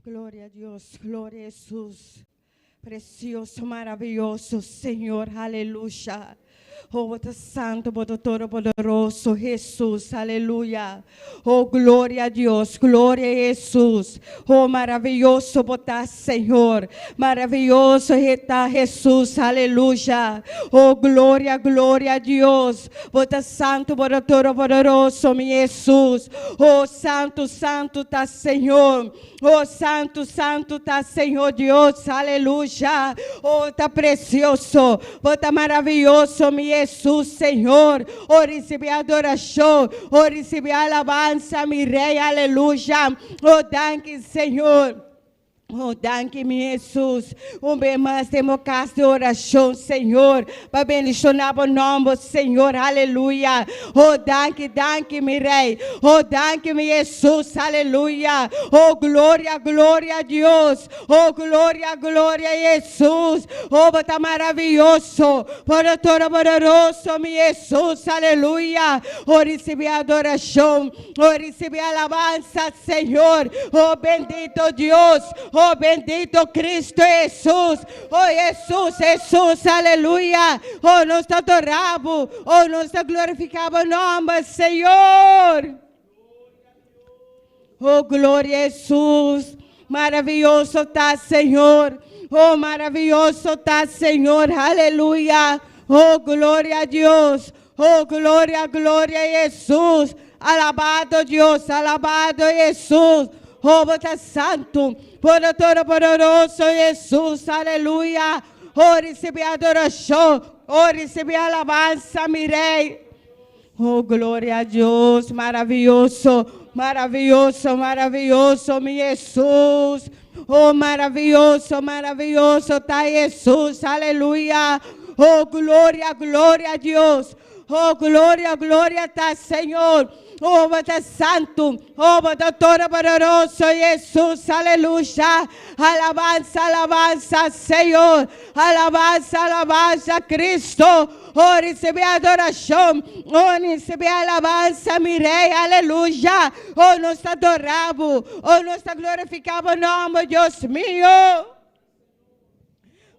Gloria a Dios, gloria a Jesús. Precioso, maraviyoso, Señor, aleluya. Oh, bo ta santo, bo ta todopoderoso, Jesús, aleluya. Oh, gloria a Dios, gloria a Jesús. Oh, maraviyoso bo ta, Señor. Maraviyoso ta Jesús, aleluya. Oh, gloria, gloria a Dios. Bo ta santo, bo ta todopoderoso, mi Jesús. Oh, santo, santo ta Señor. Oh, santo, santo ta Señor Dios, aleluya. Oh, ta precioso, oh, ta maraviyoso, mi Jesús, Señor. Oh, recibi adoracion, oh, recibi alabansa, mi Rey, aleluya. Oh, danki, Señor. Oh, danki, mi Jesús. Un bes mas den bo cas di oracion, Señor, pa bendiciona bo nomber, Señor, aleluya. Oh, danki, danki, mi Rey. Oh, danki, mi Jesús, aleluya. Oh, gloria, gloria a Dios. Oh, gloria, gloria a Jesús. Oh, bo ta maraviyoso, bo ta todopoderoso, mi Jesús, aleluya. Oh, recibi adoracion. Oh, recibi alabansa, Señor. Oh, bendito Dios. Oh, bendito Cristo Jesús. Oh, Jesús, Jesús, aleluya. Oh, nos ta adora bo. Oh, nos ta glorifica bo nomber, Señor. Oh, gloria a Jesús. Maraviyoso ta Señor. Oh, maraviyoso ta Señor. Aleluya. Oh, gloria a Dios. Oh, gloria, gloria a Jesús. Alabado Dios, alabado Jesús. Oh, bo ta santo, bo ta todopoderoso, Jesús, aleluya. Oh, recibi adoracion, oh, recibi alabansa, mi Rey. Oh, gloria a Dios, maraviyoso, maraviyoso, maraviyoso, mi Jesús. Oh, maraviyoso, maraviyoso ta Jesús, aleluya. Oh, gloria, gloria a Dios. Oh, gloria, gloria ta Señor. Oh, bo ta santo. Oh, bo ta todopoderoso, Jesús, aleluya. Alabansa, alabansa, Señor. Alabansa, alabansa, Cristo. Oh, recibi adoracion. Oh, recibi alabansa, mi Rey, aleluya. Oh, nos ta adora bo. Oh, nos ta glorifica bo nomber, Dios mio.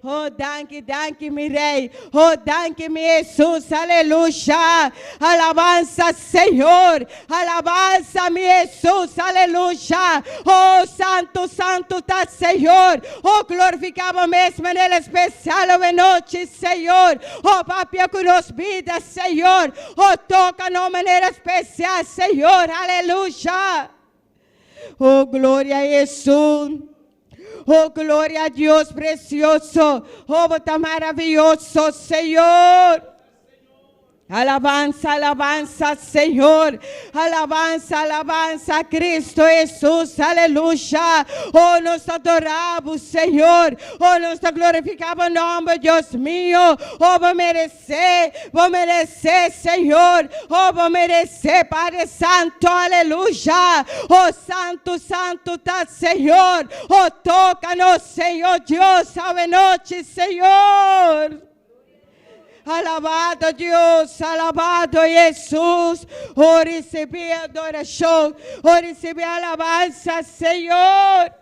Oh, danki, danki, mi Rey. Oh, danki, mi Jesús, aleluya. Alabansa, Señor. Alabansa, mi Jesús, aleluya. Oh, santo, santo ta Señor. Oh, glorifica bo mes manera especial awe nochi, Señor. Oh, papia cu nos bida, Señor. Oh, toca nos manera especial, Señor. Aleluya. Oh, gloria a Jesús. Oh, gloria a Dios precioso. Oh, bo ta maraviyoso, Señor. Alabansa, alabansa, Señor. Alabansa, alabansa, Cristo Jesús. Aleluya. Oh, nos ta adora bo, Señor. Oh, nos ta glorifica bo nomber, Dios mio. Oh, bo merece, bo merece, Señor. Oh, bo merece, Padre Santo. Aleluya. Oh, Santo, Santo ta Señor. Oh, toca nos, Señor Dios, awe nochi, Señor. Alabado Dios, alabado Jesús. Oh, recibi adoracion. Oh, recibi alabansa, Señor.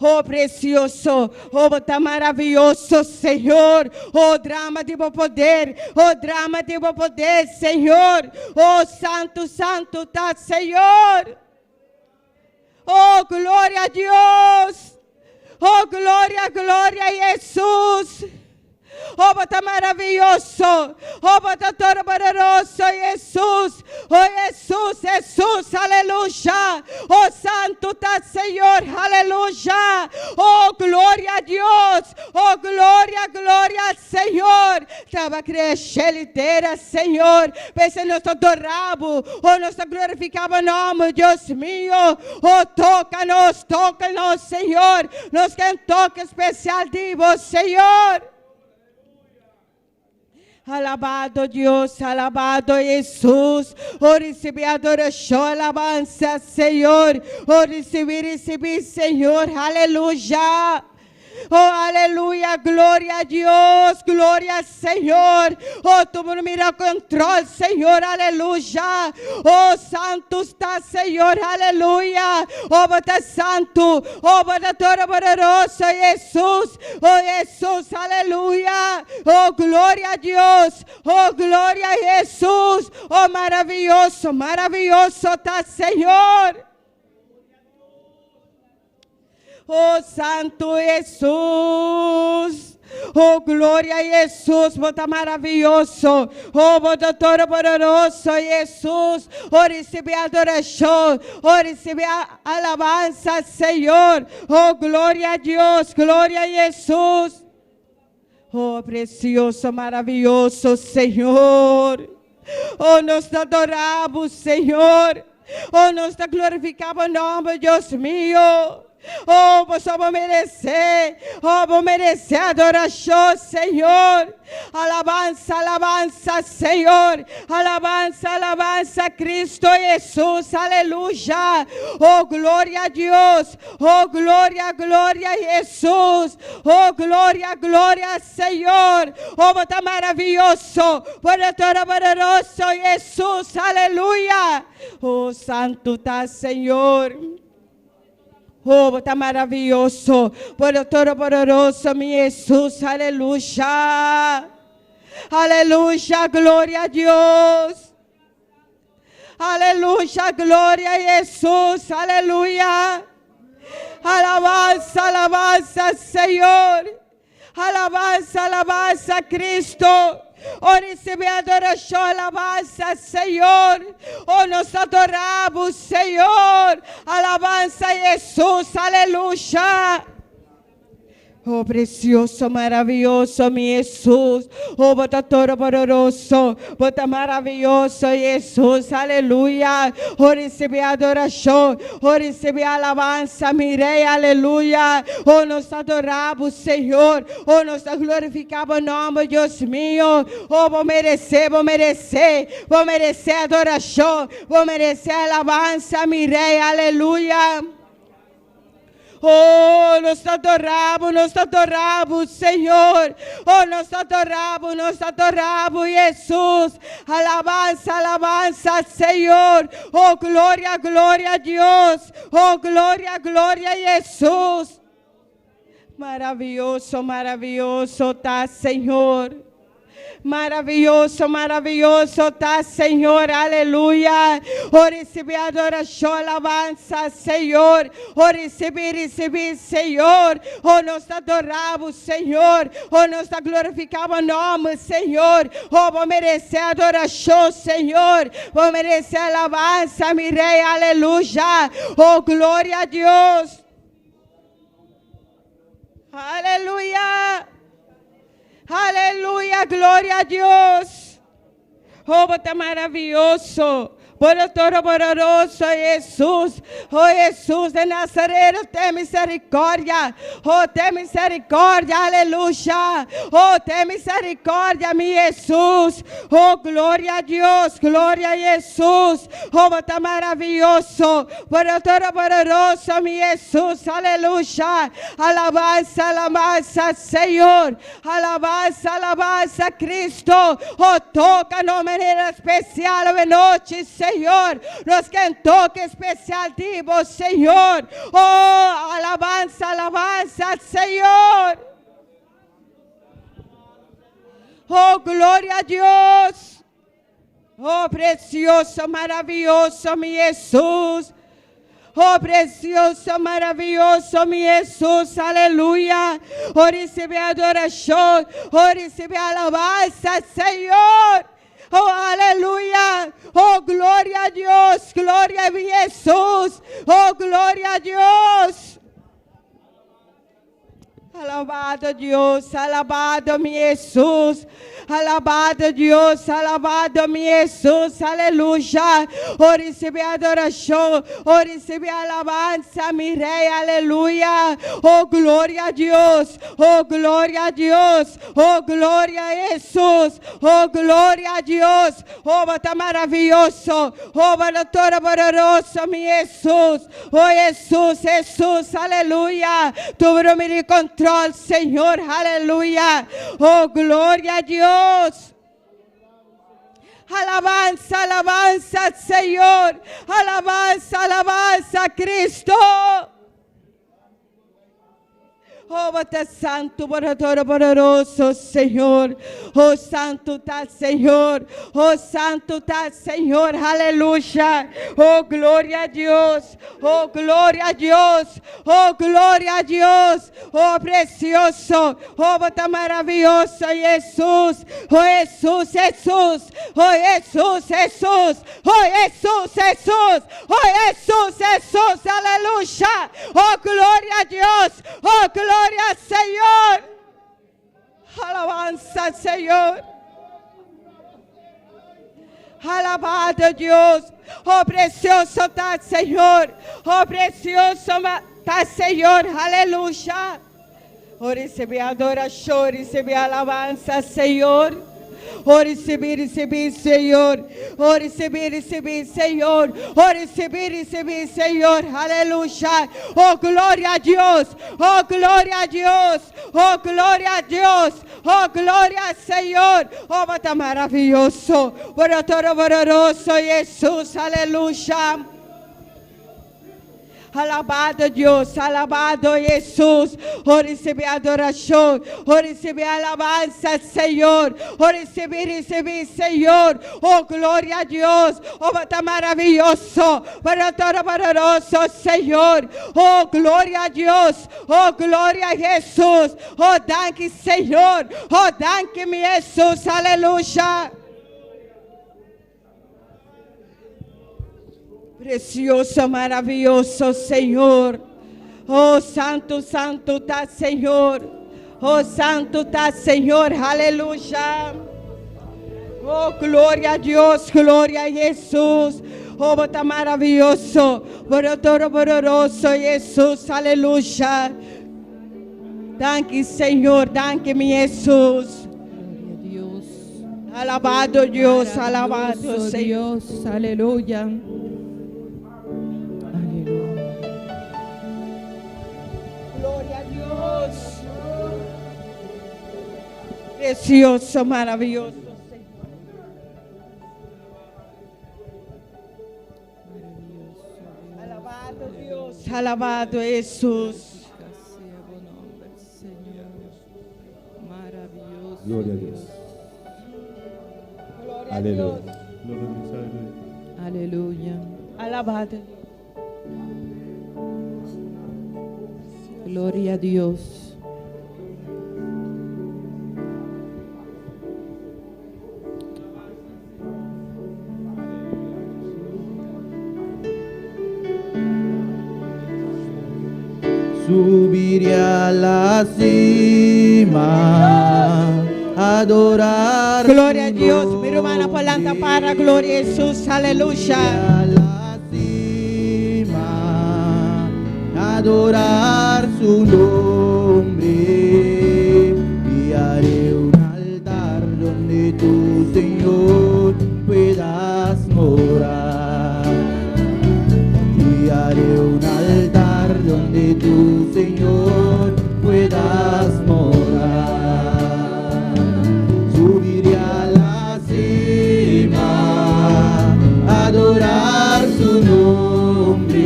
Oh, precioso, oh, bo ta maraviyoso, Señor. Oh, drama di bo poder, oh, drama di bo poder, Señor. Oh, santo, santo ta Señor. Oh, gloria a Dios. Oh, gloria, gloria a Jesús. Oh, bo ta maraviyoso. Oh, bo ta todopoderoso, Jesús. Oh, Jesús, Jesús, aleluya. Oh, santo ta Señor, aleluya. Oh, gloria a Dios. Oh, gloria, gloria al Señor. Taba crea shelu i tera, Señor. P'esei nos ta adora bo. Oh, nos ta glorifica bo nomber, Dios mio. Oh, toca nos, toca nos, Señor. Nos ke un toque especial di bo, Señor. Alabado Dios, alabado Jesús. Oh, recibi adoracion, alabansa, Señor. Oh, recibi, recibi, Señor. Aleluya. Oh, aleluya, gloria a Dios, gloria al Señor. Oh, tur mira control, Señor, aleluya. Oh, santo ta Señor, aleluya. Oh, Bo ta santo. Oh, Bo ta todopoderoso, Jesus. Oh, Jesus, aleluya. Oh, gloria a Dios. Oh, gloria a Jesus. Oh, maraviyoso, maraviyoso ta Señor. Oh, Santo Jesus. Oh, gloria a Jesus, Bo ta maraviyoso. Oh, Bo ta todopoderoso, Jesus. Oh, recibi adoracion. Oh, recibi alabansa, Señor. Oh, gloria a Dios, gloria a Jesus. Oh, precioso, maraviyoso, Señor. Oh, nos ta adora Bo, Señor. Oh, nos ta glorifica Bo nomber, Dios mio. Oh, Bo so merece. Oh, Bo merece adoracion, Señor. Alabansa, alabansa, Señor. Alabansa, alabansa, Cristo Jesus. Aleluya. Oh, gloria a Dios. Oh, gloria, gloria a Jesus. Oh, gloria, gloria, Señor. Oh, Bo ta maraviyoso. Bo ta todopoderoso, Jesus. Aleluya. Oh, santo ta Señor. Oh, Bo ta maraviyoso. Bo ta todopoderoso, mi Jesus. Aleluya. Aleluya, gloria a Dios. Aleluya, gloria a Jesus. Aleluya. Alabansa, alabansa, Señor. Alabansa, alabansa, Cristo. Oh, recibi adoracion, alabansa, Señor. Oh, nos ta adora Bo, Señor. Alabansa, Jesus. Aleluya. Oh, precioso, maraviyoso, mi Jesus. Oh, Bo ta todopoderoso. Bo ta maraviyoso, Jesus. Aleluya. Oh, recibi adoracion. Oh, recibi alabansa, mi Rey. Aleluya. Oh, nos ta adora Bo, Señor. Oh, nos ta glorifica Bo nomber, Dios mio. Oh, Bo merece, Bo merece. Bo merece adoracion. Bo merece alabansa, mi Rey. Aleluya. Oh, nos ta adora Bo, nos ta adora Bo, Señor. Oh, nos ta adora Bo, nos ta adora Bo, Jesus. Alabansa, alabansa, Señor. Oh, gloria, gloria a Dios. Oh, gloria, gloria a Jesus. Maraviyoso, maraviyoso ta Señor. Maraviyoso, maraviyoso ta Señor, aleluya. Oh, recibi adoracion, alabansa, Señor. Oh, recibi, recibi, Señor. Oh, nos ta adora Bo, Señor. Oh, nos ta glorifica Bo nomber, Señor. Oh, Bo merece adoracion, Señor. Bo merece alabansa, mi Rey, aleluya. Oh, gloria a Dios. Aleluya. Aleluya, gloria a Dios. Oh, Bo ta maraviyoso. Bo ta todopoderoso, Jesus. Oh, Jesus di Nazaret, ten misericordia. Oh, ten misericordia, aleluya. Oh, ten misericordia, mi Jesus. Oh, gloria a Dios, gloria a Jesus. Oh, Bo ta maraviyoso. Bo ta todopoderoso, mi Jesus. Aleluya. Alabansa, alabansa, Señor. Alabansa, alabansa, Cristo. Oh, toca di manera especial anochi, Señor. Nos kier toque especial di Bo, Señor. Oh, alabansa, alabansa, Señor. Oh, gloria a Dios. Oh, precioso, maraviyoso, mi Jesus. Oh, precioso, maraviyoso, mi Jesus. Aleluya. Oh, recibi adoracion. Oh, recibi alabansa, Señor. Oh, aleluya. Oh, gloria a Dios. Gloria a Jesus. Oh, gloria a Dios. Alabado Dios, alabado mi Jesus. Alabado Dios, alabado mi Jesus, aleluya. Oh, recibi adoracion, oh, recibi alabansa, mi Rey, aleluya. Oh, gloria a Dios, oh, gloria a Dios, oh, gloria a Jesus, oh, gloria a Dios. Oh, ta maraviyoso, oh, ta todopoderoso, mi Jesus. Oh, Jesus, Jesus, aleluya. Tur mira control. control, Señor. Aleluya. Oh, gloria a Dios. Alabanza, alabanza, Señor. Alabanza, alabanza, Cristo. Oh, bo ta santo, bo ta todopoderoso, Señor. Oh, santo ta Señor. Oh, santo ta Señor. Aleluya. Oh, gloria a Dios. Oh, gloria a Dios. Oh, gloria a Dios. Oh, precioso. Oh, bo ta maraviyoso, Jesus. Oh, Jesus, Jesus. Oh, Jesus, Jesus. Oh, Jesus, Jesus. Oh, Jesus, Jesus. Aleluya. Oh, gloria a Dios. Oh, gloria al Señor. Alabanza al Señor. Alabado Dios. Oh, precioso ta Señor. Oh, precioso ta Señor. Aleluya. Oh, recibi adoracion, recibi alabanza, Señor. Oh, recibi, recibi, Señor. Oh, recibi, recibi, Señor. Oh, recibi, recibi, Señor. Aleluya. Oh, gloria a Dios. Oh, gloria a Dios. Oh, gloria a Dios. Oh, gloria al Señor. Oh, bo ta maraviyoso. Bo ta todopoderoso, Jesus. Aleluya. Alabado Dios, alabado Jesus. Oh, recibi adoracion. Oh, recibi alabanza, Señor. Oh, recibi, recibi, Señor. Oh, gloria a Dios. Oh, bo ta maraviyoso. Bo ta todopoderoso, Señor. Oh, gloria a Dios. Oh, gloria a Jesus. Oh, danki, Señor. Oh, danki, mi Jesus. Aleluya. Precioso, maraviyoso, Señor. Oh, santo, santo ta Señor. Oh, santo ta Señor. Aleluya. Oh, gloria a Dios, gloria a Jesus. Oh, bo ta maraviyoso, bo ta todopoderoso, Jesus. Aleluya. Danki, Señor. Danki, mi Jesus. Gloria a Dios. Alabado Dios, alabado Maravilloso Señor. Dios, aleluya. Aleluya. Gloria a Dios. Precioso, maravilloso Señor. Maravilloso Dios. Alabado Dios, alabado Jesús. Sea bo nomber, Señor. Maravilloso. Gloria a Dios. Gloria a Aleluya. Dios. Gloria a Dios, aleluya. Aleluya. Alabado. Gloria a Dios. Subiré a la cima, adorar. Gloria a su Dios. Mi rumannan por lanta para. Gloria a Jesús. Aleluya. A la cima, adorar su nombre. Y haré un altar donde tú, Señor, puedas morar. Y haré un altar donde tú, Señor, puedas morar. Subiré a la cima, adorar su nombre.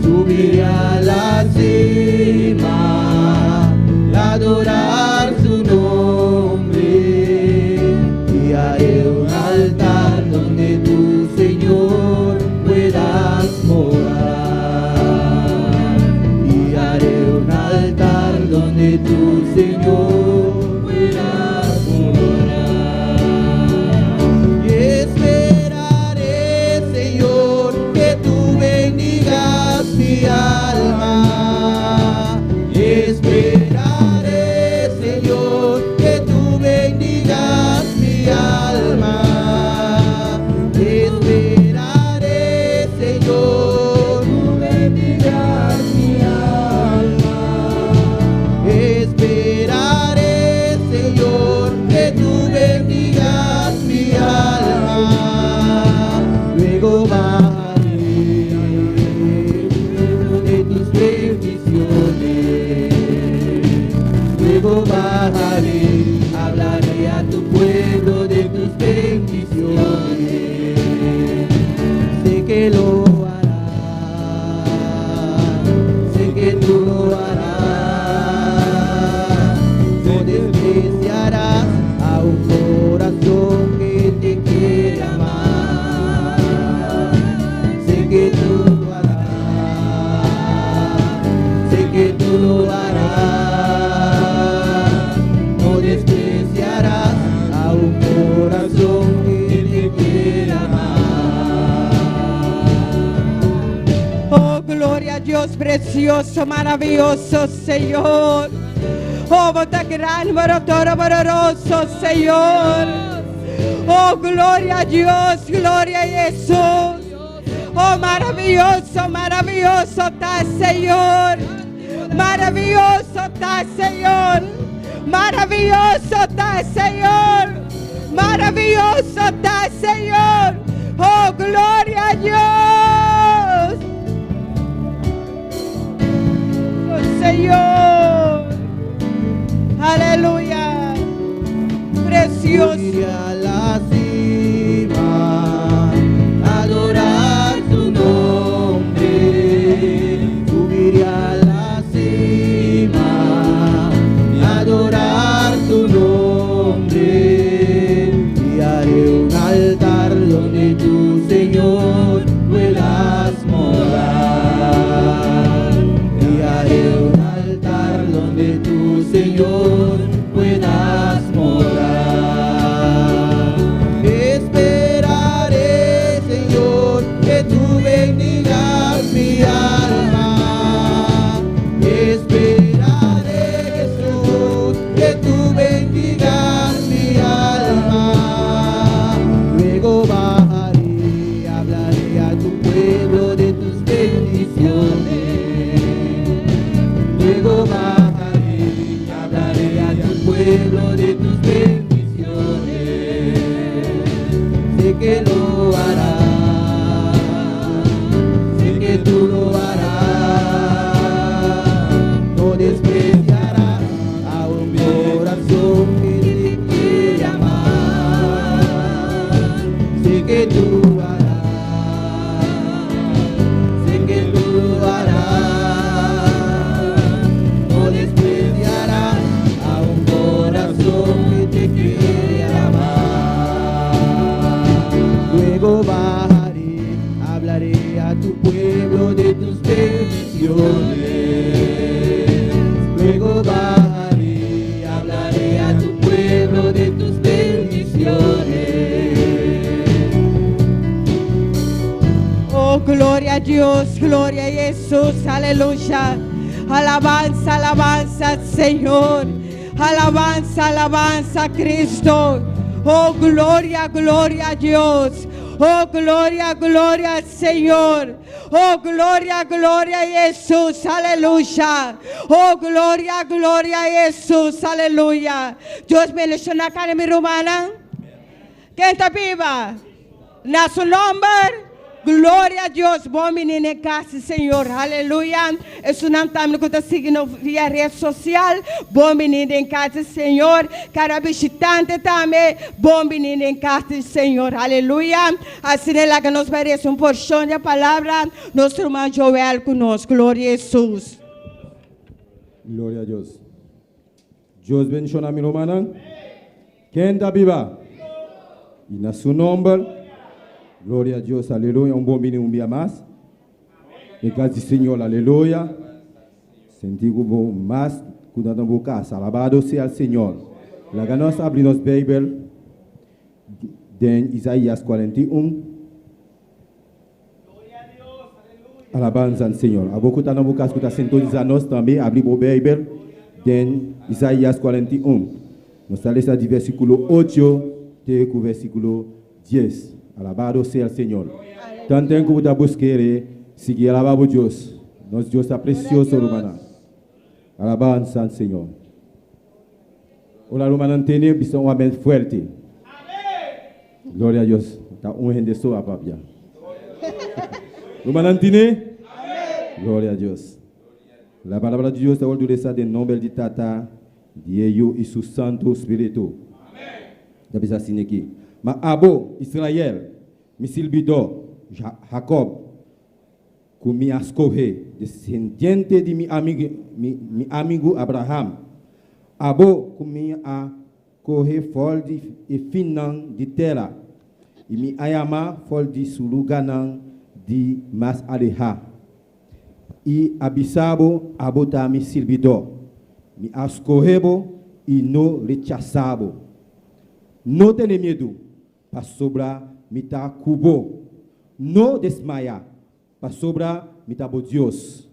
Subiré a la cima, adorar su nombre. Y haré un altar donde tú, Señor, puedas morar. Y haré un altar donde tú, Señor, puedas morar. Y esperaré, Señor, que tú bendigas mi alma. Y esperaré, Señor, que tú bendigas mi alma. Y esperaré, Señor, tú bendigas mi alma. Esperaré, Señor, que tú bendigas mi alma. Luego bajaré de tus lo harás, sé que tú lo harás. No despreciarás a un corazón que te quiere amar. Sé que tú lo harás, sé que tú lo harás. No despreciarás a un corazón que te quiere amar. Oh, gloria a Dios, precioso, maravilloso Señor. Oh, bo ta grandi, poderoso, Señor. Oh, gloria a Dios, gloria a Jesús. Oh, maravilloso, maravilloso ta Señor. Maravilloso ta Señor. Maravilloso ta Señor. Maravilloso ta Señor. Oh, gloria a Dios. Oh, Señor. Aleluya. Precioso. Subiré a la cima, adorar tu nombre. Subiré a la cima, adorar tu nombre. Y haré un altar donde tú, Señor, puedas morar. Y haré un altar donde tú, Señor, puedas morar. Esperaré, Señor, que tú bendigas mi alma. Esperaré, Jesús, que tú bendigas mi alma. Luego bajaré, hablaré a tu pueblo de tus bendiciones. Luego bajaré, hablaré a tu pueblo de tus bendiciones. Sé que lo harás, sé que tú lo harás. No despreciarás a un corazón que te quiere amar. Sé que tú harás, sé que tú lo harás. No despreciarás a un corazón que te quiere amar. Luego bajaré, hablaré a tu pueblo de tus bendiciones. Luego bajaré, hablaré a tu pueblo de tus bendiciones. Oh, gloria a Dios, gloria a Jesús, aleluya. Alabanza, alabanza, Señor. Alabanza, alabanza, Cristo. Oh, gloria, gloria a Dios. Oh, gloria, gloria al Señor. Oh, gloria, gloria a Jesús, aleluya. Oh, gloria, gloria a Jesús, aleluya. Dios bendiciona cada mi rumannan. Ken ta biba? Na su nomber. Gloria a Dios. Bon bini na cas, Señor. Aleluya. Esnan tambe cu ta siguiendo via red social. Bon bini na cas, Señor. Cada bishitante tambe. Bon bini na cas, Señor. Aleluya. Asina ta cu nos bay recibi un porcion di palabra. Nos ruman Joel cu nos. Gloria a Jesús. Gloria a Dios. Dios bendiciona mi rumannan. Ken ta biba? Y na su nomber. Gloria a Dios, aleluya. Un bon bini un dia mas. Na cas di Señor, aleluya. Sinti como mas cu na cas. Alabado sea Señor. Laga nos habri nos Bijbel den Isaías 41. Alabanza na Señor. Abo cu ta na cas cu ta sintonisa nos tambe, habri e Bijbel den Isaías 41. Nos ta lesa di versiculo 8 te versiculo 10. Alabado sea Señor. Tanto cu ta busca, sigui alaba Dios. Nos Dios ta precioso, rumannan. Alabanza na Señor. Ora, rumannan, tene un amén fuerte. Gloria a Dios. Ta un hende so a papia. Rumannan tene? Gloria a Dios. La palabra de Dios ta lesa den nomber di Tata, di Yiu y su Santo Spirito. Ta bisa asina aki. Ma abo, Israel, mi sirbidor, Jacob, ku mi a skohe, desendiente di mi amigu, mi, mi amigu Abraham. Abo ku mi a kohe for di e finnan di tera, i mi a yama for di su lugánan di mas alehá, i a bisa bo, Abo ta mi sirbidó. Mi a skohe bo i no rechasá bo. No tene miedu, pasobra mi ta ku bo. No desmayá, pasobra mi ta bo Dios.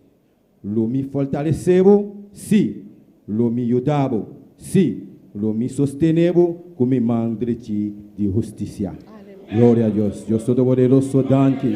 Lo mi fortalesé bo, sí, lo mi yuda bo, sí, lo mi sostené bo ku mi man drechi di hustisia. Gloria Dios, Dios Todopoderoso, danki,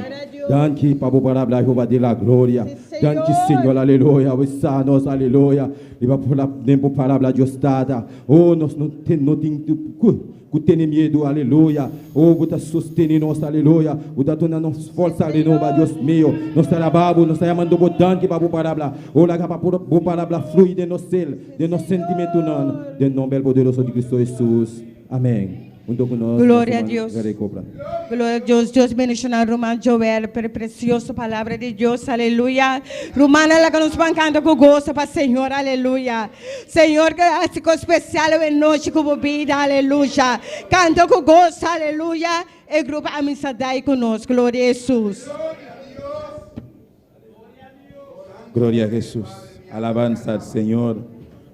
danki pa bo palabra, Jehová di la gloria. Danki, Señor, aleluya, bo sa nos, aleluya, riba den bo palabra, Dios Tata. Oh, nos no tin, no tin ku tene miedu, aleluya. Oh, bo ta sostene nos, aleluya. Bo ta duna nos forsa renoba, Dios mio. Nos ta alaba bo, nos ta yamando bo danki pa bo palabra. Oh, laga pa bo palabra flui den nos ser, den nos sentimentunan, den nomber poderoso di Cristo Jesus. Amen. Hunto ku nos, Gloria a nos ruman Dios. Gary Copra. Gloria a Dios. Dios bendiciona ruman Joel per precioso palabra di Dios. Aleluya. Rumannan laga nos ban canta cu gozo pa Señor. Aleluya. Señor ke haci cos special awe nochi cu bo bida. Aleluya. Canta cu gozo. Aleluya. E grupo Amisadai cu nos. Gloria a Jesus. Gloria a Jesús. Alabanza al Señor.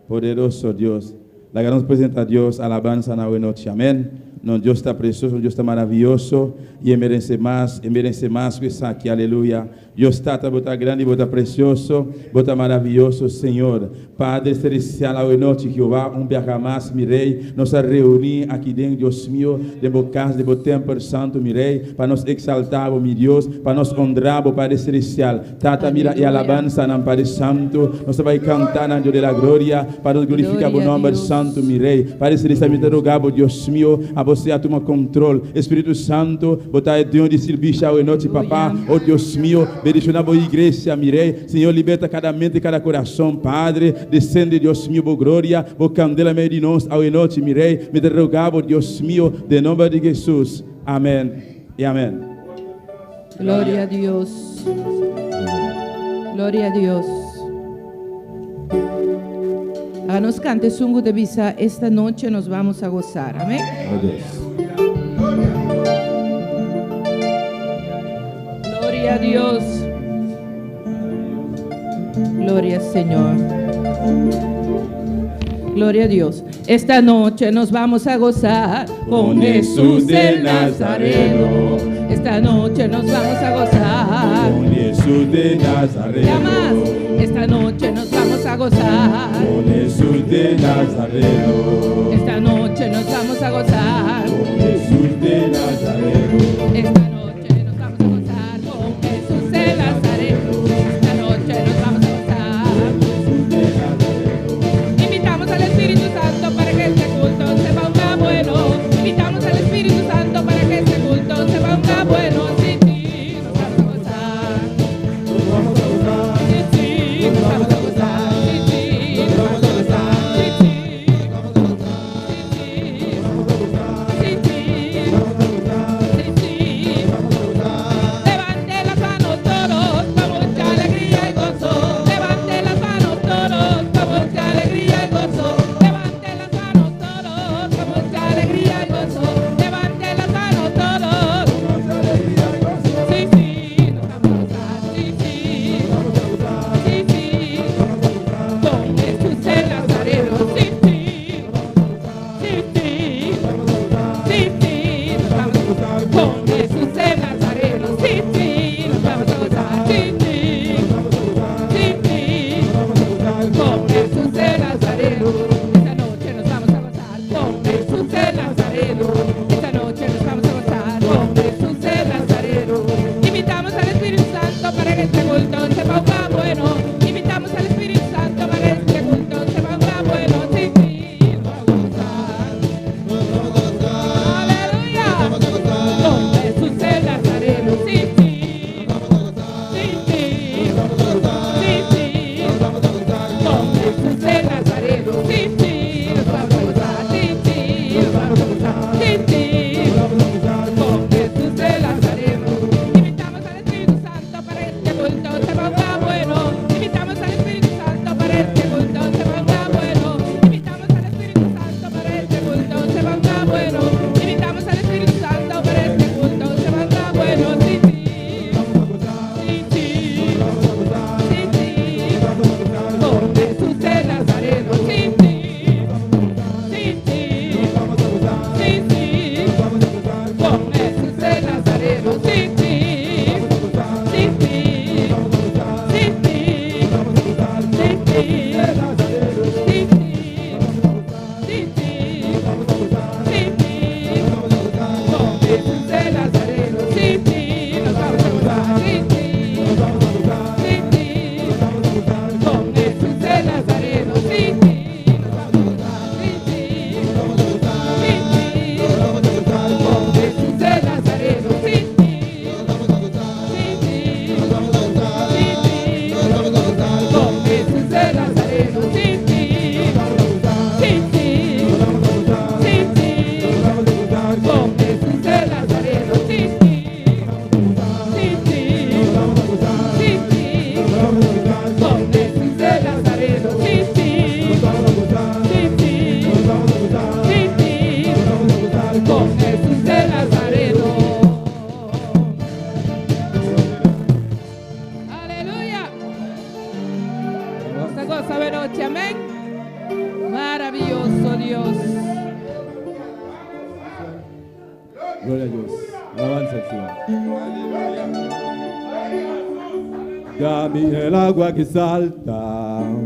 Poderoso Dios. Laga nos presenta Dios alabanza na awe nochi. Amén. No, Dios ta precioso, Dios ta maraviyoso y e merece mas, e merece mas cu esaki. Aleluya. Dios Tata, bo ta grandi, bo ta precioso, bo ta maraviyoso, Señor. Padre Celestial, awe nochi, Jehová, un biaha mas, mi Rey, nos a reuni aki den, Dios mio, den bo cas, den bo tempel santo, mi Rey, pa nos exalta bo, mi Dios, pa nos honra bo, Padre Celestial. Tata, mira e Aleluya. alabansanan, Padre Santo, nos ta bai canta nan, Dios de la gloria, pa nos glorifica bo Gloria a nomber Dios. santo, mi Rey. Padre Celestial, mi ta roga bo, Dios mio, abo sea tuma control. Espíritu Santo, bo ta e dueño di sirbishi awe nochi, Papá. Aleluya. Oh, Dios mio, bendiciona bo iglesia, mi Rey. Señor, liberta cada mente, cada corazon, Padre. Descende, Dios mio, bo gloria, bo candela medio di nos awe nochi, mi Rey. Mi ta roga bo, Dios mio, den nomber di Jesus. Amen y amen. Gloria a Dios. Gloria a Dios. Háganos cante sungu de visa. Esta noche nos vamos a gozar. Amén. Gloria a Dios. Gloria a Dios. Gloria al Señor. Gloria a Dios. Esta noche nos vamos a gozar con Con Jesús Jesús el de Nazareno. Nazareno. Esta noche nos vamos a gozar. Con Jesús de Nazareno. Ya más. Esta noche nos vamos a gozar. Con Jesús de Nazareno. Esta noche nos vamos a gozar. Con Jesús de Nazareno. Esta noche nos vamos a gozar con Jesús el Nazareno. Esta noche nos vamos a gozar. Invitamos al Espíritu Santo para que este culto se ponga bueno. Invitamos al Espíritu Santo para que este culto se ponga bueno. Sí, sí, nos vamos a gozar. Sí, sí, nos vamos a gozar. Sí, sí, nos vamos a gozar. Sí, sí. Sí, sí. Sí, sí. Sí, sí. Levante las manos todos con mucha alegría y gozo. Levante las manos todos con mucha alegría y gozo. Levante las manos todos con mucha alegría y gozo. Levante las manos todos. Sí, sí, nos vamos a gozar. Sí, sí. Sí, sí. Con Jesús el Nazareno. Sí, sí. Sí, sí. Sí, sí, nos vamos a gozar con Jesús el Nazareno. Sí, sí, nos vamos a gozar. Sí, sí. Sí, sí. Con Jesús el Nazareno. Esta noche nos vamos a gozar con Jesús el Nazareno. Esta noche nos vamos a gozar con Jesús el Nazareno. Invitamos al Espíritu Santo para que este culto se ponga bueno. Invitamos al Espíritu Santo para que este culto se ponga bueno. Sí, sí, nos vamos a gozar. Aleluya. Con Jesús el Nazareno. Sí, sí. Sí, sí. Sí, sí. Con Jesús el Nazareno. Sí, sí. Nos vamos a gozar. Sí, sí. Nos vamos a gozar. Sí, sí. Con Jesús el Nazareno. Invitamos al Espíritu Santo para que este culto nochi. Amèn. Maravioso Dios. Gloria a Dios. Alabanza al Señor. Dame el agua que salta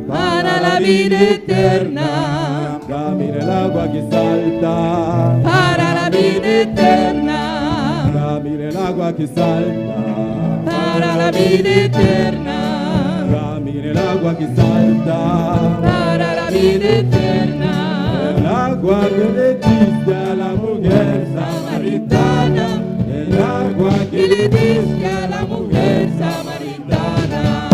para la vida eterna. Dame el agua que salta para la vida eterna. Dame el agua que salta para la vida eterna. Dame el agua que salta para la vida eterna. El agua que le diste a la mujer samaritana. El agua que le diste a la mujer samaritana.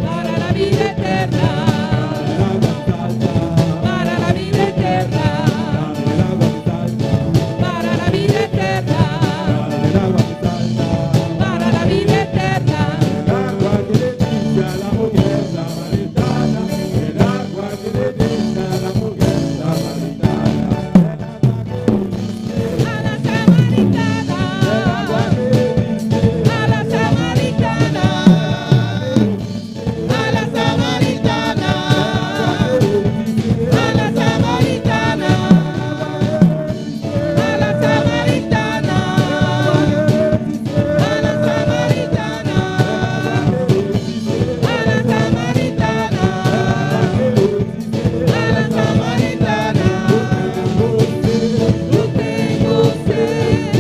Para la vida eterna. Para la vida eterna. Para la vida eterna. Para la vida eterna. El agua que le diste a la mujer samaritana. El agua que le diste a la mujer samaritana. A la samaritana. A la samaritana. A la samaritana. A la samaritana. A la samaritana. A la samaritana. A la samaritana. A la samaritana. Yo tengo sed.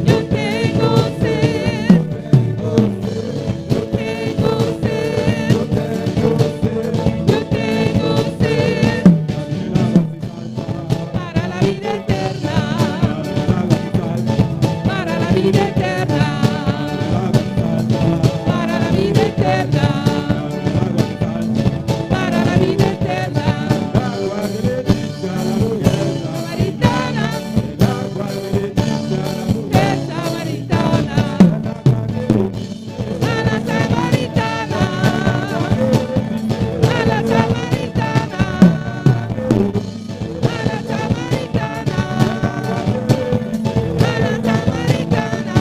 Yo tengo sed. Yo tengo sed. Yo tengo sed. Para la vida eterna. Para la vida eterna. Para la vida eterna. Para la vida eterna. Samaritana. Mujer samaritana. A la samaritana. A la samaritana. A la samaritana. A la samaritana.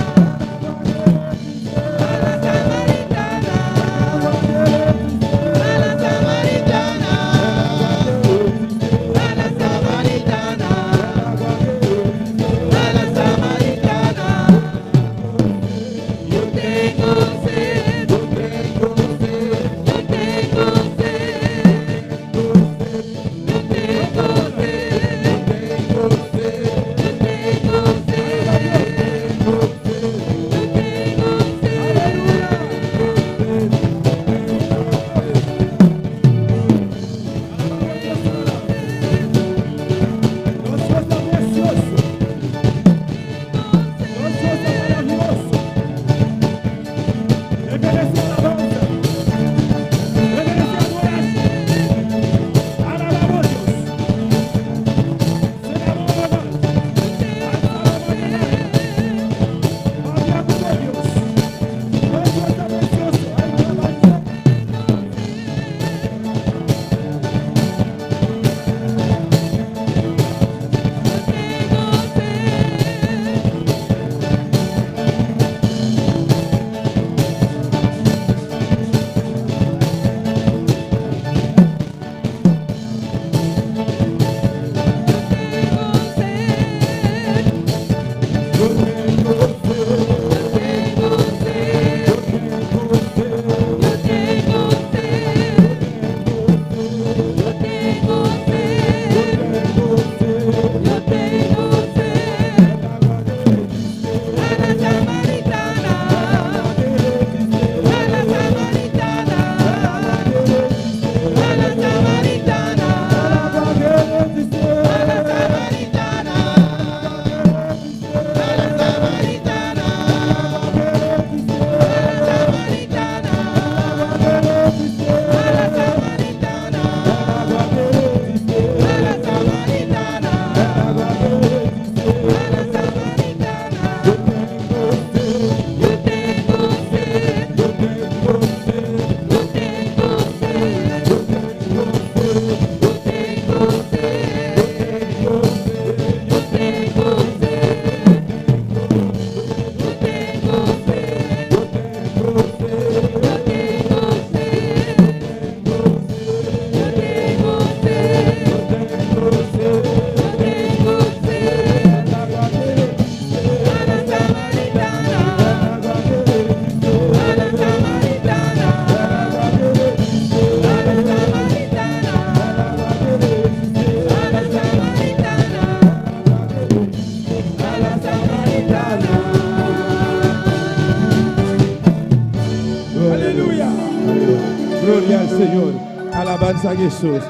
Señor. Alabanza a Jesús.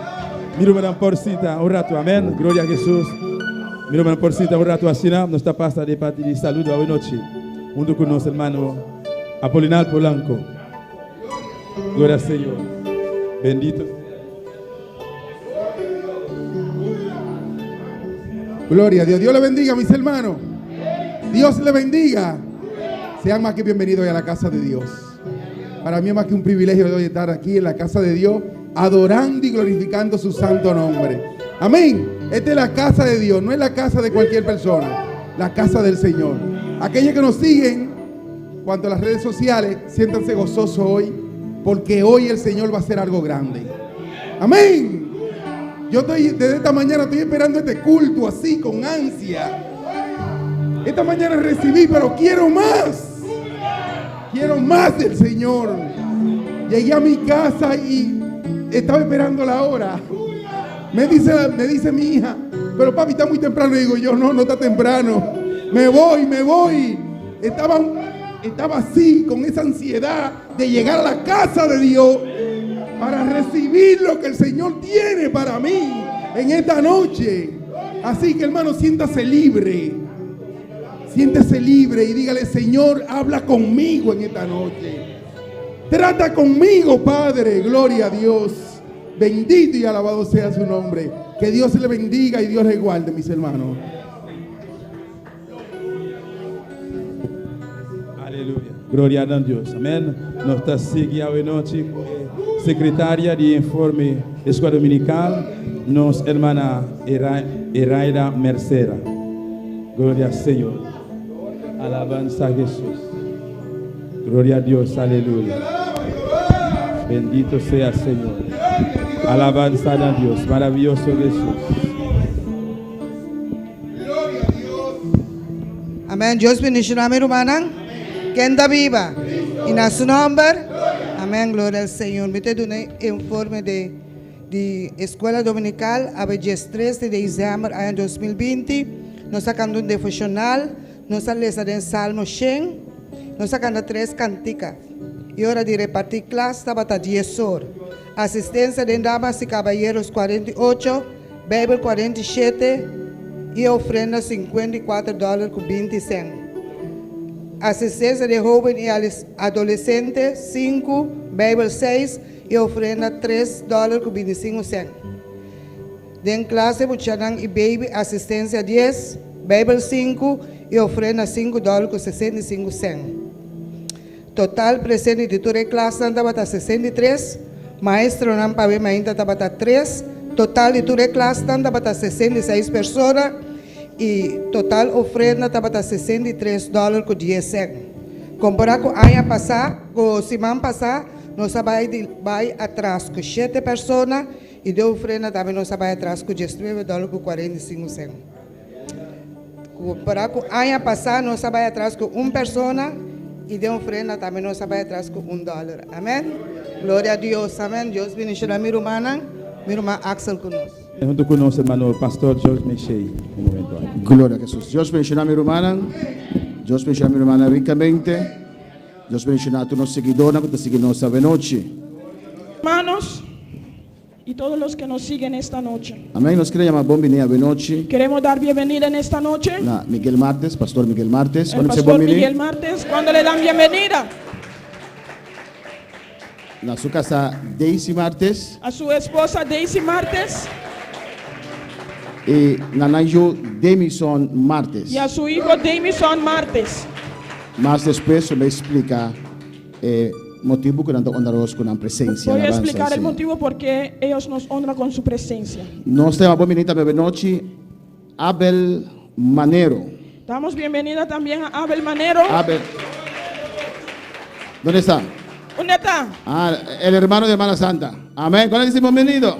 Mi rumannan por sinta un rato. Amén. Gloria a Jesús. Mi rumannan por sinta un rato asina. Nos ta pasa di parti di saludo awe nochi. Hunto cu nos hermano Apolinar Polanco. Gloria al Señor. Bendito. Gloria a Dios. Dios le bendiga, mis hermanos. Dios le bendiga. Sean más que bienvenidos a la casa de Dios. Para mí es más que un privilegio de hoy estar aquí en la casa de Dios, adorando y glorificando su santo nombre. Amén. Esta es la casa de Dios, no es la casa de cualquier persona, la casa del Señor. Aquellos que nos siguen, cuanto a las redes sociales, siéntanse gozosos hoy, porque hoy el Señor va a hacer algo grande. Amén. Yo estoy, desde esta mañana estoy esperando este culto así, con ansia. Esta mañana recibí, pero quiero más. Quiero más del Señor. Llegué a mi casa y estaba esperando la hora. Me dice, me dice mi hija, pero papi, está muy temprano. Y digo yo, no, no está temprano. Me voy, me voy. Estaba, estaba así, con esa ansiedad de llegar a la casa de Dios para recibir lo que el Señor tiene para mí en esta noche. Así que hermano, siéntase libre. Siéntese libre y dígale, Señor, habla conmigo en esta noche. Trata conmigo, Padre. Gloria a Dios. Bendito y alabado sea su nombre. Que Dios le bendiga y Dios le guarde, mis hermanos. Aleluya. Gloria a Dios. Amén. Nos ta sigui awe nochi secretaria di informe Escuela Dominical, nos hermana Eraida Mercera. Gloria al Señor. Alabanza a Jesús. Gloria a Dios. Aleluya. Bendito sea el Señor. Alabanza a Dios. Maravilloso Jesús. Amèn. Dios bendishoná mi rumannan. Ken ta biba? I na su nòmber. Amèn. Gloria al Señor. Mi ta duna informe di di Escuela Dominical awe 13 di desèmber aña 2020. Nos a kanta un devoshonal. Nos a lesa den Salmo 100. Nos a kanta tres kantika. I ora di repartí klas tabata 10 or. Asistensia den damas i kabayeros 48, Beibel 47 i ofrenda 54 dòler ku 20 sènt. Asistensia den hóben i adolesente 5, Beibel 6 i ofrenda 3 dòler ku 25 sènt. Den klase muchanan i baby asistensia 10, Beibel 5 i ofrenda 5 dòler ku 65 sènt. Total presente di tur e klasnan tabata 63, maestronan pa mainta tabata 3, total di tur e klasnan tabata 66 persona i total ofrenda tabata 63 dòler ku 10 sènt. Kompará ku aña pasá, ku siman pasá, nos a bai, bai atras ku 7 persona i den ofrenda tambe nos a bai atras ku 19 dòler ku 45 sènt. Kompará ku aña pasá, nos a bai atras ku un persona i den ofrenda tambe nos a bai atras ku $1. Amèn. Gloria na Dios. Amèn. Dios bendishoná mi rumannan, mi ruman Axel ku nos. Hunto ku nos hermano Pastor George Michel. Un momento. Gloria a Jesús. Dios bendishoná mi rumannan. Dios bendishoná mi rumannan rikamente. Dios bendishoná tur nos siguidónan ku ta sigui nos awe nochi. Hermanos y todos los que nos siguen esta noche. Amèn. Nos ke yama bon biní awe nochi. Queremos dar bienvenida en esta noche. Na Miguel Martes, Pastor Miguel Martes. El Kuando dice pastor bon biní? Miguel Martes, cuando le dan bienvenida? Na su kasá Daisy Martes. A su esposa Daisy Martes. I na nan yu Demison Martes. Y a su hijo Damison Martes. Mas despues lo mi splika e motibu ku nan ta honra nos ku nan presensia. Voy a Alabanza al explicar el Señor. motivo por qué ellos nos honran con su presencia. Nos ta yama bon biní tambe awe nochi Abel Manero. Damos bienvenida también a Abel Manero. Abel. ¿Dónde está? ¿Dónde está? Ah, el hermano de Hermana Santa. Amén. ¿Cuándo dice bienvenido?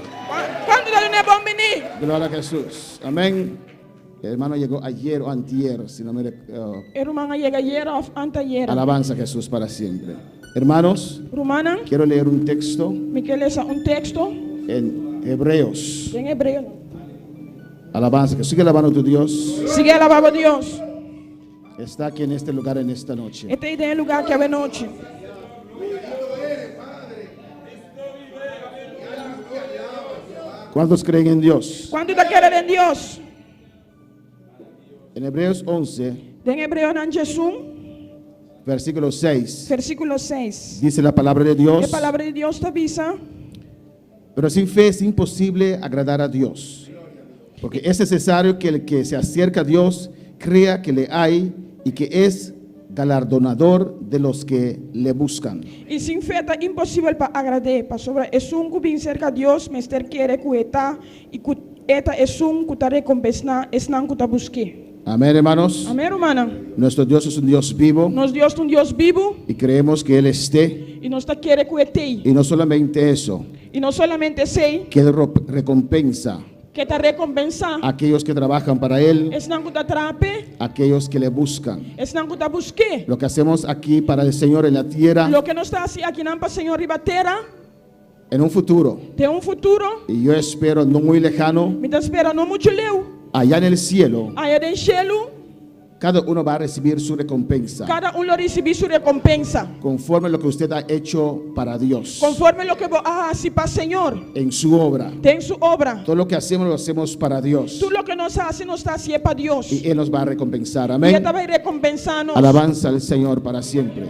¿Cuándo le bon biní? Gloria a Jesús. Amén. El hermano llegó ayer o antier, si no me E ruman a yega ayera òf antayera. Alabanza a Jesús para siempre. Hermanos, Rumannan, quiero leer un texto mi ke lesa un teksto en Hebreos. en Hebreo. Alabanza, que sigue alabando a tu Dios. Sigui alabá Dios. Está aquí en este lugar en esta noche. E ta den e lugá aki awe nochi. ¿Cuántos creen en Dios? Kuantu ta kere den Dios? En Hebreos 11, Den Hebreonan 11, versículo 6, versíkulo 6. dice la palabra de Dios. E palabra di Dios ta bisa. Pero sin fe es imposible agradar a Dios. Porque es necesario que el que se acerca a Dios crea que le hay y que es galardonador de los que le buscan. I sin fe ta imposibel pa agrad'é, pasobra esun ku bin serka Dios mester kere ku e ta i ku e ta esun ku ta rekompensá esnan ku ta busk'é. Amén, hermanos. Amén, rumannan. Nuestro Dios es un Dios vivo Nos Dios ta un Dios bibu y creemos que Él esté. i nos ta kere ku e t'ei. Y no solamente eso, I no solamente esei, que Él recompensa ku e ta rekompensá a aquellos que trabajan para Él, esnan ku ta traha p'e, aquellos que le buscan. esnan ku ta busk'é. Lo que hacemos aquí para el Señor en la tierra, Loke nos ta hasi akinan pa Señor riba tera, en un futuro, den un futuro, y yo espero no muy lejano, mi ta spera no muchu leu, allá en el cielo, aya den shelu, cada uno va a recibir su recompensa, kada un lo risibí su rekompensa, conforme a lo que usted ha hecho para Dios, konforme loke bo a hasi pa Señor, en su obra. den su obra. Todo lo que hacemos lo hacemos para Dios Tur loke nos hasi, nos ta hasié pa Dios. y Él nos va a recompensar. I e Amén. ta bai rekompensá nos. Alabanza al Señor para siempre.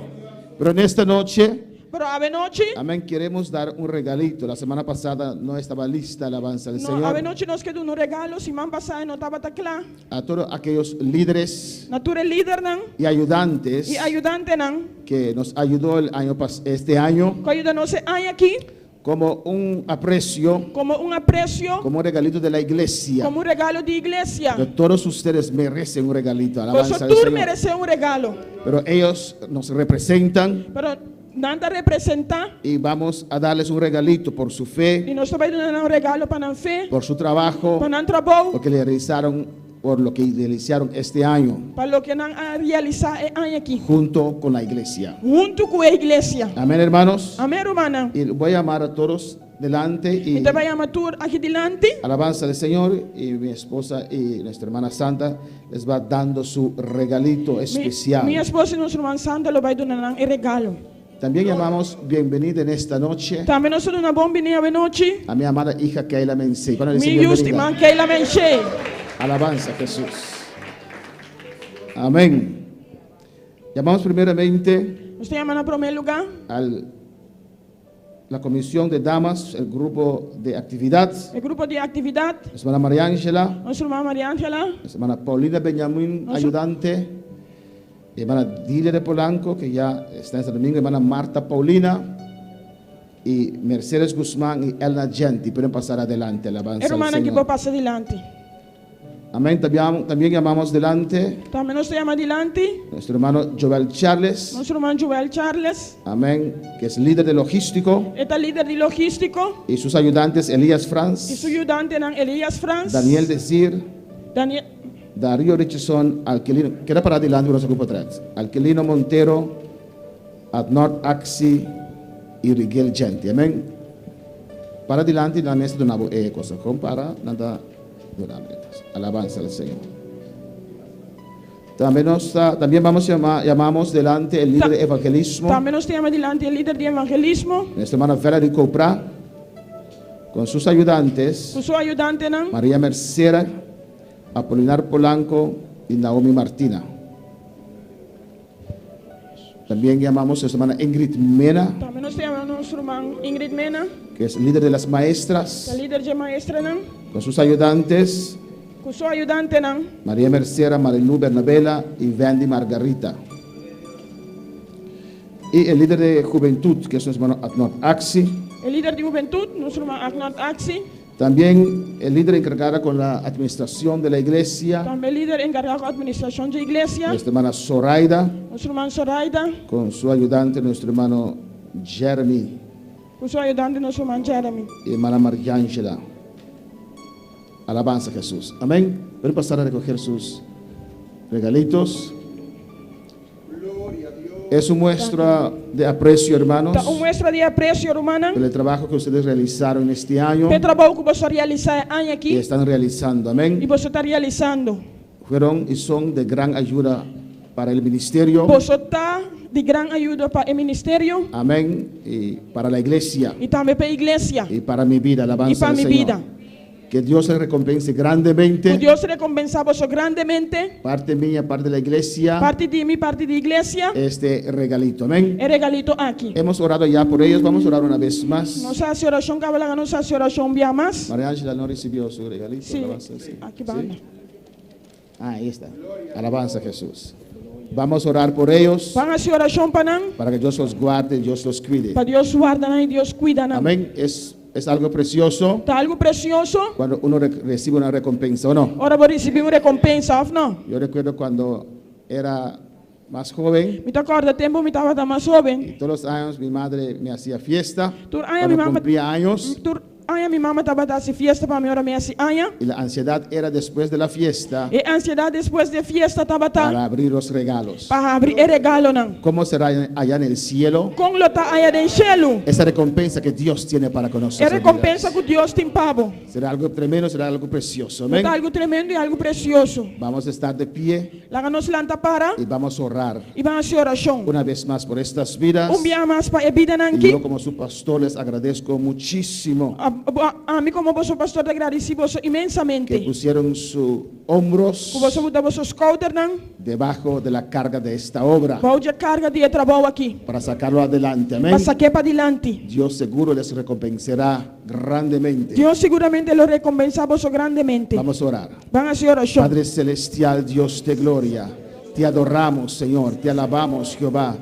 Pero en esta noche, Pero awe nochi, amén, queremos dar un regalito. La semana pasada no estaba lista alabanza al no, Señor. awe nochi nos ke duna un regalo, siman pasá no tabata kla. A todos aquellos líderes Na tur e lidernan y ayudantes i ayudantenan que nos ayudó el año este año ku a yuda nos e aña aki como un aprecio, komo un apresio, como un regalito de la iglesia. komo un regalo di iglesia. Que todos ustedes merecen un regalito, alabanza Boso al tur Señor. meresé un regalo. Pero ellos nos representan Pero nan ta representá y vamos a darles un regalito por su fe, i nos ta bai duna nan un regalo pa nan fe, por su trabajo, pa nan trabou, porque le realizaron, por lo que realizaron este año pa loke nan a realisá e aña aki, junto con la iglesia. huntu ku e iglesia. Amén, hermanos. Amèn, rumannan. Y voy a llamar a todos delante y Mi ta bai yama tur aki dilanti. alabanza del Señor y mi esposa y nuestra hermana Santa les va dando su regalito Mi, especial. mi esposo i nos ruman Santa lo bai duna nan e regalo. También llamamos bienvenida en esta noche Tambe nos ta duna bon biní awe nochi. a mi amada hija Keila Mense. Bueno, dice Mi yu bienvenida. stimá Keila Mense. Alabanza a Jesús. Amén. Llamamos primeramente Nos ta yama na promé lugá a la comisión de damas, el grupo de actividad, e grupo di aktividat. nuestra hermana María Ángela, Nos ruman Maria Angela. nuestra hermana Paulina Benjamín, ayudante, hermana Dilia de Polanco, que ya está en este domingo, hermana Marta Paulina, y Mercedes Guzmán y Elna Genti. Pueden pasar adelante, alabanza E al rumannan aki Señor. por pasa dilanti. Amén. También, también llamamos delante Tambe nos ta yama dilanti. nuestro hermano Joel Charles. Nos ruman Joel Charles. Amén. Que es líder de logístico. E ta lider di logístiko. Y sus ayudantes Elías I Franz, su ayudantenan Elias Frans. Daniel Desir, Daniel. Darío Richardson, Alquilino, queda para adelante, pero no se ocupa atrás. Alquilino Montero, Adnor Axi y Rigel Genti. Amén. Para adelante, la mesa de una cosa. Compara, nada, Alabanza al Señor. También, también vamos a llamar, llamamos delante el líder de evangelismo, Tambe nos ta yama dilanti e lider di evangelismo. nuestra hermana Valerie Copra, con sus ayudantes, Ku su ayudantenan. María Mercera, Apolinar Polanco y Naomi Martina. También llamamos a nuestra hermana Ingrid Mena, Tambe nos ta yama nos ruman Ingrid Mena. que es líder de las Ta maestras, lider di maestranan. con sus ayudantes, Ku su ayudantenan. María Mercera, Marilu Bernabela y Wendy Margarita. Y el líder de juventud, que es nuestro hermano Adnor Axi. E lider di hubentut, nos ruman Agnot Axi. También el líder encargado con la administración de la iglesia, Tambe e lider enkargá ku administrashon di iglesia. nuestra hermana Zoraida, Nos ruman Zoraida. con su ayudante, nuestro hermano Jeremy Ku su ayudante, nos ruman Jeremy. y hermana María Ángela. Alabanza a Jesús. Amén. Pueden pasar a recoger sus regalitos. Es una muestra de aprecio, hermanos, Ta un muestra di apresio, rumannan. por el trabajo que ustedes realizaron este año Pa e trabou ku boso a realisá e aña y aki. están realizando. I Amén. boso ta realisando. Fueron y son de gran ayuda para el ministerio. Boso ta di gran ayudo pa e ministerio Amén. Y para la iglesia i tambe pa e iglesia. y para mi vida. I Alabanza pa al mi Señor. bida. Que Dios les recompense Ku grandemente. Dios rekompensá boso grandemente. Parte mía, parte de la iglesia, Parti di mi, parti di iglesia. este regalito. Amén. E regalito aki. Hemos orado ya por ellos, vamos a orar una vez más. Nos a hasi orashon kaba, laga nos hasi orashon un bia mas. María Ángela no recibió su regalito. Sí. Alabanza, sí. Aki banda. Sí. Ah, ahí está. Alabanza a Jesús. Vamos a orar por ellos Ban hasi orashon pa nan, para que Dios los guarde, Dios los cuide. pa Dios warda nan i Dios kuida nan. Amén. Es algo precioso Ta algu presioso cuando uno recibe una recompensa, ¿o no? ora bo risibí un rekompensa, òf no? Yo recuerdo cuando era más joven, Mi ta kòrda tempu mi tabata mas hóben. y todos los años mi madre me hacía fiesta. Tur aña Cuando mi mama cumplía años, Tur aña mi mama tabata hasi fiesta pa mi ora mi hasi aña. y la ansiedad era después de la fiesta E ansiedat despues di fiesta tabata para abrir los regalos. pa habri e regalonan. ¿Cómo será allá en el cielo Kon lo ta aya den shelu? esa recompensa que Dios tiene para con E nosotros? rekompensa ku Dios tin pa bo. Será algo tremendo, será algo precioso. Amén. Ta algu tremendo i algu presioso. Vamos a estar de pie Laga nos lanta para y vamos a orar i ban hasi orashon. una vez más por estas vidas. Un bia mas pa e bidanan Y aki. yo como su pastor les agradezco muchísimo Ami komo boso pastor ta gradisí boso que inmensamente. pusieron sus hombros Ku boso a buta boso skoudernan debajo de la carga de esta obra bou di e karga di e trabou aki. para sacarlo adelante. Amén. Pa sak'é padilanti. Dios seguro les recompensará grandemente. Dios siguramente lo rekompensá boso grandemente. Vamos a orar. Ban hasi orashon. Padre Celestial, Dios de gloria, te adoramos, Señor, te alabamos, Jehová.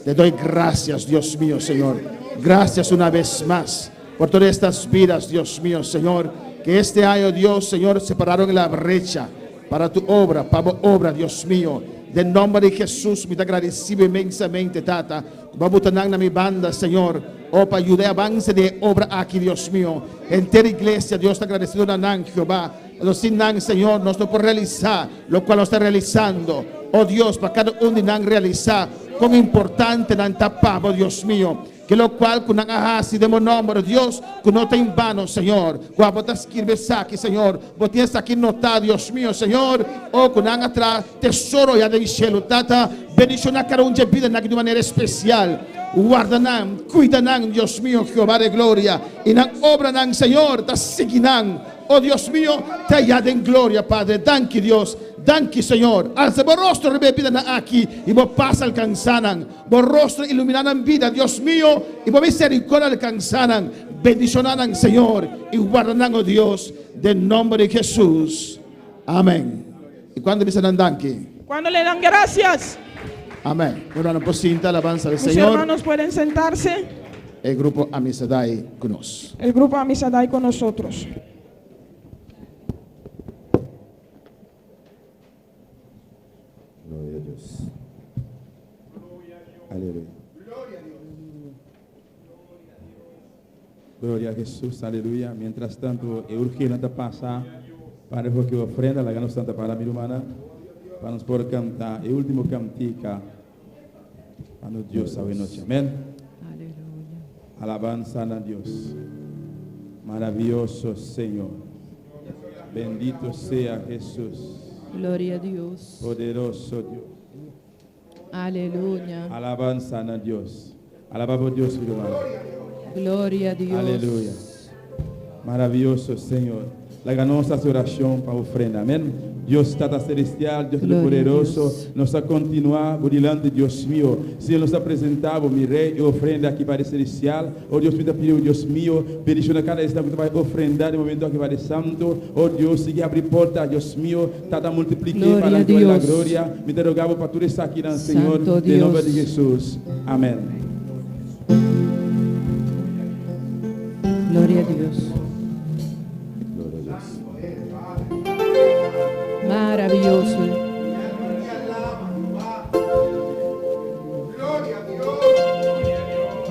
Te doy gracias, Dios mío, Señor. Gracias una vez más por todas estas vidas, Dios mío, Señor. Que este año, Dios, Señor, se pararon en la brecha para tu obra, para tu obra, Dios mío. De nombre de Jesús, me te agradecido inmensamente, Tata. Vamos a mi banda, Señor. Oh, para ayudar avance de obra aquí, Dios mío. Entera iglesia, Dios te agradecido, Nanán, Jehová. Los sin nan, Señor, nos no por realizar lo cual nos está realizando. Oh Dios, para cada uno de nan realizar con importante nan tapabo, Dios mío. Que lo cual con nan ahasi de nombre, Dios, que no te en vano, Señor. Cuando te escribe aquí, Señor, vos tienes aquí notado, Dios mío, Señor. Oh, con nan atrás, tesoro ya del cielo, Tata, bendición a cada uno de vida de manera especial. Guardanan, cuidanan, Dios mío, Jehová de gloria. Y nan obra nan, Señor, ta seguinan. Oh Dios mío, te hallad en gloria, Padre. Danke, Dios. Danke, Señor. Alza bo rostro riba e bidanan aki i bo pas alkansá nan. Bo rostro iluminá nan bida, Dios mío, i bo miserikòrdia alkansá nan. Bendishoná nan, Señor, i warda nan, oh Dios, den nòmber di Hesus. Amèn. I kuantu bisa nan danki? Cuando le dan gracias. Amèn. Mi rumannan por sinta, alabansa al Mis Señor. hermanos pueden sentarse. E grupo Amisadai ku nos. El grupo Amisadai con nosotros. Gloria a Dios. Aleluya. Gloria a Jesús, aleluya. Mientras tanto, e urgente ta pasa pa e ofrenda, laga nos lanta para mi rumannan, pa nos por kanta e último kantika pa nos Dios awe nochi. Amèn. Aleluya. Alabansa na Dios. Maravioso Señor. Bendito sea Jesús. Gloria a Dios. Poderoso Dios. Aleluya. Alabansa na Dios. Alabamos Dios, mi ruman. Gloria a Dios. Aleluya. Maravioso Señor. Laga nos hasi orashon pa ofrenda. Amèn. Dios Tata Celestial, Dios Gloria a Poderoso, Dios. nos ta kontinuá dilanti, Dios mio. Señor, nos ta presentá, mi Rei, e ofrenda aki, Padre Celestial. Oh Dios, mi ta pidi, Dios mio, bendishoná kada esnan ku ta bai ofrendá den e momento aki, Padre Santo. Oh Dios, sigui habri porta, Dios mio, Tata multipliká Gloria pa a la gloria. Dios. gloria. Mi ta roga pa tur esaki, Señor, Santo den nòmber Dios. di Hesus. Amèn. Gloria a Dios. Gloria a Dios. Maravilloso.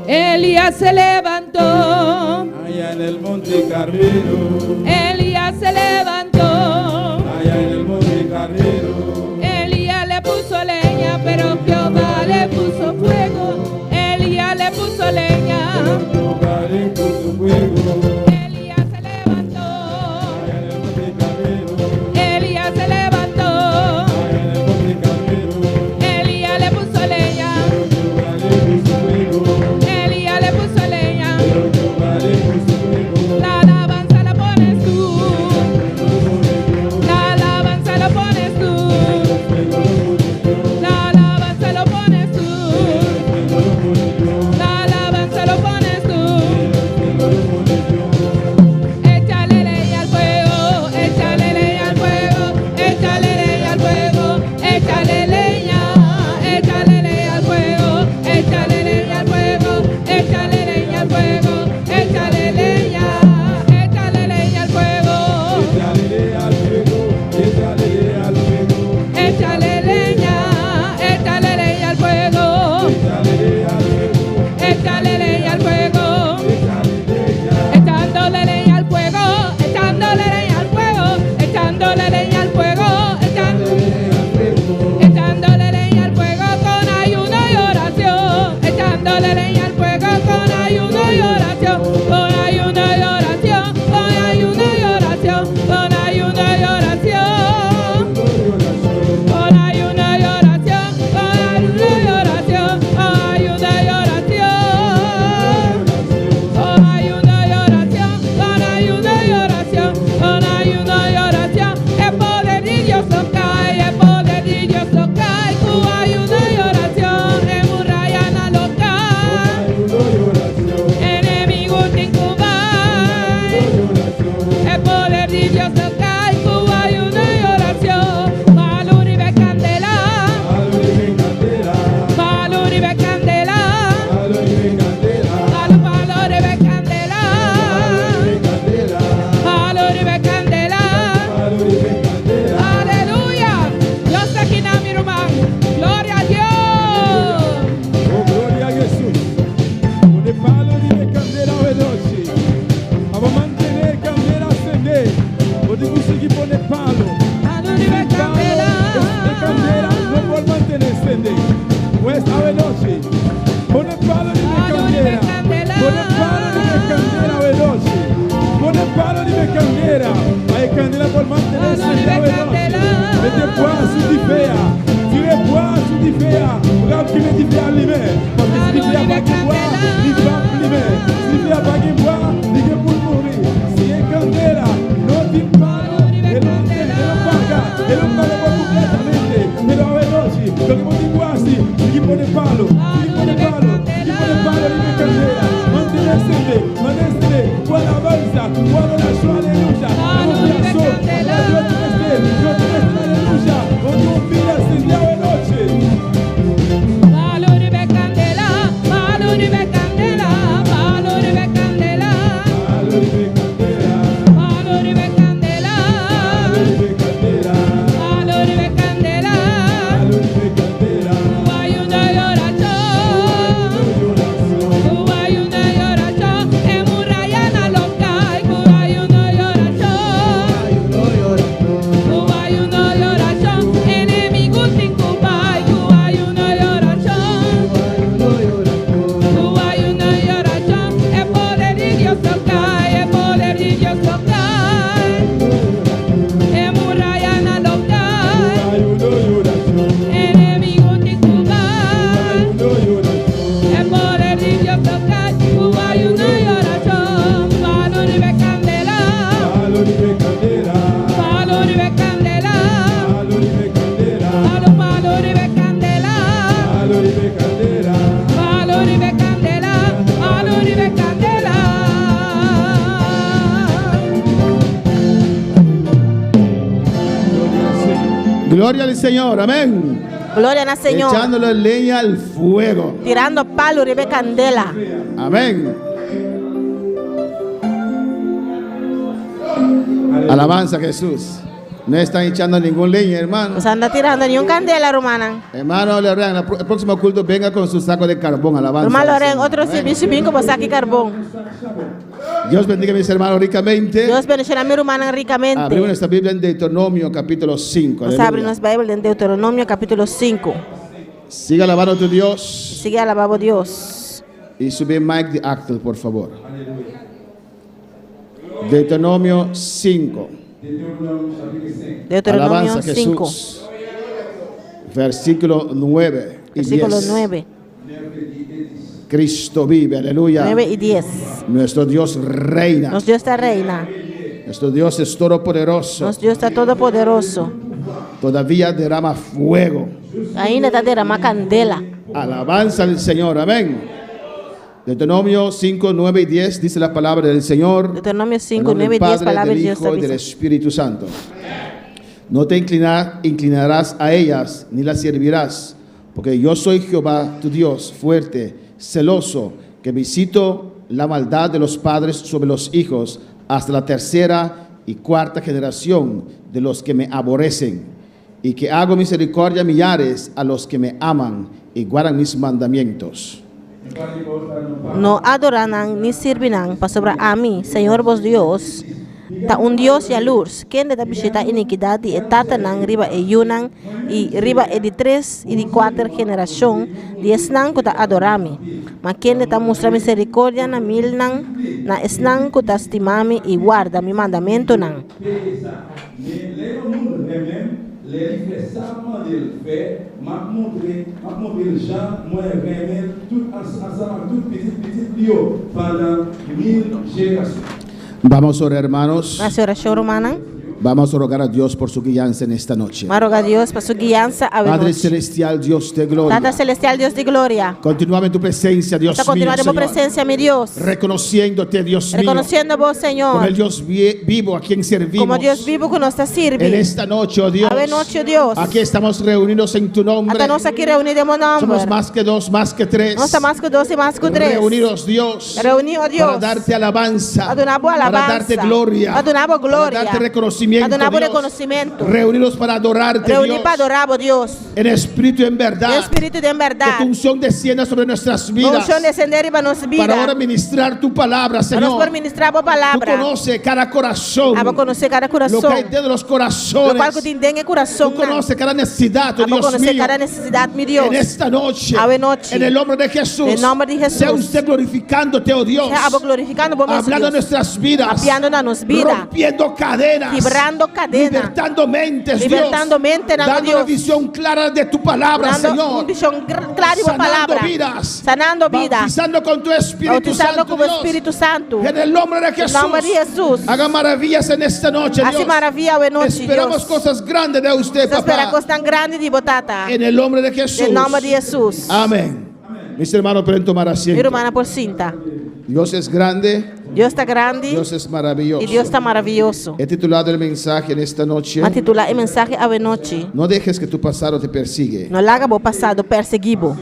Elías se levantó. Allá en el monte Carmelo, Elías se levantó. allá en el monte Carmelo. Elías le puso leña, pero Jehová le puso fuego. Elías le puso leña. Jehová le puso fuego. Elías se levantó. Allá en el monte Carmelo, Elías se levantó. allá en el monte Carmelo. Elías le puso leña. Jehová le puso fuego. Elías le puso leña. Jehová le puso fuego. La alabanza la pones tú. awe nochi. Pone palo riba e candela. Pone palo riba e candela awe nochi. Pone palo riba e candela. Pa e candela por mantené sendé awe nochi. Mete bua su di fea. Tira e bua su di fea. Rap ki mete fea lime. Paske si di fea pa gen bua, li pap lime. Si di fea pa gen bua, li gen pou l mouri. Si e candela no tin palo, e lo e lo paga. E lo paga por completamente. Pero awe nochi, loke bo tin ku hasi, sigui pone palo, sigui pone palo, sigui pone palo riba e candela. Mantené sende, mantené sende ku alabansa, ku adorashon, aleluya. Den bo kurason, pasobra Dios tin mester, Dios tin mester aleluya. Bo tin un bida sende awe nochi. Palo riba e candela, palo riba e candela, palo riba e candela. Palo riba e candela. Palo riba e candela. Palo riba e candela. Palo riba e candela. Palo riba e candela. Ku ayuno i orashon. Ku ayuno i orashon. E murayanan lo kai. Ku ayuno i orashon. Ku ayuno i orashon. Enemigu tin ku bai. Ku ayuno i orashon. Ku ayuno i orashon. E poder di Dios lo kai. E poder di Dios lo kai. E murayanan lo kai. Enemigu tin ku bai. E poder di Dios lo kai. Ku ayuno i orashon. Palo riba e candela. Palo riba e candela. Palo riba e candela. Palo riba e candela. Palo, palo riba e candela. Palo riba e candela. Palo riba e candela. Palo riba e candela. Gloria al Señor, amén. Gloria na Señor. Echándole leña al fuego. Tirando palo riba e candela. Amén. Alabanza a Jesús. No están echando ningún leña, hermano. Boso no ta tirando ningun candela, rumannan. Hermano Loren, el próximo culto venga con su saco de carbón. Alabanza. Ruman al Loren, Señor. otro servicio bin ku bo saki carbon. Dios bendiga a mis hermanos ricamente. Dios bendiciona mi rumannan ricamente. Abrimos nuestra Biblia en Deuteronomio capítulo 5. Nos habri nos Bijbel den Deuteronomio capítulo 5. Siga alabando a tu Dios. Sigui alaba bo Dios. Y sube mic de Actel, por favor. Deuteronomio 5. Deuteronomio Alabanza a 5. Jesús. Versículo 9 y Versículo 10. 9. Cristo vive, aleluya. 9 y 10. Nuestro Dios reina. Nos Dios ta reina. Nuestro Dios es todopoderoso. Nos Dios ta todopoderoso. Todavía derrama fuego. Ainda ta derama candela. Alabanza al Señor, amén. Deuteronomio 5, 9 y 10 dice la palabra del Señor. Deuteronomio En 5, nombre 9 y del 10, Padre, palabra del de Dios. Hijo y del Espíritu Santo. No te inclinarás a ellas, ni las servirás, porque yo soy Jehová tu Dios, fuerte, celoso, que visito la maldad de los padres sobre los hijos hasta la tercera y cuarta generación de los que me aborrecen, y que hago misericordia a millares a los que me aman y guardan mis mandamientos. No adora nan ni sirbi nan pasobra ami, Señor bo Dios, ta un Dios yalurs, kende ta bishita inikidat di e tatanan riba e yunan i riba e di tres i di kuater generashon di esnan ku ta adora mi, ma kende ta mustra miserikordia na milnan na esnan ku ta stima mi i warda mi mandamentunan. Lè li fè sa m mande l fè, m ap montre, m ap montre l jan mwen renmen l tout ansanm ak tout pitit pitit li yo pandan mil jenerasyon. Vamos a orar, hermanos. Hasi orashon, rumannan. Vamos a rogar a Dios por su guianza en esta noche. Ban roga Dios pa su guiansa Padre awe nochi. Celestial, Dios de gloria. Tata Celestial, Dios di gloria. Continuamos en tu presencia, Dios Nos ta mío, kontinuá den bo Señor. presensia, mi Dios. Reconociéndote, Dios mío, Rekonosiendo bo, como Señor. el Dios vivo a quien servimos. Komo Dios bibu ku nos ta sirbi. En esta noche, oh Dios. Awe nochi, oh Dios. Aquí estamos reunidos en tu nombre. Ata nos aki reuní den bo Somos nòmber. más que dos, más que tres. Nos ta mas ku dos i mas ku tres. Reunidos, Dios. Reuní, oh Dios. Para darte alabanza. Pa duna bo Para alabansa. darte gloria. Pa duna bo Para gloria. darte reconocimiento. reconocimiento. Pa duna bo Dios. rekonosementu. Reunidos para adorarte, Reuní Dios. pa adorá bo, Dios. En espíritu y en verdad. Den spiritu i den Que bèrdat. tu unción descienda sobre nuestras Bo vidas. unshon desendé riba nos Para bida. ahora ministrar tu palabra, Pa nos Señor. por ministrá bo Tú palabra. conoces cada corazón. Abo konosé kada Lo que hay kurason. dentro de los Lo kual corazones. ku tin den e Tú kurasonnan. conoces cada necesidad, oh Abo Dios konosé mío. kada nesesidat, mi Dios. En esta noche, Awe nochi. en el nombre de Jesús, Den nòmber di Hesus. sea usted glorificándote, oh Dios, Sea abo glorifikando bo mes, hablando Dios. nuestras vidas, Papiando na nos bida. rompiendo cadenas, Kibrando kadena. libertando mentes, Libertando Dios, mentenan, oh dando una Dios. visión clara de tu palabra, Dando un Señor, vishon kla di bo sanando palabra. vidas, Sanando bida. bautizando con tu Espíritu Boutisando Santo, ku bo Dios. Spiritu Santu. En el nombre de Jesús, nòmber di Hesus. haga maravillas en esta noche, Hasi Dios. maravia awe nochi, Esperamos Dios. cosas grandes de usted, Nos ta spera papá. kosnan grandi di bo, Tata. En el nombre de Jesús. Den nòmber di Hesus. Amén. Mis hermanos pueden tomar Mi asiento. rumannan por sinta. Dios es grande, Dios ta grandi Dios es maravilloso. i Dios ta maravioso. He titulado el mensaje en esta noche, Mi a titulá e mensahe awe nochi. No dejes que tu pasado te persigue. No laga bo pasado persiguí bo.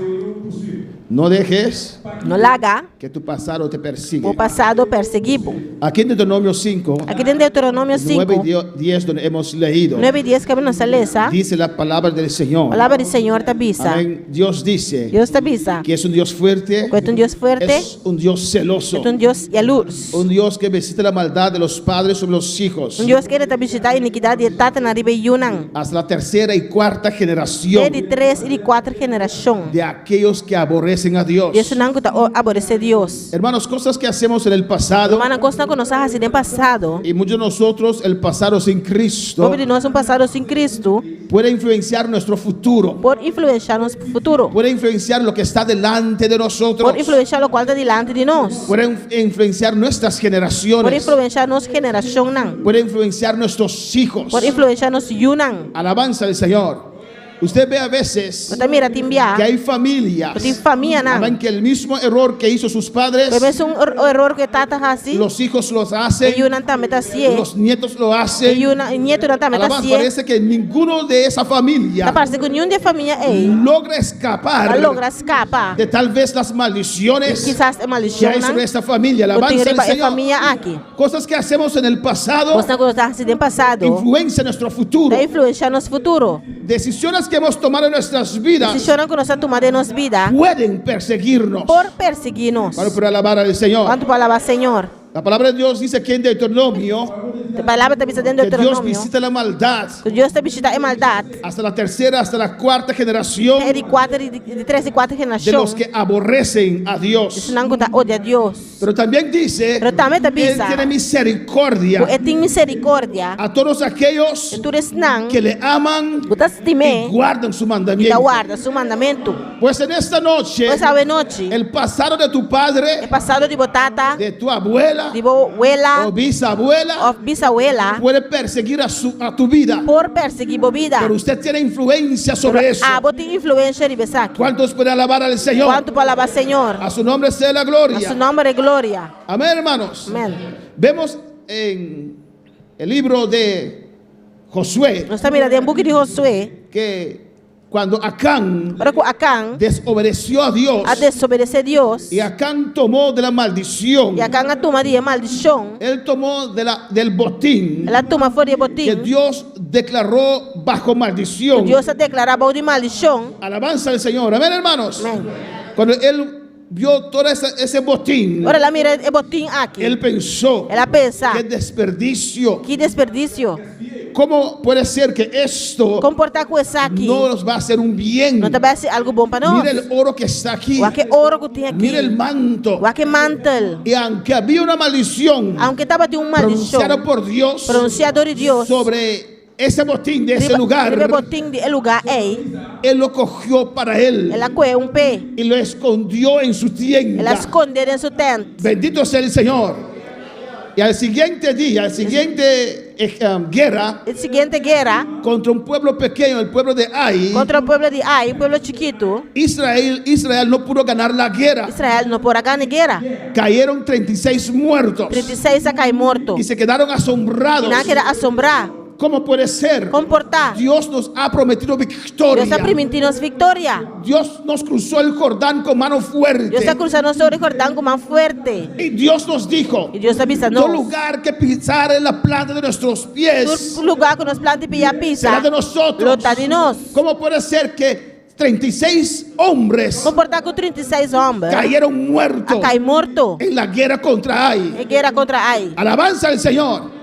No dejes No laga que tu pasado te persigue. bo pasado persiguí bo. Aquí en Deuteronomio 5, Aki den Deuteronomio 9 y 5, 10, donde hemos leído, 9 i 10 ku nos a lesa, dice la palabra del Señor. palabra di Señor ta bisa. Amén. Dios dice Dios ta bisa. que es un Dios fuerte, Ku e ta un Dios fuerte, es un Dios celoso, e ta un Dios yalurs. un Dios que visita la maldad de los padres sobre los hijos, Un Dios ku ta bishitá inikidat di e tatanan riba e yunan. hasta la tercera y cuarta Te generación di tres i di kuater generashon. de aquellos que aborrecen a Dios. Di esunnan ku ta aboresé Dios. Hermanos, cosas que hacemos en el pasado Rumannan, kosnan ku nos a hasi den pasado. y muchos de nosotros el pasado sin Cristo Hopi di nos un pasado sin Cristo puede influenciar nuestro futuro, por influensiá nos futuro. puede influenciar lo que está delante de nosotros, Por influensiá lokual ta dilanti di nos. puede influenciar nuestras Por generaciones, influensiá nos generashonnan. puede influenciar nuestros hijos. Por influensiá nos yunan. Alabanza al Señor. Usted ve a veces Bo ta mira tin bia. que hay familias Tin famianan. saben que el mismo error que hizo sus padres, E mesun eror ku e tata a hasi. los hijos los hacen, E yunan tambe ta hasié. los nietos lo hacen. E yunan, e nietonan tambe ta Alabanza, hasié. parece que ninguno de esa familia Ta parse ku niun di e famia ei logra escapar ta logra skapa. de tal vez las maldiciones Kisas e que hay maldishonnan sobre esta familia. ku tin Alabanza al riba e Señor. famia aki. Cosas que hacemos en el pasado Kosnan ku nos a hasi den pasado influencian nuestro futuro. ta influensiá nos futuro. Decisiones que hemos tomado en nuestras vidas Desishonnan ku nos a tuma den nos bida pueden perseguirnos. por persiguí nos. Para poder alabar al Señor. Kuantu por alabá Señor? La palabra de Dios dice aquí en Deuteronomio E palabra ta bisa den que Dios Deuteronomio visita la maldad ku Dios ta bishitá e maldat hasta la tercera, hasta la cuarta generación te di kuater di tres i kuater de generashon los que aborrecen a Dios. Esnan ku ta odia Dios. Pero también dice, Pero tambe ta Él bisa tiene misericordia ku e tin miserikordia a todos aquellos e tur esnan que le aman ku ta stim'é y guardan su i ta mandamiento. warda su mandamentu. Pues en esta noche, Pues awe nochi, el pasado de tu e padre, pasado di bo tata, de tu abuela di bo wela o bisabuela òf bisawela puede perseguir a, su, a tu vida. por persiguí bo bida. Pero usted tiene influencia sobre Pero eso. abo tin influensia riba esaki. ¿Cuántos pueden alabar al Señor? Kuantu por alabá Señor? A su nombre sea la A su gloria. nòmber gloria. Amén, hermanos. Amèn. Vemos en el libro de Josué Nos ta mira den buki di Josué, que cuando Acán ora ku Acán desobedeció a Dios a desobedesé Dios y Acán tomó de la maldición, i Acán a tuma di e maldishon, él tomó de la, del botín el a tuma for di e que botin Dios declaró bajo maldición. Dios a deklará bou di maldishon. Alabanza al Señor. Amén, hermanos. Amèn. Cuando él vio todo ese botín, Ora el a mira e botin aki, él pensó, el a pensa, qué desperdicio. ki desperdisio. ¿Cómo puede ser que esto Kon por ta ku esaki no nos va a hacer un bien? no ta bai hasi algu bon pa nos? Mira el oro que está aquí. Wak e oro ku tin aki. Mira el manto. Wak e mantel. Y aunque había una maldición Aunke tabatin un maldishon pronunciada por Dios pronunsiá dor di Dios sobre ese botín de ese riba, lugar, riba e botin di e lugá ei, él lo cogió para él el a kue un p'e. y lo escondió en su El a tienda. skonde den su tènt. Bendito sea el Señor. Y al siguiente día, al siguiente guerra E siguiente guera contra un pueblo pequeño, el pueblo de Ai, kontra e pueblo di Ai, un pueblo chikitu, Israel no pudo ganar la guerra. Israel no por a gana e guera. Cayeron 36 muertos 36 a kai morto. y se quedaron I asombrados nan a keda asombrá. ¿Cómo puede ser? Kon por ta? Dios nos ha prometido victoria. Dios a primintí nos viktoria. Dios nos cruzó el Jordán con mano fuerte. Dios a krusa nos ori Jordán ku man fuerte. Y Dios nos dijo, I Dios a bisa nos. Todo lugar que pisare la planta de nuestros pies Tur lugá ku nos planta di pia pisa, será de nosotros. lo ta di nos. ¿Cómo puede ser que 36 hombres Kon por ta ku 36 hòmber cayeron muertos a kai morto en la guerra contra Ai? e guera kontra Ai? Alabanza al Señor.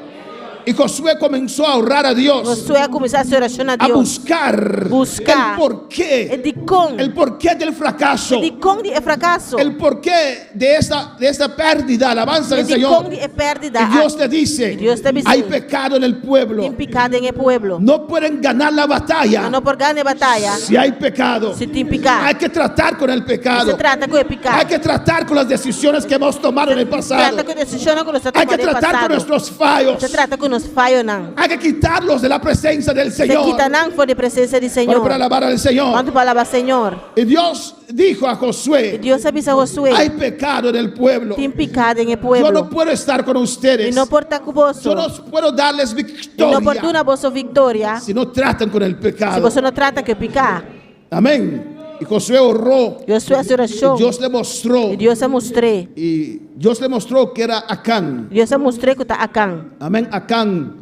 Y Josué comenzó a orar a Dios. Josué a kuminsá hasi orashon na A Dios. buscar Buska el porqué. E dikon. El porqué del fracaso. E dikon di e frakaso. El porqué de esta, de esta pérdida. Alabanza E al dikon Señor. di e pèrdida. Y Dios te dice, I Dios ta bisa. hay pecado en el pueblo. Tin piká den e pueblo. No pueden ganar la batalla. Nan no por gana e bataya. Si hay pecado. Si tin piká. Hay que tratar con el pecado. Mester trata ku e piká. Hay que tratar con las decisiones que hemos tomado en el pasado. Trata ku e desishonnan ku nos a Hay tuma que den tratar con pasado. nuestros fallos. Mester trata ku nos fayonan. Hay que quitarlos de la presencia del Mester Señor. kita nan for di presensia di Bueno, Señor. para alabar al Señor. Kuantu pa alabá Señor. Y Dios dijo a Josué, I Dios a bisa Josué, hay pecado en el pueblo. Tin piká den e Yo pueblo. no puedo estar con ustedes. Mi no por ta ku boso. Yo no puedo darles Mi no por victoria duna boso viktoria si no tratan con el si pecado. boso no trata ku e piká. Amén. Y Josué oró. Josué a hasi orashon. Y Dios le mostró. I Dios a mustr'é. Y Dios le mostró que era Acán. Dios a mustr'é ku ta Acán. Amén. Acán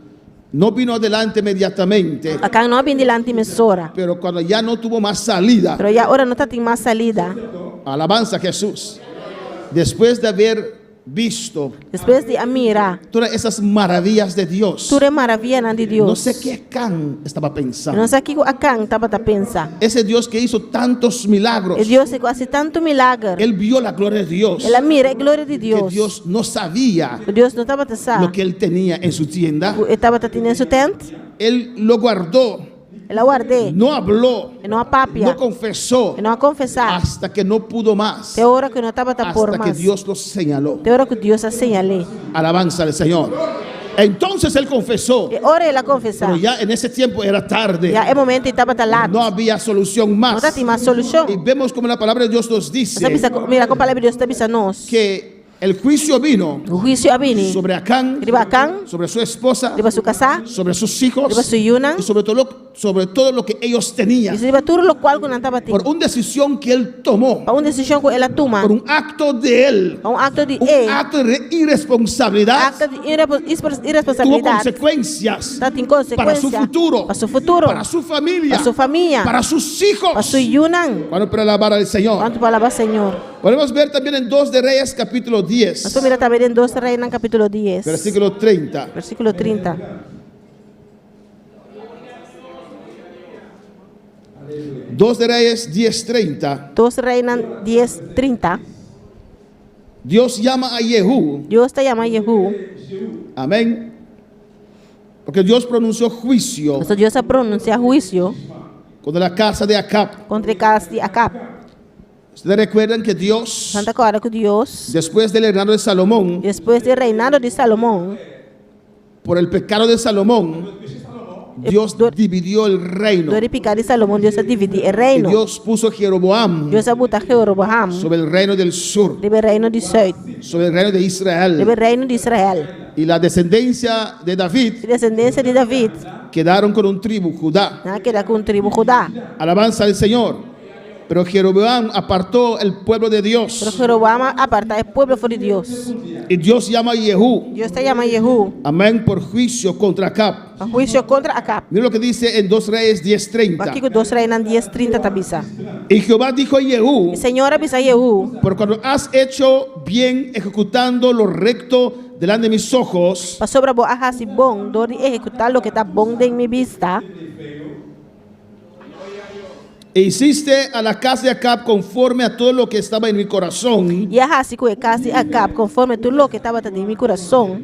no vino adelante inmediatamente. Acán no a bin dilanti mesora. Pero cuando ya no tuvo más salida. Pero ya ora no tatin mas salida. Alabanza a Jesús. Después de haber visto Despues di a mira todas esas maravillas de Dios. tur e maravianan di Dios. No sé qué Acán estaba pensando. No sa kiko Acán tabata pensa. Ese Dios que hizo tantos milagros. E Dios ku a hasi tantu milager. Él vio la gloria de Dios. El a mira e gloria di Que Dios. Dios no sabía Ku Dios no tabata sa lo que él tenía en su tienda. ku e tabata tin den su tent. Él lo guardó. El a ward'é. No habló. E no a papia. No confesó. E no a konfesá. Hasta que no pudo más. Te ora ku e no tabata por Hasta que mas. Dios lo señaló. Te ora ku Dios a señal'é. Alabanza al Señor. Entonces él confesó. E ora el a konfesá. Pero ya en ese tiempo era tarde. Ya e momento ei tabata lat. No había solución más. No tatin mas solushon. Y vemos como la palabra de Dios nos dice. Nos ta bisa, mira kon palabra di Dios ta bisa nos. Que el juicio vino Huisio a bini sobre Acán, riba Acán, sobre su esposa, riba su kasá, sobre sus hijos, riba su yunan, y sobre todo lo que ellos tenían. I riba tur lokual ku nan tabatin. Por una decisión que él tomó. Pa un desishon ku el a tuma. Por un acto de él. Pa un akto di Un e. acto de irresponsabilidad. Akto di Tuvo irresponsabilidat. consecuencias. Tatin Para su konsekuensia. futuro. Pa su futuro. Para su familia. Pa su famia. Para sus hijos. Pa su yunan. Bueno, para alabar al Señor. Kuantu pa alabá Señor. Podemos ver también en 2 de Reyes capítulo 10. Nos por mira tambe den 2 Reynan capítulo 10. Versículo 30. Versículo 30. 2 de Reyes 10, 30. 2 Reynan 10, 30. Dios llama a Jehú. Dios ta yama Jehú. Amén. Porque Dios pronunció juicio. Pasobra Dios a pronunsia huisio. Contra la casa de Acab. Contra e kas di Acab. Ustedes recuerdan que Dios, Nan ta kòrda ku Dios, después del reinado de Salomón, despues di e reinado di Salomon, por el pecado de Salomón, Dios dividió el reino. Dor di piká di Salomon, Dios a dividí e Y reino. Dios puso a Jeroboam Dios a buta Jeroboam sobre el reino del sur, riba e reino di sùit, sobre el reino de Israel. riba e reino di Israel. Y la descendencia de David E desendensia di David quedaron con un tribu, Judá. nan a keda ku un tribu, Judá. Alabanza al Señor. Pero Jeroboam apartó el pueblo de Dios. Pero Jeroboam a apartá e pueblo for di Dios. Y Dios llama a Jehú. Dios ta yama Jehú. Amén, por juicio contra Acab. Pa huisio kontra Acab. Mira lo que dice en 2 Reyes 10:30. Wak kiko 2 Reinan dies trinta ta bisa. Y Jehová dijo a Jehú. E Señor a bisa Jehú. Por cuando has hecho bien ejecutando lo recto delante de mis ojos. Pasobra bo a hasi bon dor di ehekutá loke ta bon den mi bista. E hiciste a la casa de Acab conforme a todo lo que estaba en mi corazón. I a hasi ku e kas di Acab konforme tur loke tabata den mi kurason.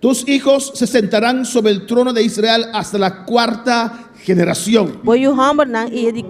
Tus hijos se sentarán sobre el trono de Israel hasta la cuarta generación. Bo yu hòmbernan i e di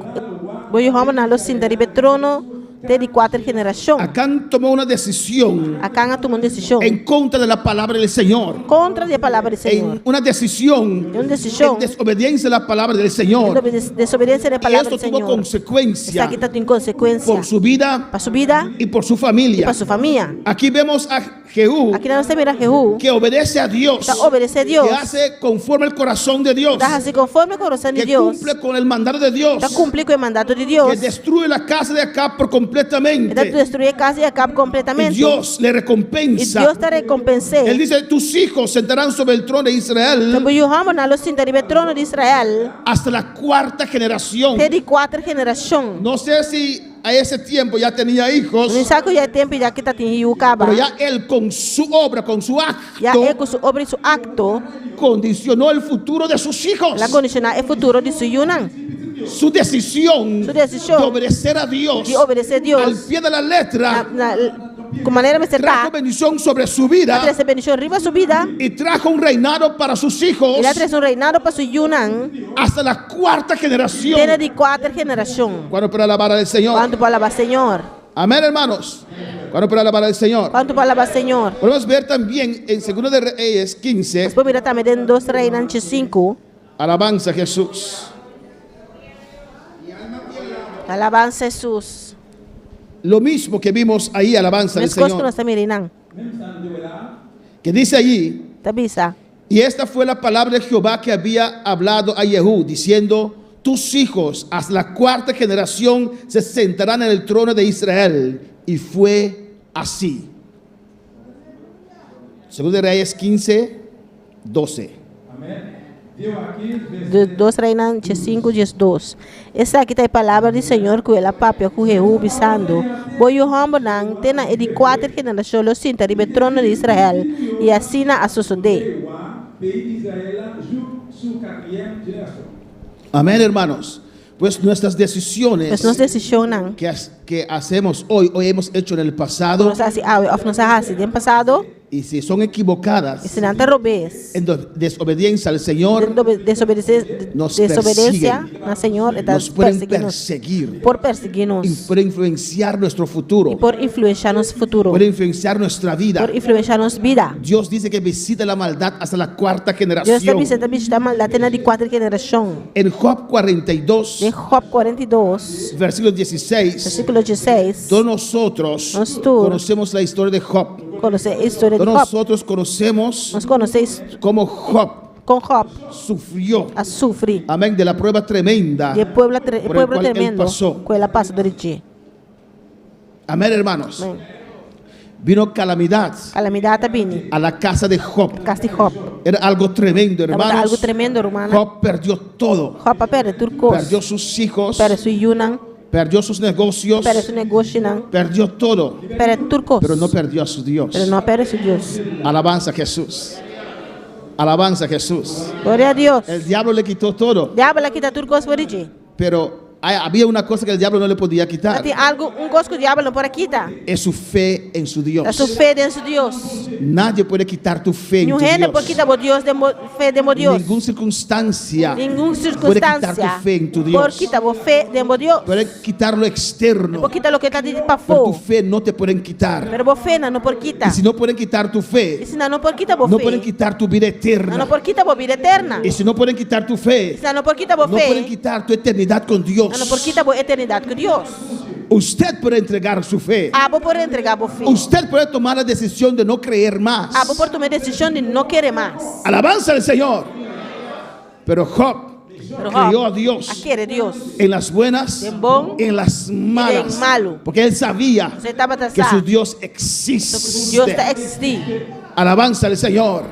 bo yu hòmbernan lo sinta riba e trono Te di kuater generashon. Acán tomó una decisión Akan a tuma un desishon en contra de la palabra del Señor. kontra di e palabra di Señor. En una decisión Un desishon en desobediencia a la palabra del Señor. Desobedensia di e Y palabra esto di tuvo Señor. consecuencia Esaki tabatin konsekuensia por su vida pa su bida y por su i familia. pa su famia. Aquí vemos a Jehú Aki nos ta mira Jehú que obedece a Dios, ta obedesé Dios, que hace conforme al corazón de Dios, ta hasi konforme kurason di que Dios, cumple con el mandato de Dios, ta kumpli ku e mandato di Dios, que destruye la casa de Acab por e ta completamente. destruí kas di Akab Y kompletamente. Dios le I recompensa. Dios ta rekompens'é. Él dice, tus hijos sentarán sobre el trono de Israel Bo yu hòmbernan lo sinta riba e trono di Israel hasta la cuarta generación. te di kuater generashon. No sé si a ese tiempo ya tenía hijos, Mi no sa ku ya e tempu ya e tabatin yu kaba. pero ya él con su obra, con su Ya acto, e ku su obra i su akto, condicionó el futuro de sus hijos. el a kondishoná e futuro di su yunan. Su decisión, Su decisión de obedecer a Dios, di obedesé Dios al pie de la letra, na, na, ku manera mester trajo ta, bendición sobre su vida a trese bendishon riba su bida y trajo un reinado para sus hijos i el a trese un reinado pa su yunan hasta la cuarta generación. te na di kuater generashon. Kuantu por alabar al Señor? Kuantu por alabá Señor? Amén, hermanos. Kuantu por alabar al Señor? Kuantu por alabá Señor? Podemos ver también en Segundo de Reyes 15, Nos por mira tambe den 2 Reinan 5. Alabanza a Jesús. Alabanza a Jesús. Lo mismo que vimos ahí, alabanza al Meskos ku Señor. nos a mira einan. Que dice allí, Ta bisa. y esta fue la palabra de Jehová que había hablado a Jehú, diciendo, tus hijos hasta la cuarta generación se sentarán en el trono de Israel. Y fue así. Segundo de Reyes 15, 12. De 2 Reinan 5, 12. Esaki ta e palabra di Señor ku el a papia ku Jehú, bisando, Bo yu hòmbernan te na e di kuater generashon lo sinta riba e trono di Israel. I asina a sosodé. Amén, hermanos. Pues nuestras decisiones Pues nos desishonnan que, que hacemos hoy, hoy hemos hecho en el ku pasado, nos a hasi awe òf nos a hasi den pasado, y si son equivocadas, i si nan ta robes, en desobediencia al Señor, den desobedese, nos desobedensia persiguen. na Señor, e ta Nos pueden persiguí nos. perseguir. Por persiguí nos. Y pueden influenciar nuestro futuro. I por influensiá nos futuro. Pueden influenciar nuestra vida. Por influensiá nos bida. Dios dice que visita la maldad hasta la cuarta Dios ta generación. bisa e ta bishitá maldat te na di kuater generashon. En Job 42, Den Job 42, versículo 16, versíkulo 16, todos nosotros Nos tur conocemos la historia de Job. konosé e historia di Todos Job. nosotros conocemos Nos konosé cómo Job kon Job sufrió. a sufri. Amén, de la prueba tremenda Di e pueblo, tre, por el pueblo cual él tremendo pasó. ku el a pasa dor di dje. Amén, hermanos. Amén. Vino calamidad Kalamidat a bini. a la casa de Job. Kas di Job. Era algo tremendo, Tabata hermanos. algu tremendo, rumannan. Job perdió todo. Job a pèrdè tur kos. Perdió sus hijos. Pèrdè su yunan. Perdió sus negocios. Pèrdè su negoshinan. Perdió todo. Pèrdè tur kos. Pero no perdió a su Dios. Pero no a pèrdè su Dios. Alabanza a Jesús. Alabanza a Jesús. Gloria na Dios. El diablo le quitó todo. Diabel a kita tur kos for di dje. Pero había una cosa que el diablo no le podía quitar. Tin algu, un kos ku diabel no por a kita. Es su fe en su Dios. Ta su fe den su Dios. Nadie puede quitar tu fe en Ningun tu hende Dios. por kita bo Dios den bo, fe den bo Dios. Ninguna circunstancia Ningun puede quitar tu sirkunstansia fe en tu por Dios. kita bo fe den bo Dios. Puede quitar lo externo. Por kita loke ta di Pero tu pafó. fe no te pueden quitar. Pero bo fe nan no por kita. Y si no pueden quitar tu I fe, si nan no por kita bo no fe. pueden quitar tu vida Nan eterna. no por kita bo bida eterno. Y si no pueden quitar tu I fe, si nan no por kita bo no pueden fe. quitar tu eternidad con Dios. Nan no por kita bo eternidat ku Dios. Usted puede entregar su fe. Abo por entregá bo fe. Usted puede tomar la decisión de no creer más. Abo por tuma e desishon di no kere mas. Alabanza al Señor. Pero Job Pero Job creyó a Dios a kere Dios. en las buenas, Den bon en las malas. den malu. Porque él sabía E tabata que sa su Dios Dios ta existe. eksistí. Alabanza al Señor.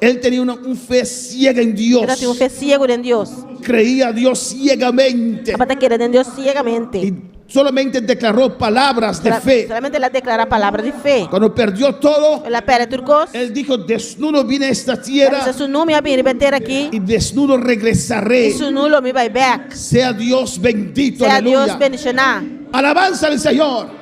Él tenía una un fe ciega en Dios. E tabatin un fe siegu den Dios. Creía a Dios ciegamente. Tabata kere den Dios siegamente. Y solamente declaró palabras de fe. Solamente el a deklará palabra di fe. Cuando perdió todo, El a pèrdè tur kos. él dijo, desnudo vine a esta tierra Sunú mi a bini riba e tera akí. y desnudo regresaré. I sunú lo mi bai bèk. Sea Dios bendito. Sea Aleluya. Dios bendishoná. Alabanza al Señor.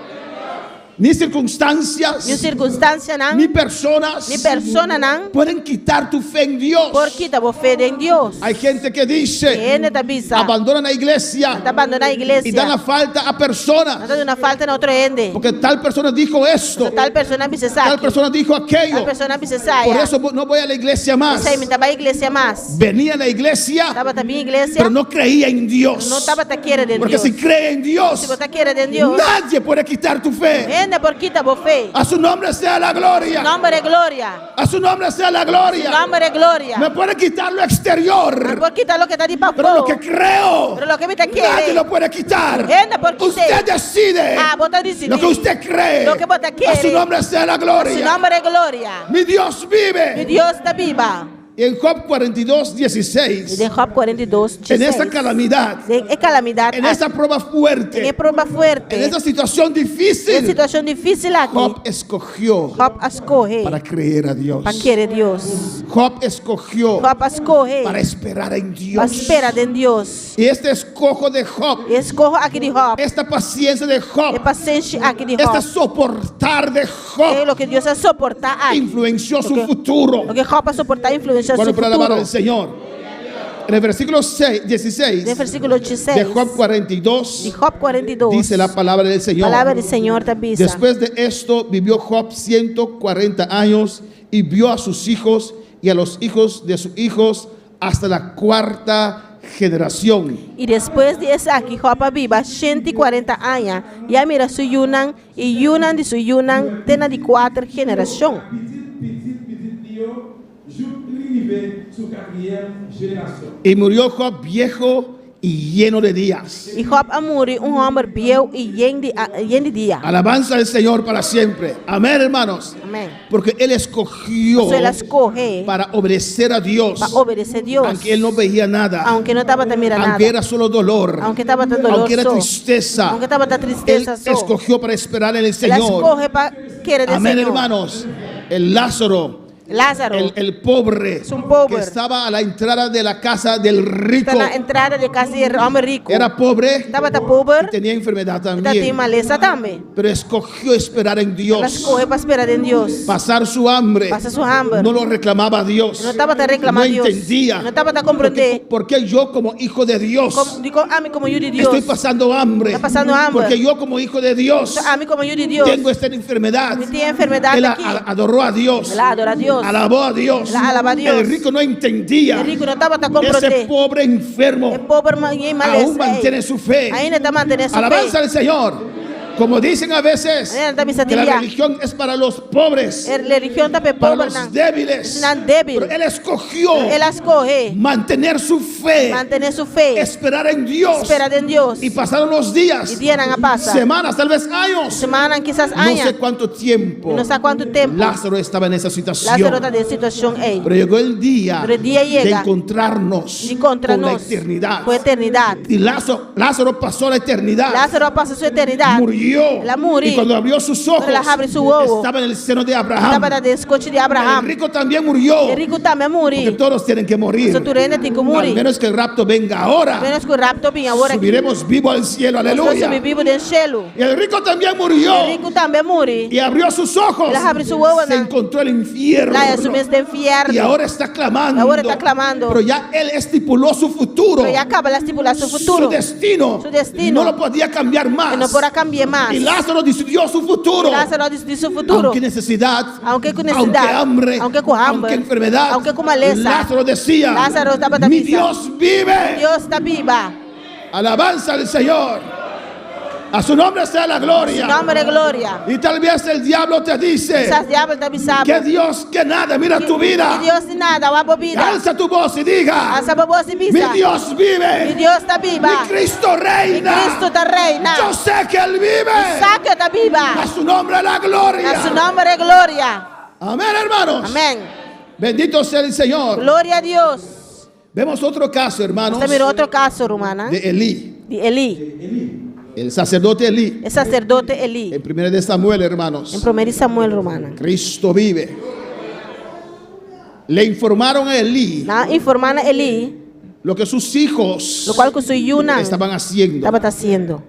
Ni circunstancias. Ni sirkunstansianan. Ni personas. Ni personanan. Pueden quitar tu fe en Dios. Por kita bo fe den Dios. Hay gente que dice. Hende ta bisa. Abandonan la iglesia. Ta bandoná iglesia. Y dan la falta a personas. Nan ta duna falta na otro hende. Porque tal persona dijo esto. Tal persona a bisa esaki. Tal persona dijo aquello. Tal persona a bisa esaya. Por eso no voy a la iglesia más. P'esei mi no ta bai iglesia mas. Venía a la iglesia. Tabata bin iglesia. Pero no creía en Dios. No tabata kere den Porque Dios. si cree en Dios. Si bo ta kere den Dios. Nadie puede quitar tu fe. Hende por kita bo fe. A su nombre sea la gloria. Su nomber e gloria. A su nombre sea la gloria. Su nomber e gloria. Me puede quitar lo exterior. Me por kita loke ta di pafó. Pero lo que creo. Pero loke mi ta kere. Nadie lo puede quitar. Hende por kit'é. Usted decide. Abo ta disidí. Lo que usted cree. Loke bo ta kere. A su nombre sea la gloria. Su nomber e gloria. Mi Dios vive. Mi Dios ta biba. Y en Job 42, 16. I den Job 42, En esta 16. calamidad. Den e kalamidat En esta prueba fuerte. Den e prueba fuerte. En esta situación difícil. Den e situashon difísil aki. Job escogió. Job a skohe. Para creer a Dios. Pa kere Dios. Job escogió. Job a skohe. Para esperar en Dios. Pa spera den Dios. Y este escojo de Job. E eskoho aki di Job. Esta paciencia de Job. E pasenshi aki di Job. Este soportar de Job. E loke Dios a soportá aki. Influenció su Loke- futuro. Loke Job a soportá influensiá Bueno, su para alabar futuro. al Señor. En el versículo 6, 16 Den versíkulo 16 de Job 42, di Job 42, dice la palabra del Señor. Palabra di Señor ta bisa. Después de esto vivió Job 140 años y vio a sus hijos y a los hijos de sus hijos hasta la cuarta generación. I despues di esaki Job a biba 140 aña i a mira su yunan i yunan di su yunan te na di kuater generashon. Y murió Job viejo y lleno de días. I Job a muri un hòmber bieu i yen di yen di dia. Alabanza al Señor para siempre. Amén, hermanos. Amén. Porque él escogió Pasobra el a skohe para obedecer a Dios. pa obedesé Dios. Aunque él no veía nada. Aunke no tabata mira nada. Aunque era solo dolor. Aunke tabata dolor Aunque era so. tristeza. Aunke tabata tristesa Él so. escogió para esperar en el El a Señor. skohe pa kere den Amén, Señor. hermanos. El Lázaro. Lázaro. El, el pobre. Es un pobre. Que estaba a la entrada de la casa del rico. Ta na entrada di kas di hòmber riku. Era pobre. Tabata pober. Y tenía enfermedad I tabatin también. malesa tambe. Pero escogió esperar en Dios. El a skohe pa spera den Dios. Pasar su hambre. Pasa su hamber. No lo reclamaba a Dios. No tabata reklamá No Dios. entendía. No tabata komprondé. Porque yo como hijo de Dios. Kom, dikon ami komo yu di Dios. Estoy pasando hambre. Ta pasando hamber. Porque yo como hijo de Dios. Ami komo yu di Dios. Tengo esta enfermedad. Mi tin e enfermedat Él aki. adoró a Dios. El a adorá Dios. Alabó a Dios. El a alabá Dios. El rico no entendía. E riku no tabata komprondé. Ese pobre enfermo. E pober yen malesa. Aún mantiene su fe. Ainda ta mantené su fe. Alabanza al Señor. Como dicen a veces, que la religión es para los pobres, E religion ta pa para pober los nan. débiles. Nan débil. Pero él escogió El a skohe mantener su fe, mantené su fe, esperar en Dios. Spera den Dios. Y pasaron los días, I dianan a pasa. semanas, tal vez años. Simannan, kisas No aña. sé cuánto tiempo. No sa kuantu tempu. Lázaro estaba en esa situación. Lázaro ta den e situashon ei. Pero llegó el día Pero e dia de yega encontrarnos di kontra con la nos eternidad. ku eternidat. Y Lázaro, Lázaro pasó la eternidad. Lázaro a pasa su eternidat. Murió. El a muri. Y cuando abrió sus ojos, El a habri su wowo. estaba en el seno de Abraham. Tabata den skochi di Abraham. El rico también murió. E riku tambe a muri. Porque todos tienen que morir. Pasobra tur hende tin ku muri. Al menos que el rapto venga ahora. Menos ku rapto bin awor aki. Subiremos vivo al cielo. Nos Aleluya. subi bibu den shelu. Y el rico también murió. E riku tambe a muri. Y abrió sus ojos. El a habri su wowo. Se encontró el infierno. El a haña su mes den fièrnu. Y ahora está clamando. Awor e ta klamando. Pero ya él estipuló su futuro. Pero ya kaba el a stipulá su futuro. Su destino. Su destino. No lo podía cambiar más. E no por a kambi'é mas. Y Lázaro decidió su futuro. I Lázaro a disidí su futuro. Aunque necesidad. Aunke ku nesesidat. Aunque hambre. Aunke ku hamber. Aunque enfermedad. Aunke ku malesa. Lázaro decía. Lázaro tabata Mi bisa, Dios vive. Mi Dios ta biba. Alabanza al Señor. A su nombre sea la gloria. Su nombre gloria. Y tal vez el diablo te dice. Kisas diabel ta bisa bo. Que Dios, que nada, mira tu vida. Ki Dios ni nada, wak bo bida. Alza tu voz y diga. Alsa bo bos i bisa. Mi Dios vive. Mi Dios ta biba. Mi Cristo reina. Mi Cristo ta reina. Yo sé que Él vive. Mi sa ku E ta biba. A su nombre la gloria. A su nombre gloria. Amén, hermanos. Amén. Bendito sea el Señor. Gloria a Dios. Vemos otro caso, hermanos. Nos ta mira otro kaso, rumannan. De Elí. Di Elí. El sacerdote Elí. E saserdote Elí. En primera de Samuel, hermanos. En promé di Samuel, rumannan. Cristo vive. Le informaron a Elí. Nan a informá na Elí. Lo que sus hijos. Lokual ku su yunan. Estaban haciendo. Tabata hasiendo.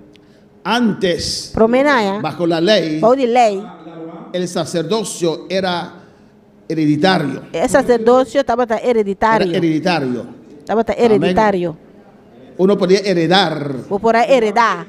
Antes, Promé nan aya, bajo la ley, bou di lei, el sacerdocio era hereditario. e saserdosio tabata Era hereditario. hereditario. Tabata Amén. hereditario. Uno podía heredar. Bo por a heredá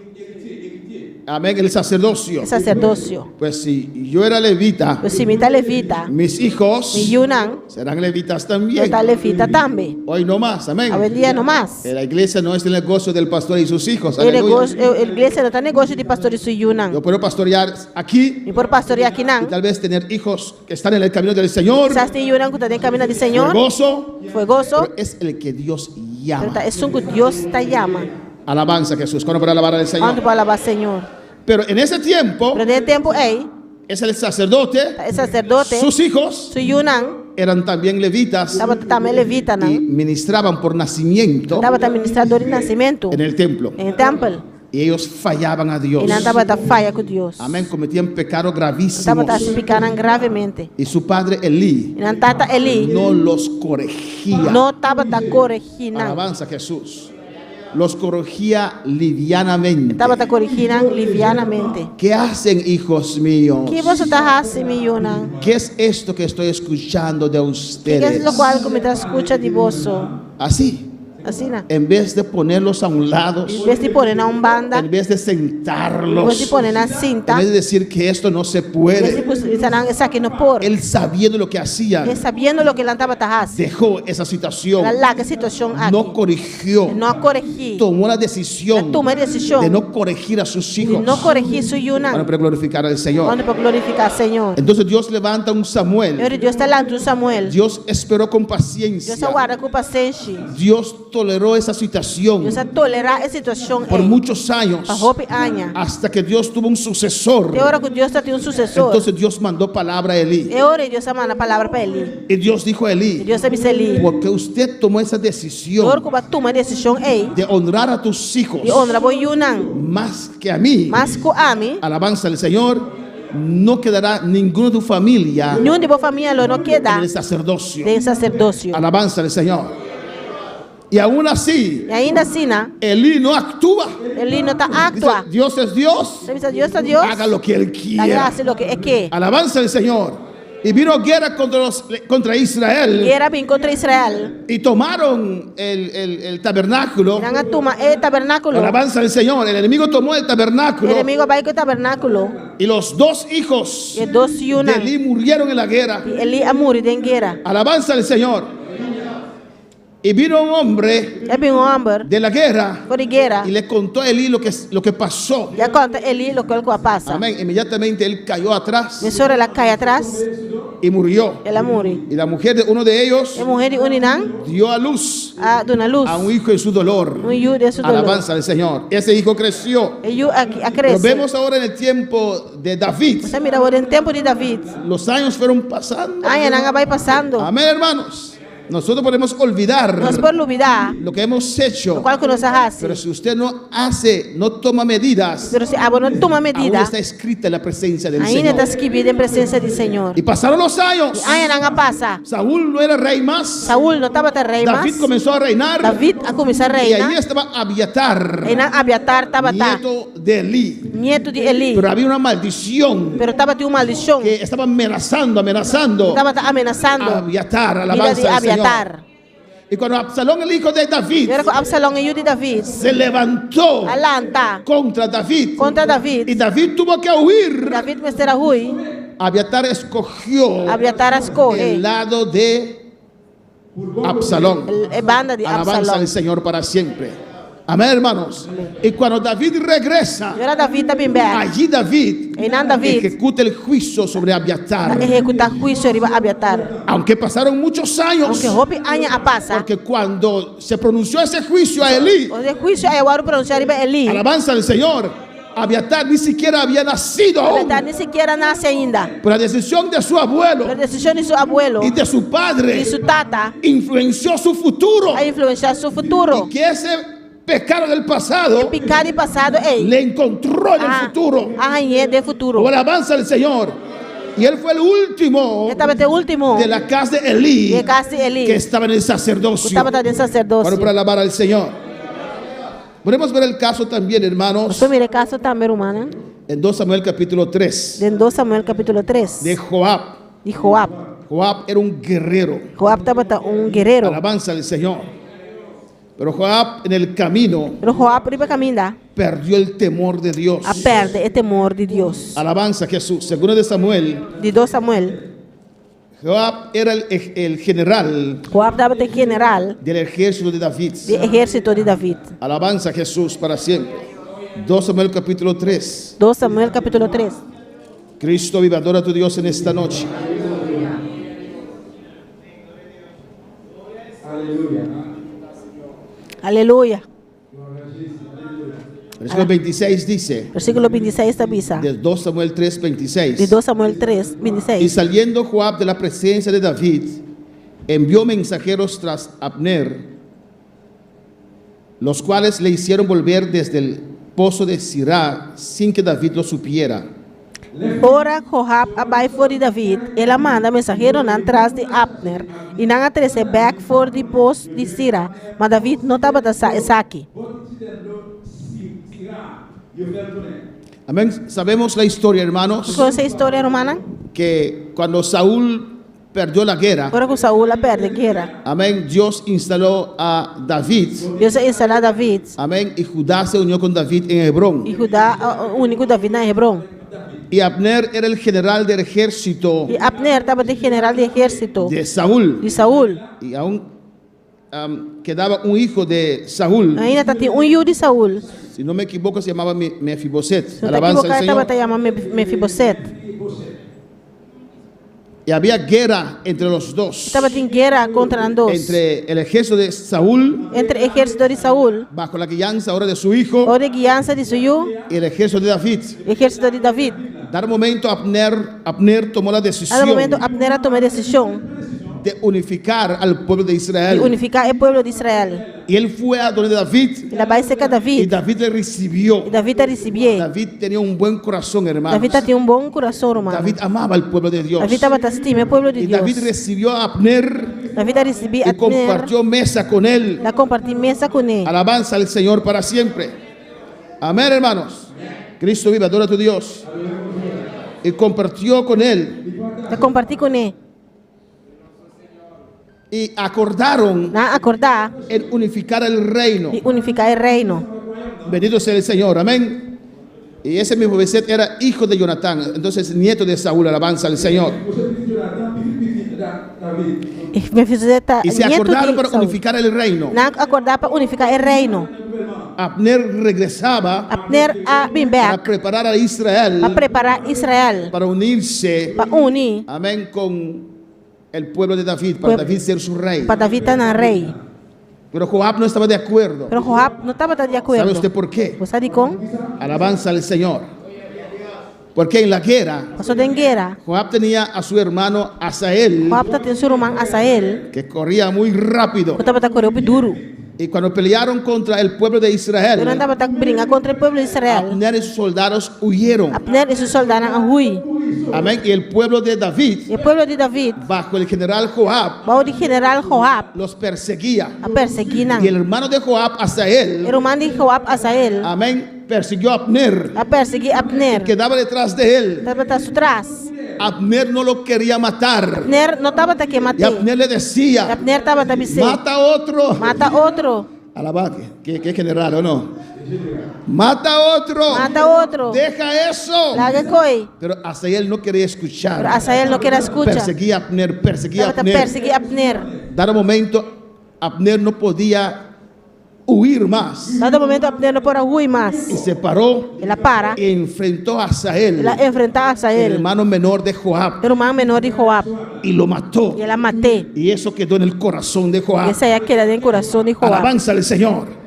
Amén, el sacerdocio. e saserdosio. Pues si yo era levita, Pues si mi ta levita, mis hijos mi yunan serán levitas lo también. ta levita tambe. Hoy no más, amén. Awendia no mas. Eh, La iglesia no es el negocio del pastor y sus hijos. E Aleluya. negosio, e iglesia no ta negoshi di pastor i su yunan. Yo puedo pastorear aquí Mi por pastoreá y akinan. tal vez tener hijos que están en el camino del Señor. Kisas tin yunan ku ta den kaminda di Señor. Gozo. Fuegoso. Pero es el que Dios Pero llama. ta esun ku Dios ta yama. Alabanza a Jesús. ¿Cuándo para alabar al Kuantu Señor? por alabá Señor. Pero en ese tiempo, Pero den e tempu ei, es el sacerdote, ta e saserdote, sus hijos su yunan, eran también levitas tabata tambe levitanan. y ministraban por nacimiento Tabata ministrá dor di nasementu en el templo. den tèmpel. Y ellos fallaban a Dios. I nan tabata faya ku Dios. Amén. Cometían pecados Nan tabata gravísimos. hasi pikánan gravemente. Y su padre Elí I nan tata Elí no los corregía. no tabata koregí nan. Alabanza a Jesús. Los corregía livianamente. Tabata koregí nan livianamente. ¿Qué hacen, hijos míos? Ki boso ta hasi, mi yunan? ¿Qué es esto que estoy escuchando de Kiko e ustedes? lokual ku mi ta skucha di boso? Así, Asina. en vez de ponerlos a un lado, En bes di pone nan un banda, en vez de en sentarlos, bes di pone nan sinta, en vez de decir que esto no se en bes di puede, bisa nan esaki no por. él sabiendo lo que hacía, E sabiendo loke nan tabata hasi. dejó esa situación, El a laga e situashon aki. no corrigió, No a koregí. tomó la decisión A tuma e desishon de no corregir a sus di hijos. no koregí su yunan. Para glorificar al Señor. Kuantu por glorifiká Señor. Entonces Dios levanta un Samuel. Ora Dios ta lanta un Samuel. Dios esperó con paciencia. Dios a warda ku pasenshi. Dios toleró esa situación Dios a tolerá e situashon por ei muchos años pa hopi aña. hasta que Dios tuvo un sucesor. Te ora ku Dios tabatin un susesor. Entonces Dios mandó palabra a Elí. E ora Dios a manda palabra pa Elí. Y Dios dijo a I Elí, Dios a bisa Elí, porque usted tomó esa decisión Dor ku bo a tuma e desishon ei de honrar a tus hijos di honra bo yunan más que a mí, mas ku ami, alabanza al Señor, no quedará ninguno de tu familia niun di bo famia lo no en keda el sacerdocio. den saserdosio. Alabanza al Señor. Y aún así, I ainda asina, Elí no actúa. Elí no ta Dice, aktua. Dios es Dios, E ta bisa, Dios ta Dios, haga lo que Él laga quiera. hasi loke e ke. Alabanza al Señor. Y vino guerra contra, los, contra Israel. Guera a bin kontra Israel. Y tomaron el, el- el tabernáculo. Nan a tuma e tabernákulo. Alabanza al Señor. El enemigo tomó el tabernáculo. Enemigu a bai ku e tabernákulo. Y los dos hijos I e dos de yunan Elí murieron en la guerra. di Elí a muri den guera. Alabanza al Señor. Y vino un hombre I a bin un hòmber de la guerra for di guera. y le contó a Elí lo que, lo que pasó. I a konta Elí loke ku a pasa. Amén. Inmediatamente él cayó atrás Mesora el a kai atras, y murió. el a muri. Y la mujer de uno de ellos E muhé di un di nan dio a luz a duna lus. a un hijo en su dolor. Un yu den su doló. Alabanza al Señor. Ese hijo creció. E yu a, a Lo krese. vemos ahora en el tiempo de David. Nos ta mira awor den tempu di David. Los años fueron pasando. Añanan a bai pasando. Amén, hermanos. Nosotros podemos olvidar Nos por lubidá lo que hemos hecho. lokual ku nos a hasi. Pero si usted no hace, no toma medidas, Pero si abo no tuma aún medida, está escrita en la presencia del ainda ta Señor. skibí den presensia di Señor. Y pasaron los años. I añanan a pasa. Saúl no era rey más. Saul no tabata rei David mas. comenzó a reinar. David a kuminsá Y reina. ahí estaba Abiatar, Einan Abiatar tabata. nieto de Elí. Nietu di Elí. Pero había una maldición Pero tabatin un maldishon. que estaba amenazando, amenazando Tabata a amenasando. Abiatar, Bida alabanza di al Señor. Abiatar. Y cuando Absalón, el hijo de David, I ora ku Absalon, e yu di David, se levantó a lanta contra David kontra y David. David tuvo que huir, David mester a hui. Abiatar escogió Abiatar a skohe el lado de Absalón. e banda di Alabanza Absalon. al Señor para siempre. Amén, hermanos. Y cuando David regresa, I ora David ta bin bèk. allí David Einan David ejecuta el juicio sobre a Abiatar. ehekutá huisio riba Abiatar. Aunque pasaron muchos años, Aunke hopi aña a pasa. porque cuando se pronunció ese juicio a Elí, Ora e huisio a wòrdu pronunsiá riba Elí. alabanza al Señor, Abiatar ni siquiera había nacido aún. Abiatar ni sikiera a nase ainda. Pero la decisión de su abuelo Pero e desishon di su abuelo y de su padre i su tata influenció su futuro. a influensiá su futuro. Y que ese pecado del pasado E piká di pasado ei le encontró en el a futuro. a hañ'é den futuro. Ahora avanza el Señor. Y él fue el último E tabata e último de la casa de Elí di e kas di Elí que estaba en el ku sacerdocio. tabata den Para saserdosio. para alabar al Señor. Podemos ver el caso también, hermanos. Nos por mira e kaso tambe, rumannan. En 2 Samuel capítulo 3. Den 2 Samuel capítulo 3. De Joab. Di Joab. Joab era un guerrero. Joab tabata un guerrero. Alabanza al Señor. Pero Joab en el camino. Pero Joab riba caminda. Perdió el temor de Dios. A perde e temor di Dios. Alabanza a Jesús. Segundo de Samuel. Di 2 Samuel. Joab era el, el general. Joab tabata e general. Del ejército de David. Di ehérsito di David. Alabanza a Jesús para siempre. 2 Samuel capítulo 3. 2 Samuel capítulo 3. Cristo vive, adora a tu Dios en esta noche. Aleluya. Versículo 26 dice. Versículo 26 ta bisa. De 2 Samuel 3, 26. Di 2 Samuel 3, 26. Y saliendo Joab de la presencia de David, envió mensajeros tras Abner, los cuales le hicieron volver desde el pozo de Sirá sin que David lo supiera. Ora Joab a bai for di David, el a manda mensaheronan tras di Abner, i nan a trese bèk for di pos di Sira, ma David no tabata sa esaki. Amén. Sabemos la historia, hermanos. Nos konosé e historia, rumannan. Que cuando Saúl perdió la guerra. Ora ku Saul a pèrdè guera. Amén. Dios instaló a David. Dios a instalá David. Amén. Y Judá se unió con David en Hebrón. I Judá a uni ku David na Hebrón. Y Abner era el general del ejército. I Abner tabata e general di ehérsito. De Saúl. Di Saul. Y aún quedaba un hijo de Saúl. Ainda ta tin un yu di Saul. Si no me equivoco se llamaba Mefiboset. Si no ta Alabanza al ekivoká e Señor. tabata yama Mefiboset. Y había guerra entre los dos. Tabatin guera kontra nan dos. Entre el ejército de Saúl. Entre ehérsito di Saúl. Bajo la guianza ahora de su hijo. Ora e guiansa di su yu. Y el ejército de David. Ehérsito di David. Dar momento Abner, Abner tomó la decisión. Dado momento Abner a toma e desishon. De unificar al pueblo de Israel. Di unifiká e pueblo di Israel. Y él fue a donde David. El a bai serka David. Y David le recibió. Y David a risibié. David tenía un buen corazón, hermanos. David tatin un bon kurason, rumannan. David amaba al pueblo de Dios. David tabata stima e pueblo di Y Dios. David recibió a Abner. David a risibí Y Abner. compartió mesa con él. El a kompartí mesa kuné. Alabanza al Señor para siempre. Amén, hermanos. Cristo vive, adora a tu Dios. Y compartió con él. El a kompartí kuné. Y acordaron Nan a akordá. en unificar el reino. Di unifiká e reino. Bendito sea el Señor, amén. Y ese Mefiboset era hijo de Jonatán, entonces nieto de Saúl, alabanza al Señor. E Mefiboset ta Y se nieto acordaron di para Saúl. unificar el reino. Nan a akordá pa unifiká e reino. Abner regresaba Abner a bin para bèk preparar a Israel pa prepará Israel para unirse, pa uni amén, con el pueblo de David, para Pueb- David ser su rey. pa David ta nan rei. Pero Joab no estaba de acuerdo. Pero Joab no tabata di ¿Sabe akuerdo. usted por qué? Bo sa dikon? Alabanza al Señor. Porque en la guerra, Pasobra den guera, Joab tenía a su hermano Asael, Joab tatin su ruman Asael, que corría muy rápido. ku tabata kore hopi duru. Y cuando pelearon contra el pueblo de Israel, Ora nan tabata bringa kontra e pueblo di Israel, Abner y sus soldados huyeron. Abner i su sòldánan a hui. Amén. Y el pueblo de David, E pueblo di David, bajo el general Joab, bou di general Joab, los perseguía. a persiguí nan. Y el hermano de Joab, Asael, E ruman di Joab, Asael, amén, persiguió a Abner, a persiguí Abner. quedaba detrás de él. Tabata su tras. Abner no lo quería matar. Abner no tabata ke Y mat'é. Abner le decía, Abner tabata bis'é, mata a otro. Mata otro. Alabá, que, que general, ¿o no? Mata a otro. Mata otro. Deja eso. Laga e koi. Pero Asael no quería escuchar. Pero Asael no ker a skucha. Perseguía a Abner, perseguía a Tabata Abner. persiguí Abner. Dado momento, Abner no podía huir más. Dado momento Abner no por a hui mas. Y se paró El a para. y enfrentó a Asael, El a enfrentá el Asael, hermano menor de Joab, e ruman menor di Joab. y lo mató. I el a mat'é. Y eso quedó en el corazón de Joab. I esei a keda den kurason di Joab. Alabanza al Señor.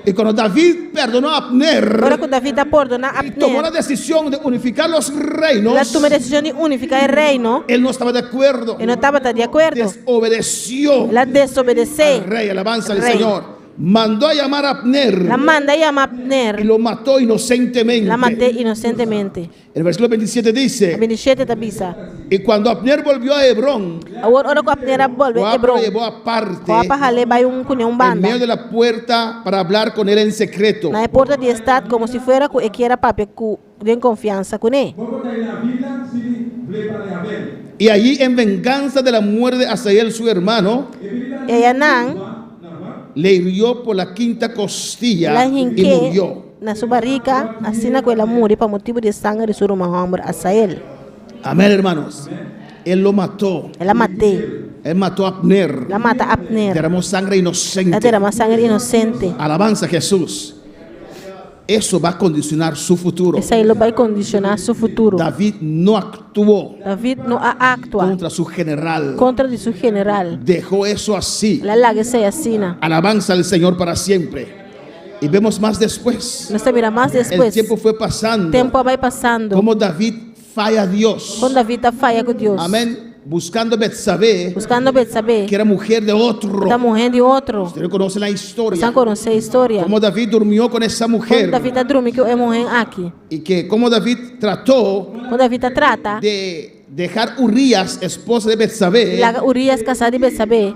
Y cuando David perdonó a Abner, Ora ku David a pordoná y tomó la Abner, decisión de unificar los el a reinos, tuma e desishon di unifiká e reino, él no estaba de acuerdo. e no tabata di akuerdo. Desobedeció El a desobedesé al rey. Alabanza al rei. Señor. Mandó a llamar a Abner El a manda yama y Abner. lo mató inocentemente. El a mat'é inosentemente. El versículo 27 dice, 27 ta bisa. y cuando Abner volvió a Hebrón, Awor ora ku Abner a bolbe Joab lo Hebron. llevó aparte Joab a hal'é bai un kuné un en banda. medio de la puerta para hablar con él en secreto. Na e porta di e stat komo si fuera ku e kier a papia ku den konfiansa kuné. Y allí en venganza de la muerte de Asael su hermano, I ayanan le hirió por la quinta costilla el a y hink'é murió. na su barika, asina ku el a muri pa motibu di e sanger di su ruman hòmber Asael. Amén, hermanos. Él lo mató. El a mat'é. Él mató a Abner. El a mata Abner. Derramó sangre El a inocente. derama sanger inosente. Alabanza a Jesús. Eso va a condicionar su futuro. Esei lo bai kondishoná su futuro. David no actuó David no a aktua contra su general. kontra di su general. Dejó eso así. El a laga esei asina. Alabanza al Señor para siempre. Y vemos más después. Nos ta mira mas El despues. tiempo fue pasando. Tempu a bai pasando. Como David falla a Dios. Kon David ta faya ku Dios. Amén. Buscando a Betsabé, Buskando Betsabé, que era mujer de otro. ta muhé di otro. Usted conoce la historia. Boso konosé e historia. Cómo David durmió con esa mujer. Kon David a drumi ku e muhé aki. Y que cómo David trató Kon David a trata de dejar Urías, esposa de Betsabé, laga Urias kasá di Betsabé,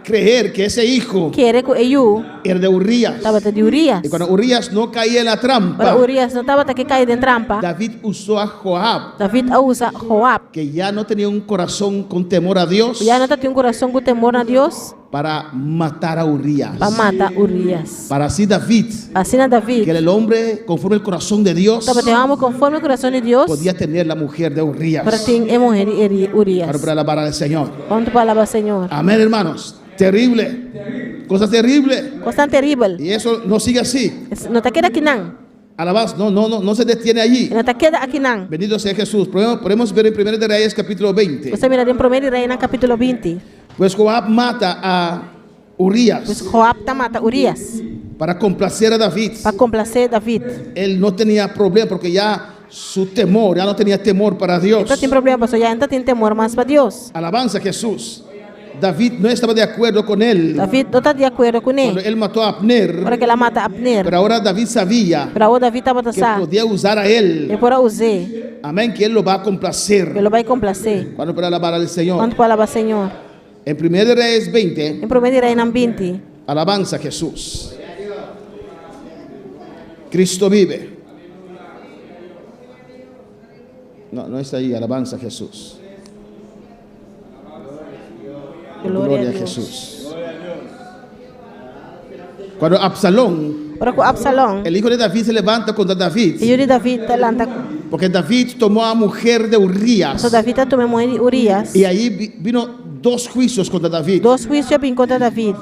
creer que ese hijo kere ku e yu era de Urías. tabata di Urias. Y cuando Urías no caía en la trampa, Ora Urias no tabata ke kai den trampa, David usó a Joab, David a usa Joab, que ya no tenía un corazón con temor a Dios, ku ya no tabatin un kurason ku temor na Dios, para matar a Urías. pa mata Urias. Para así David, Asina David, que era el hombre conforme el corazón de Dios, tabata e hòmber konforme kurason di Dios, podía tener la mujer de Urías. por a tin e muhé di Urias. Para alabar al Señor. Kuantu pa alabá Señor. Amén, hermanos. Terrible. Cosa terrible. Kos tan teribel. Y eso no sigue así. No ta keda akinan. Alabanza, no, no, no, no se detiene allí. No ta keda akinan. Bendito sea Jesús. Podemos, podemos ver en 1 de Reyes capítulo 20. Bo ta mira den Promé di Reinan kapítulo 20. Pues Joab mata a Urias. Pues Joab ta mata Urias. Para complacer a David. Pa komplasé David. Él no tenía problema porque ya su temor, ya no tenía temor para Dios. E no tabatin problema, pasobra ya e no tabatin temor mas pa Dios. Alabanza a Jesús. David no estaba de acuerdo con él. David no tabata di akuerdo kuné. Cuando él mató a Abner. Ora ku el a mata Abner. Pero ahora David sabía Pero awor David tabata que sa. podía usar a él. E por a us'é. Amén, que él lo va a complacer. E lo bai komplasé. Cuando para alabar al Señor. Kuantu pa alabá Señor. En 1 de Reyes 20. Den Promé di Reinan 20. Alabanza a Jesús. Cristo vive. No, no está ahí. Alabanza a Jesús. Gloria Gloria a a Dios. Jesús. Cuando Absalón, Ora ku Absalón, el hijo de David, se levanta contra David. e yu di David ta lanta. Porque David tomó a mujer de Urias. So David a tuma muhé di Urias. Y ahí vino dos juicios contra David. Dos huisio a bin kontra David.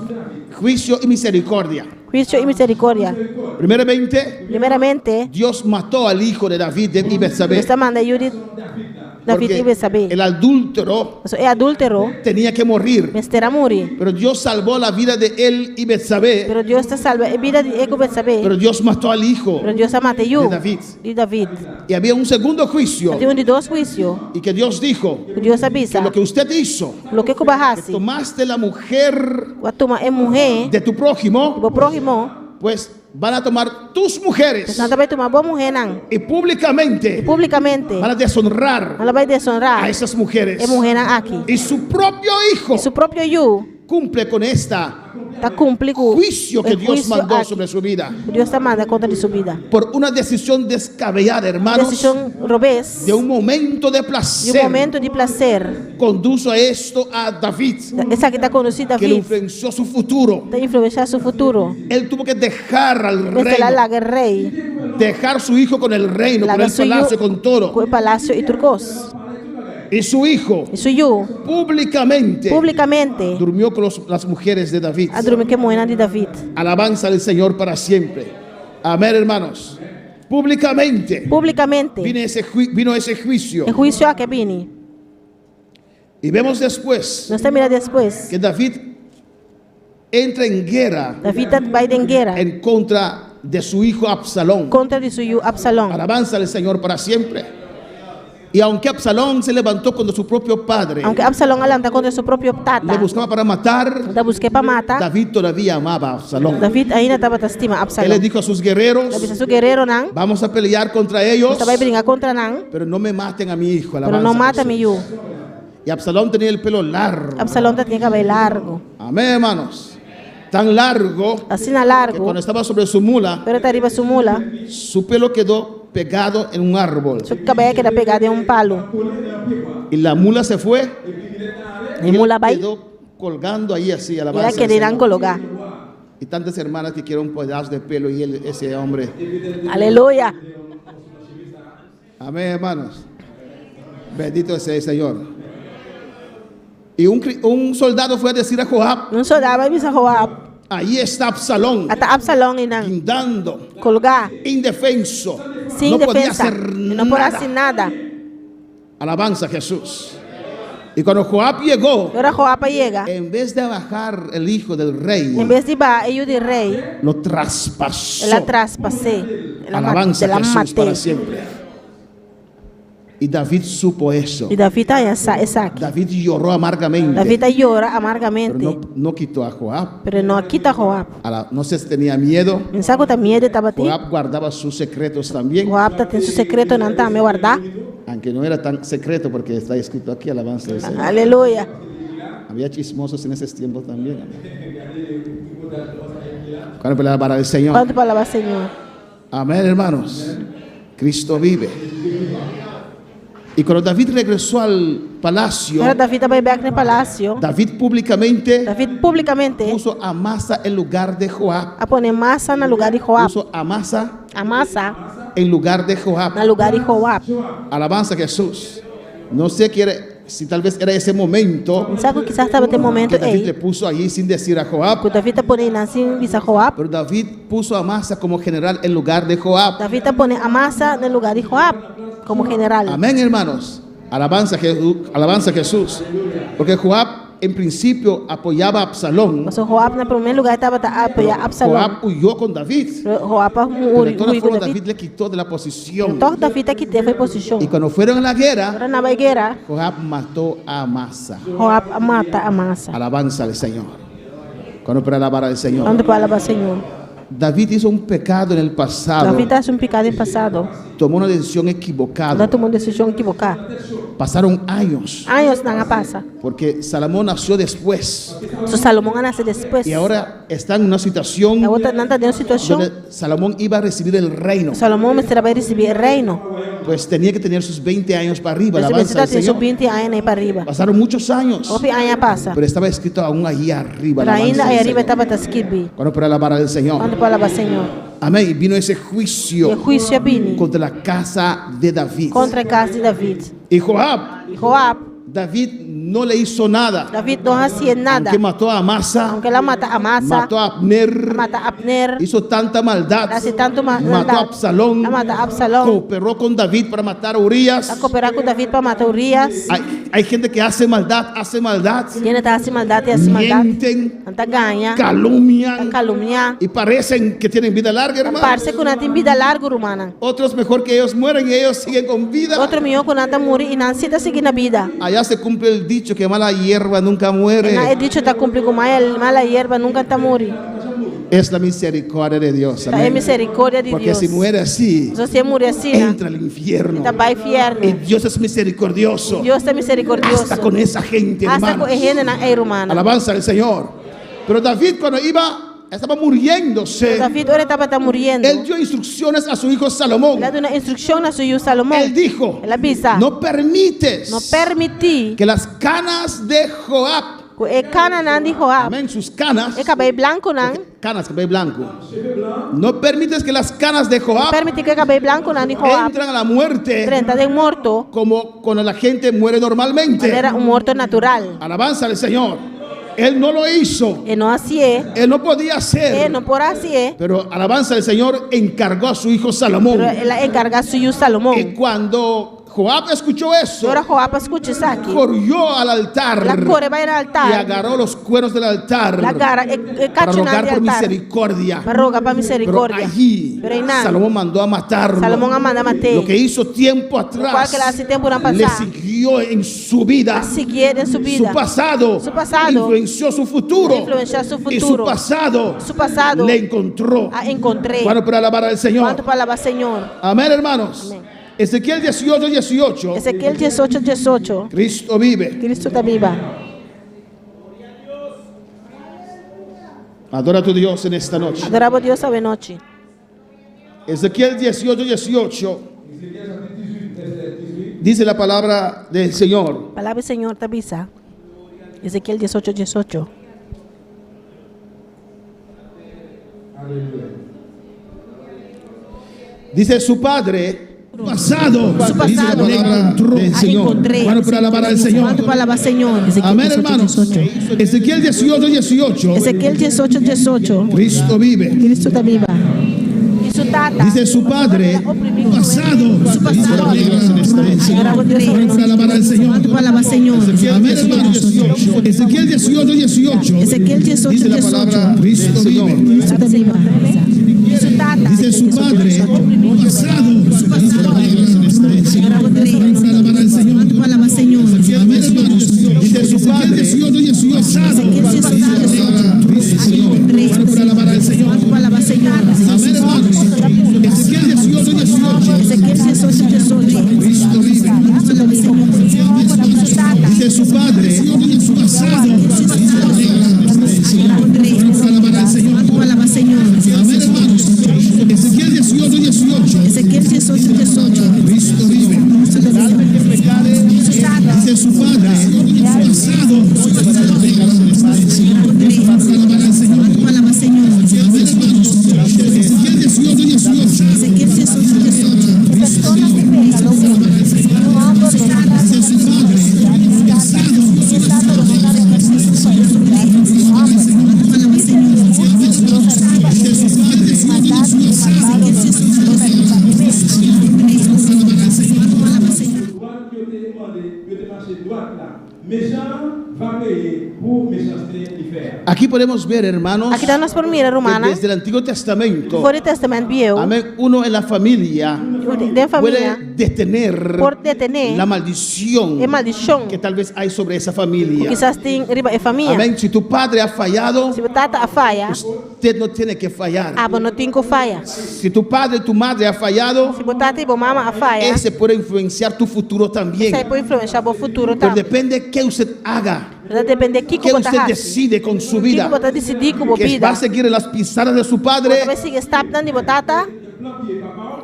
Juicio y misericordia. Huisio i miserikòrdia. Primeramente, Primeramente, Dios mató al hijo de David y Betsabé. Dios a manda e yu di David i Betsabé. El adúltero Pasobra e adúltero tenía que morir. Mester a muri. Pero Dios salvó la vida de él y Betsabé. Pero Dios a salba e bida di e ku Betsabé. Pero Dios mató al hijo Pero Dios a mata e yu de David. Di David. Y había un segundo juicio. Tabatin un di dos huisio. Y que Dios dijo Ku Dios a bisa. Que lo que usted hizo, Loke ku bo a hasi. Que tomaste la mujer Ku bo a tuma e muhé de tu prójimo. Di bo próhimo. Pues van a tomar tus mujeres. Nan ta bai tuma bo muhénan. Y públicamente. I públikamente. Van a deshonrar. Nan ta bai deshonrá. A esas mujeres. E muhénan aki. Y su propio hijo. I su propio yu. Cumple con esta. Ta kumpli ku Juicio que e Dios huisio mandó aki. sobre su vida. Ku Dios a manda kontra di su bida. Por una decisión descabellada, hermanos. Desishon robes. De un momento de Di un placer. momento di plaser. Conduzo a esto a David. Esaki ta kondusí Que le David. influenció su futuro. Ta influensiá su futuro. Él tuvo que dejar al Mester a reino. laga e rei. Dejar su hijo con el reino, con Laga el su yu palacio, con todo. Ku e palasio i tur kos. Y su hijo I su yu. públicamente Públikamente. durmió con los- las mujeres de David. A drumi ku e muhénan di David. Alabanza al Señor para siempre. Amén, hermanos. Públicamente. Públikamente. Vino ese, vino ese juicio. E huisio aki a bini. Y vemos después Nos ta mira despues. que David entra en guerra David ta bai den guera. en contra de su hijo Absalón. Kontra di su yu Absalón. Alabanza al Señor para siempre. Y aunque Absalón se levantó contra su propio padre, Aunke Absalon a lanta kontra su propio tata, le buscaba para matar, e ta busk'é pa mata, David todavía amaba a Absalón. David ainda tabata stima Él le Absalon. dijo a sus El a guerreros, bisa su guereronan, vamos a pelear contra Nos ellos, ta bai bringa kontra nan, pero no me maten a mi hijo. pero Alabanza no a mata mi Jesús. yu. Y Absalón tenía el pelo largo. Absalon tabatin kabei largu. Amén, hermanos. Tan largo Asina que largu, cuando estaba sobre su mula, ora e ta riba su mula, su pelo quedó pegado en un árbol. su kabei a keda pegá den un palu. Y la mula se fue. E Y él mula a bai, quedó colgando ahí así, i el a alabanza al keda einan Señor. kologá. Y tantas hermanas que quieren un pedazo de pelo y él, ese hombre. Aleluya. Amén, hermanos. Bendito sea el Señor. Y un, cri- un soldado fue a decir a Joab, Un soldado a bai bisa Joab, ahí está Absalón, Ata Absalon einan, guindando, kologá, indefenso, sin no podía defensa, hacer e no por nada. hasi nada. Alabanza a Jesús. Y cuando Joab llegó, I ora Joab a yega, en vez de bajar el hijo del rey, en bes di baha e yu di rei, lo traspasó. el a traspas'é, el a Alabanza el a a Jesús para mat'é. siempre. Y David supo eso. I David a haña sa esaki. David lloró amargamente. David a yora pero amargamente, no, no quitó a Joab. pero e no a kita Joab. A la- no sé si tenía miedo. Mi no sa ku ta miedu e tabatin. Joab guardaba sus secretos también. Joab tatin su sekretonan tambe wardá. Aunque no era tan secreto porque está escrito aquí, alabanza del Señor. Aleluya. Había chismosos en esos tiempos también. ¿Cuánto para alabar al Señor? Kuantu pa alabá Señor? Amén, hermanos. Cristo vive. Y cuando David regresó al palacio, Ora David a bai bèk na palasio, David públicamente David públikamente puso a Amasa en lugar de Joab. a pone Amasa na lugá di Joab. Puso a Amasa Amasa en lugar de Joab. na lugá di Joab. Alabanza a Jesús. No sé qué era, si tal vez era ese momento Mi sa ku kisas tabata e momento que David ei le puso allí sin decir a Joab. ku David a pone einan sin bisa Joab. Pero David puso a Amasa como general en lugar de Joab. David a pone Amasa na lugá di Joab komo general. Amén, hermanos. Alabanza a Jesús, alabanza a Jesús. Porque Joab en principio apoyaba a Absalón. Pasobra Joab na promé lugá tabata apoyá Absalon. Joab huyó con David. Pero Joab a Pero de todas hui ku formas David. David le quitó de la posición. Tòg David a kit'é for di posishon. Y cuando fueron a la guerra, Ora nan a bai guera, Joab mató a Amasa. Joab a mata Amasa. Alabanza al Señor. Cuando para alabar al Señor. Kuantu pa alabá Señor? David hizo un pecado en el pasado. David a hasi un piká den pasado. Tomó una decisión El a equivocada. tuma un desishon ekivoká. Pasaron años. Añosnan a pasa. Porque Salomón nació después. So Salomon a nase despues. Y ahora está en una situación I awor nan ta den un situashon donde Salomón iba a recibir el reino. Salomon mester a bai risibí e reino. Pues tenía que tener sus 20 años para arriba. Pues Alabanza mester al tin su Señor. 20 aña ei pa ariba. Pasaron muchos años. Hopi aña a pasa. Pero estaba escrito aún allí arriba. Pero alabanza ainda al ei ariba Señor. tabata skirbí. Cuando para alabar al Señor. Kuantu pa alabá Señor? Amén. Y vino ese juicio E huisio a bini contra la casa de David. kontra e kas di David. Y Joab, I Joab, David no le hizo nada. David no a hasié nada. Aunque mató a Amasa, Aunke el a mata Amasa, mató a Abner, mata Abner, hizo tanta maldad, hasi tantu mató a maldat, Absalón, a mata Absalón, cooperó con David para matar a Urias. a kooperá ku David pa mata Urias. Hay, hay gente que hace maldad, hace maldad, Hende ta hasi maldat i hasi maldat. mienten, Nan ta gaña, ta calumnian kalumniá. y parecen que tienen vida larga, hermano. Parse ku nan tin bida largu, rumannan. Otros mejor que ellos mueren y ellos siguen con vida. Otro mihó ku nan ta muri i nan sí ta sigui na bida. Allá se cumple el dicho que mala hierba nunca muere. Na e dicho ta kumpli ku mala yerba nunka ta muri. Es la misericordia de Dios. Ta e Amén. miserikordia di Porque Dios. si muere así, Pasobra si e muri asina, entra al infierno. ta bai Y fièrnu. Dios es misericordioso. Dios ta miserikordioso. Hasta con esa gente, Hasta ku hermanos. e hendenan ei, rumannan. Alabanza al Señor. Pero David cuando iba, estaba muriéndose. David ora e tabata muriendo. Él dio instrucciones a su hijo Salomón. El a duna instrukshon na su yu Salomon. Él dijo, El a bisa, no permites no permití que las canas de Joab, ku e kananan di Joab, amén, sus canas, e kabei blankunan, canas, cabello blanco, no permites que las canas de Joab permití ku e kabei blankunan di Joab entran a la muerte drenta den morto, como cuando la gente muere normalmente. manera un morto natural. Alabanza al Señor. Él no lo hizo. E no a hasié. Él no podía hacer. E no por a hasié. Pero alabanza al Señor encargó a su hijo Salomón. Pero el a enkargá su yu Salomon. Y cuando Joab escuchó eso, Ora Joab a skucha esaki, corrió al altar el a kore bai na y altar, agarró los cuernos del altar el a gara e para kachunan rogar di por altar misericordia. pa roga pa Pero miserikordia. allí Pero einan, Salomón mandó a matarlo. Salomón a manda mat'é. Lo que hizo tiempo Lokual atrás ku el a hasi tempunan le pasá, siguió en su vida. a siguié den su Su bida. pasado, Su pasado influenció su futuro. influenció su Y su futuro. pasado, Su pasado le encontró. a enkontr'é. Bueno, para alabar al Señor. Kuantu pa alabá Señor. Amén, hermanos. Amén. Ezequiel 18, 18. Ezekiel 18, 18. Cristo vive. Kristu ta biba. Adora a tu Dios en esta noche. Adorá bo Dios awe nochi. Ezequiel 18, 18. Dice la palabra del Señor. Palabra di Señor ta bisa. Ezekiel 18, 18. Dice su padre. Pasado, Su pasado. le encontró A el Señor. enkontr'é. Bueno, para alabar al Señor. Kuantu pa alabá Señor. Ezekiel Amén, 18, hermanos. 18. Ezequiel 18, 18. Ezekiel 18, 18. Cristo vive. Kristu ta biba. I su tata. Dice su padre, pasado, Su pasado. Para alabar al Señor. Kuantu pa alabá Señor. Amén, hermanos. Ezequiel 18, 18. Ezekiel 18, Dice la palabra, Cristo vive. Kristu ta biba. I su tata. Dice su padre, pasado, Para alabar al Señor. Kuantu pa alabá Señor. Amén, hermanos. Dice su padre, pasado, Para alabar al Señor. Kuantu pa alabá Señor. Amén, hermanos. Ezequiel 18, 18. Ezekiel 18, 18. Cristo vive. Dice su padre, pasado, Para alabar al Señor. Kuantu pa alabá Señor. Amén, hermanos. Ezequiel 18, 18. Ezekiel 18, 18. Cristo vive. Dice su padre, pasado, Para alabar al Señor. Kuantu pa alabá Señor. Amén, hermanos. Ezequiel 18, 18. Ezekiel 18, 18. Dice su padre, pasado, Dice su padre, Dwat yo te mande, yo te mache dwat la. Mechan va peye pou mechanste li fè a. Aquí podemos ver, hermanos, Aki nos por mira, que rumannan. desde el Antiguo Testamento, For di Tèstamènt Bieu. amén, uno en la familia Den famia. puede detener Por detené la maldición e maldishon que tal vez hay sobre esa familia. Kisas tin riba e famia. Amén. Si tu padre ha fallado, Si bo tata a faya, usted no tiene que fallar. abo no tin ku faya. Si tu padre y tu madre ha fallado, Si bo tata i bo mama a faya, ese puede influenciar tu futuro también. esei por influensiá bo futuro Pero tambe. depende qué usted haga, Ta dependé kiko qué bo ta usted hasi. decide con su vida. Kiko bo ta disidí ku bo Que bida. va a seguir en las pisadas de su padre Bo ta bai sigui stapnan di bo tata.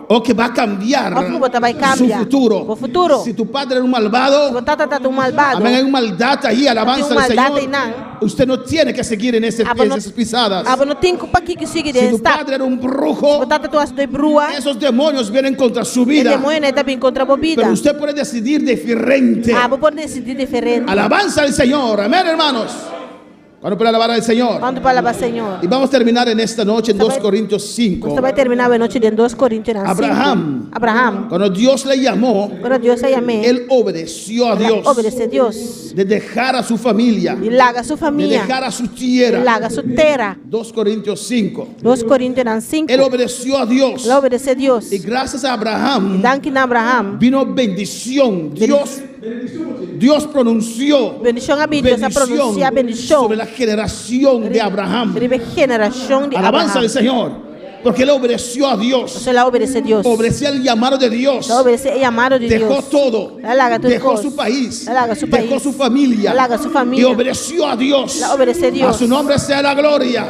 o que va a cambiar Òf ku bo ta bai su kambia futuro. bo futuro. Si tu padre era un malvado, Si bo tata ta un malvado, amén, hay una maldad ahí, alabanza Tin al maldad Señor. einan. Usted no tiene que seguir en, ese, Abo en no- esas pisadas. Abo no tin ku pa kiko sigui Si den tu stap. padre era un brujo, Bo tata ta un bruha, esos demonios vienen contra su e vida. demoñonan ta bin kontra bo bida. Pero usted puede decidir diferente. Abo por disidí diferente. Alabanza al Señor. Amén, hermanos. Cuando puede alabar al Señor. Kuantu pa alabá Señor. Y vamos a terminar en esta noche en Sabe- 2 Corintios 5. Nos ta bai terminá awe nochi den 2 Korintionan 5. Abraham. Abraham. Cuando Dios le llamó, Ora Dios a yam'é. él obedeció a Dios. Obedesé Dios. De dejar a su familia, Di laga su de famia. dejar a su tierra. Laga su tera. 2 Corintios 5. 2 Korintionan 5. Él obedeció a Dios. El a obedesé Dios. Y gracias a Abraham Danki na Abraham. vino bendición. Dios, Dios pronunció Bendishon a bin, Dios a pronunsiá bendishon. sobre la generación de Abraham. Riba generashon di Alabanza Abraham. al Señor. Porque él obedeció a Dios. El a obedesé Dios. Obedeció al llamado de Dios. El a obedesé e yamado di Dejó Dios. todo. El a laga tur Dejó kos. su país. El a laga su Dejó pais. su familia. El a laga su famia. Y obedeció a Dios. El a obedesé Dios. A su nombre sea la gloria.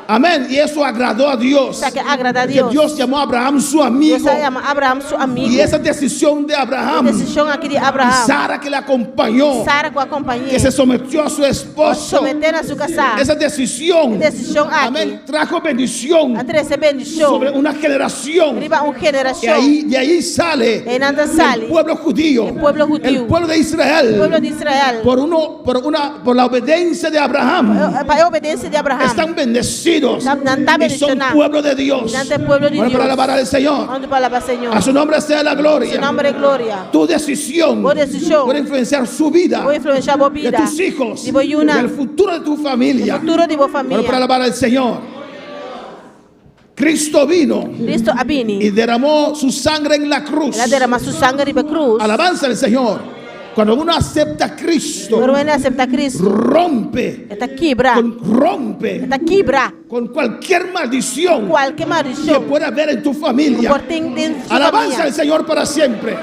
Amén. Y eso agradó a Dios. Esaki a agradá Que Dios. Dios llamó a Abraham su amigo. Dios a yama Abraham su amigu. Y esa decisión de Abraham. E desishon aki di Abraham. Y Sara que le acompañó. Sara ku a kompañ'é. Que se sometió a su esposo. Someté na su kasá. Esa decisión. E desishon aki. Amén. Trajo bendición. A trese bendishon. Sobre una generación. Riba un Y generashon. ahí, de ahí sale Einan ta sali. el pueblo judío. E pueblo hudiu. El pueblo de Israel. E pueblo di Israel. Por, uno, por, una, por la obediencia de Abraham. Pa e obedensia di Abraham. Están bendecidos. bendecidos. Nan ta Y son bendishoná. pueblo de Dios. Nan ta pueblo di Bueno, Dios. para alabar al Señor. Kuantu pa alabá Señor? A su nombre sea la gloria. Su nòmber gloria. Tu decisión Bo desishon. puede influenciar su vida, Por influensiá bo de bida. tus hijos, Di bo yunan. del futuro de tu familia. Futuro di bo famia. Bueno, para alabar al Señor. Cristo vino Cristo a bini. y derramó su sangre en la cruz. El a deramá su sanger riba krus. Alabanza al Señor. Cuando uno acepta a Cristo, Ora un aseptá Cristo. rompe, E ta kibra. rompe E ta kibra. con cualquier maldición Kualke maldishon. que pueda haber en tu familia. Por tin den su Alabanza famia. al Señor para siempre.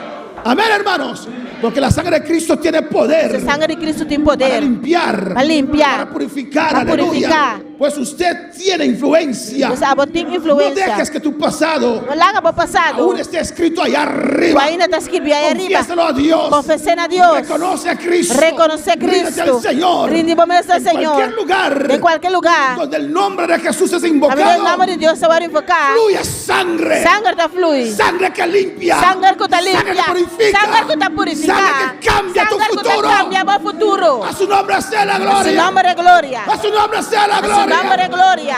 Amén, hermanos. Porque la sangre de Cristo tiene poder. E sanger di Cristo tin poder. Para limpiar. Pa limpia. Para purificar. Pa aleluya. purifiká. Pues usted tiene influencia. Pues abo tin No influensia. dejes que tu pasado No laga bo pasado. aún esté escrito allá arriba. Ainda ta skirbí ei ariba. Confiésalo a Dios. Konfes'é na Dios. Reconoce a Cristo. Rekonosé Ríndete Cristo. al Señor. Rindi bo mes na En Señor. cualquier lugar. Den kualke lugá. Donde el nombre de Jesús es Kaminda e invocado. nòmber di Dios ta wòrdu invoká. Fluye sangre. Sanger ta flui. Sangre que limpia. Sanger ku ta Sangre que limpia. purifica. Sanger ku ta purifiká. Sangre que cambia tu Sanger ku ta futuro. kambia bo futuro. A su nombre sea la A su gloria. nòmber gloria. A su nombre sea la A su nòmber gloria. gloria.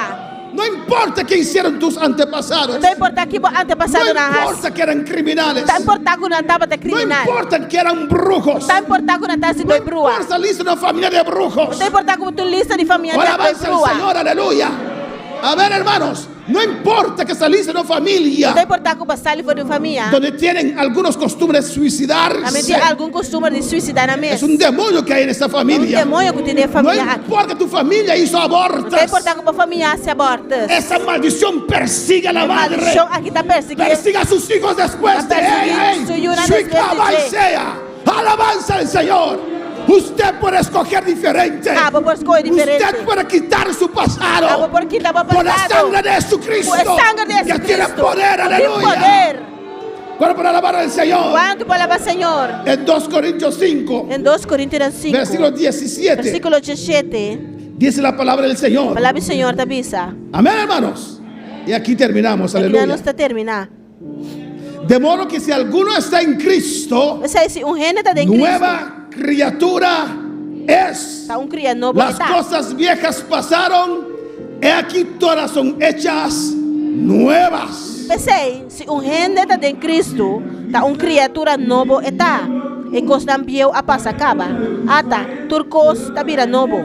No importa qué hicieron tus antepasados. No ta importá kiko bo antepasado No nan a hasi. importa que eran criminales. No ta importá ku nan tabata No kriminal. importa que eran brujos. No ta importá ku nan ta hasi No brua. importa saliste de una familia de brujos. No ta importá ku bo ta lista di famia di Alabanza al brua. Señor, aleluya. A ver, hermanos, no importa que saliste de una familia No ta importá ku bo a sali for di un famia. donde tienen algunos costumbres de suicidarse. Tambe tin algun kustumber di suisidá nan mes. Es un demonio que hay en esta Un familia. demoño ku tin den No famia aki. importa que tu familia hizo No ta abortos. importá ku bo famia a hasi aborto. Esa maldición persigue a la madre. Maldishon aki ta persiguí. Persigue a sus hijos después de ella. Persiguí su yunan despues di dje. sea. Alabanza al Señor. Usted puede escoger diferente. Abo por skohe diferente. Usted puede quitar su pasado. Abo por kita bo Por la pasado. sangre de Jesucristo. Ku e sanger di Que tiene Jesucristo. poder. Tin Aleluya. poder. Bueno, para alabar al Señor. Kuantu pa alabá Señor? En 2 Corintios 5, Den 2 Korintionan 5. versículo 17, Versíkulo 17. dice la palabra del Señor. Palabra di Señor ta bisa. Amén, hermanos. Y aquí terminamos. Aki Aleluya. nos ta terminá. De modo que si alguno está en Cristo, P'esei si un hende ta den Cristo. nueva criatura es. Ta un kriá nobo Las e ta. cosas viejas pasaron, he aquí todas son hechas nuevas. P'esei, si un hende ta den Cristo, ta un kriatura nobo e ta. E kosnan bieu a pasa kaba. Ata, tur kos ta bira nobo.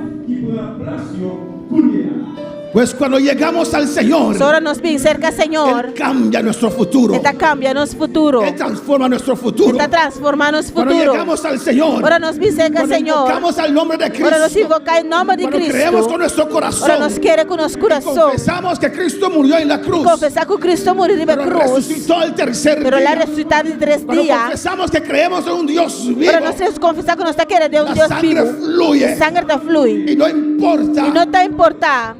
Pues cuando llegamos al Señor, Ora nos bin serka Señor. Él cambia nuestro futuro. E ta kambia nos futuro. Él transforma nuestro futuro. E ta transformá nos Cuando futuro. llegamos al Señor, Ora nos bin serka cuando Señor. invocamos al nombre de Ora nos Cristo, invoká e nòmber di cuando Cristo. creemos con nuestro corazón, Ora nos kere ku nos kurason. confesamos que Cristo murió en la cruz, Konfesá ku Cristo a muri riba pero krus. resucitó el tercer Pero el a día. resusitá di tres Cuando dia. confesamos que creemos en un Dios vivo, Ora nos konfesá ku nos ta kere den un la Dios sangre bibu. fluye Sanger ta flui. y no importa I no ta importá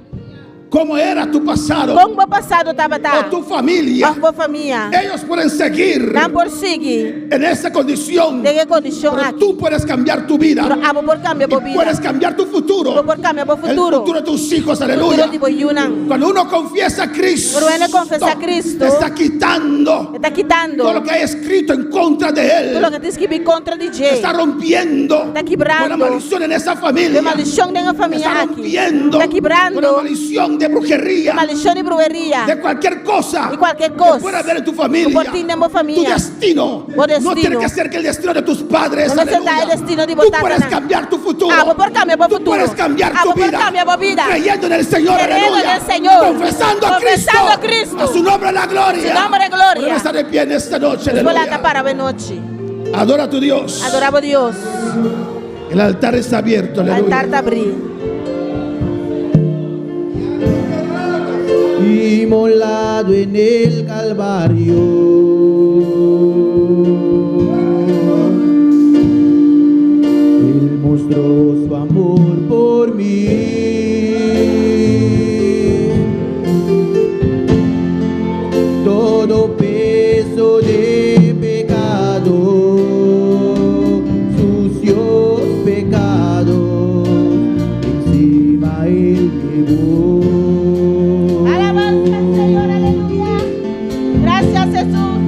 cómo era tu pasado kon bo pasado tabata. o tu familia. Òf bo famia. Ellos pueden seguir Nan por sigui en esa condición, den e kondishon pero aki. tú puedes cambiar tu vida. Pero abo por kambia Y bo bida. puedes cambiar tu futuro. Bo por kambia bo El futuro. futuro de tus hijos, Futuro aleluya. di bo yunan. Cuando uno confiesa a Cristo, Ora un konfesá Cristo. te está quitando E ta kitando. todo lo que hay escrito en contra de Tur él. loke tin skirbí kontra di dje. Está rompiendo Ta kibrando. con la maldición en esa familia. E maldishon den e famia Está aki. rompiendo Ta kibrando. con la maldición de brujería, Maldishon di bruheria. de cualquier cosa Di kualke que kos. pueda haber en tu familia. Ku por tin den bo famia. Tu destino Bo no tiene destino. que ser que el destino de tus padres. No mester ta aleluya. e destino di Tú bo puedes tatanan. cambiar tu futuro. Abo por kambia bo Tú futuro. puedes cambiar Abo tu por vida. kambia bo bida. Creyendo en el Señor, Kreyendo aleluya. den Señor. Confesando a Cristo. Konfesando a Cristo. A su nombre la gloria. Su nòmber gloria. Podemos estar de pie en esta noche. Nos por Aleluya. para awe nochi. Adora a tu Dios. Adorá bo Dios. El altar está abierto. Aleluya. Altar ta habrí. Inmolado en el Calvario. Él mostró su amor por mí. Todo peso de pecado, sucios pecados, encima él llevó. Alabanza al Señor, aleluya. Gracias, Jesús.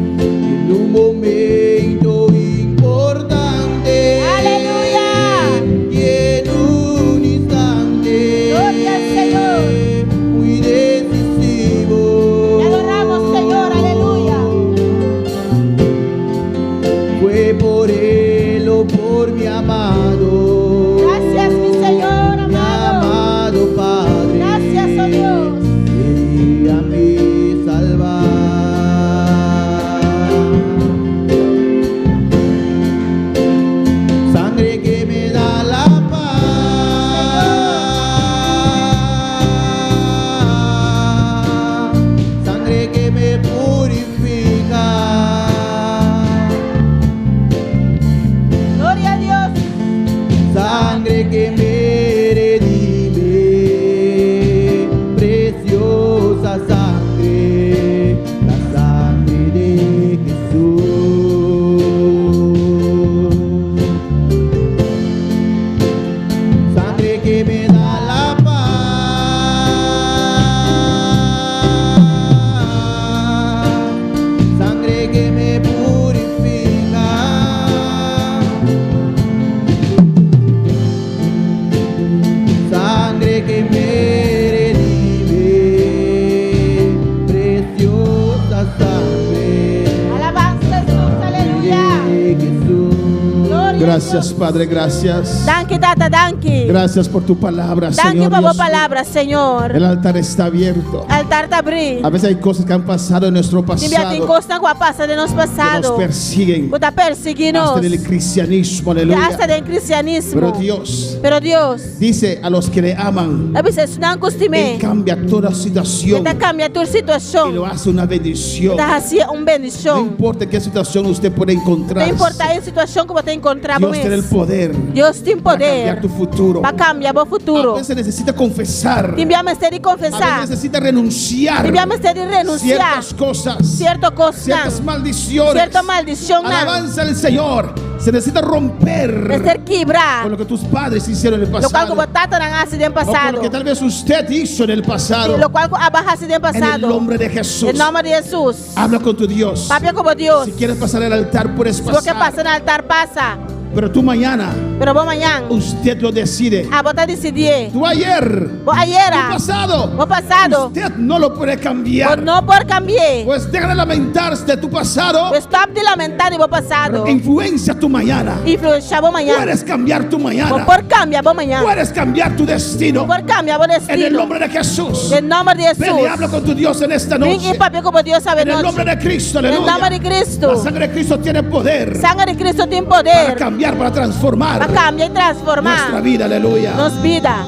Gracias, Padre, gracias. Danki, Tata, danki. Gracias por tu palabra, Danki Señor. pa bo Dios. palabra, Señor. El altar está abierto. Altar ta habrí. A veces hay cosas que han pasado en nuestro Tin bia tin pasado kosnan ku a pasa den nos que nos pasado. persiguen. Ku ta persiguí nos. Hasta en el cristianismo, aleluya. Hasta den kristianismo. Pero Dios Pero Dios dice a los que le aman, ta bisa esnan ku stim'é. Él cambia toda situación E ta kambia tur y situashon. lo hace una bendición. E ta hasié un No bendishon. importa qué situación usted puede No encontrar. importá e situashon ku bo ta enkontrá bo Dios tiene el mes. poder Dios tin para cambiar poder tu futuro. pa kambia bo A futuro. veces necesita confesar. Tin bia mester di A konfesá. veces necesita renunciar. Tin bia mester di renunsiá. Ciertas cosas. Sierto kosnan. Ciertas maldiciones. Sierto maldishonnan. Alabanza al Señor. Se necesita romper Mester kibra. con lo que tus padres hicieron en el Lokual pasado. ku bo tatanan a hasi den O con pasado. lo que tal vez usted hizo en el pasado. Lokual ku abo a hasi den En el pasado. nombre de Jesús. Den nòmber di Hesus. Habla con tu Dios. Papia ku bo Dios. Si quieres pasar al altar, puedes Si bo ke pasar. pasa na altar, pasa. Pero tú mañana, Pero bo mañan. usted lo decide. Abo ta disidí. Tú ayer, Bo ayera. tu pasado, Bo pasado. usted no lo puede Bo cambiar. no por kambi'é. Pues deja de lamentarse de tu pasado. Pues stòp di lamentá di bo pasado. Influencia tu mañana. Influensiá bo mañan. Puedes cambiar tu Bo mañana. por kambia bo mañan. Puedes cambiar tu destino. Por kambia bo En el destino. nombre de Jesús. Den nòmber di Ven y habla Hesus. con tu Dios en esta Ven i noche. papia ku bo Dios En el awe nombre nochi. de Cristo, Den aleluya. nòmber di Kristu. La sangre de Cristo tiene poder Sanger di Kristu tin para poder cambiar, para pa transformar kambia i transformá nuestra vida, aleluya. nos bida.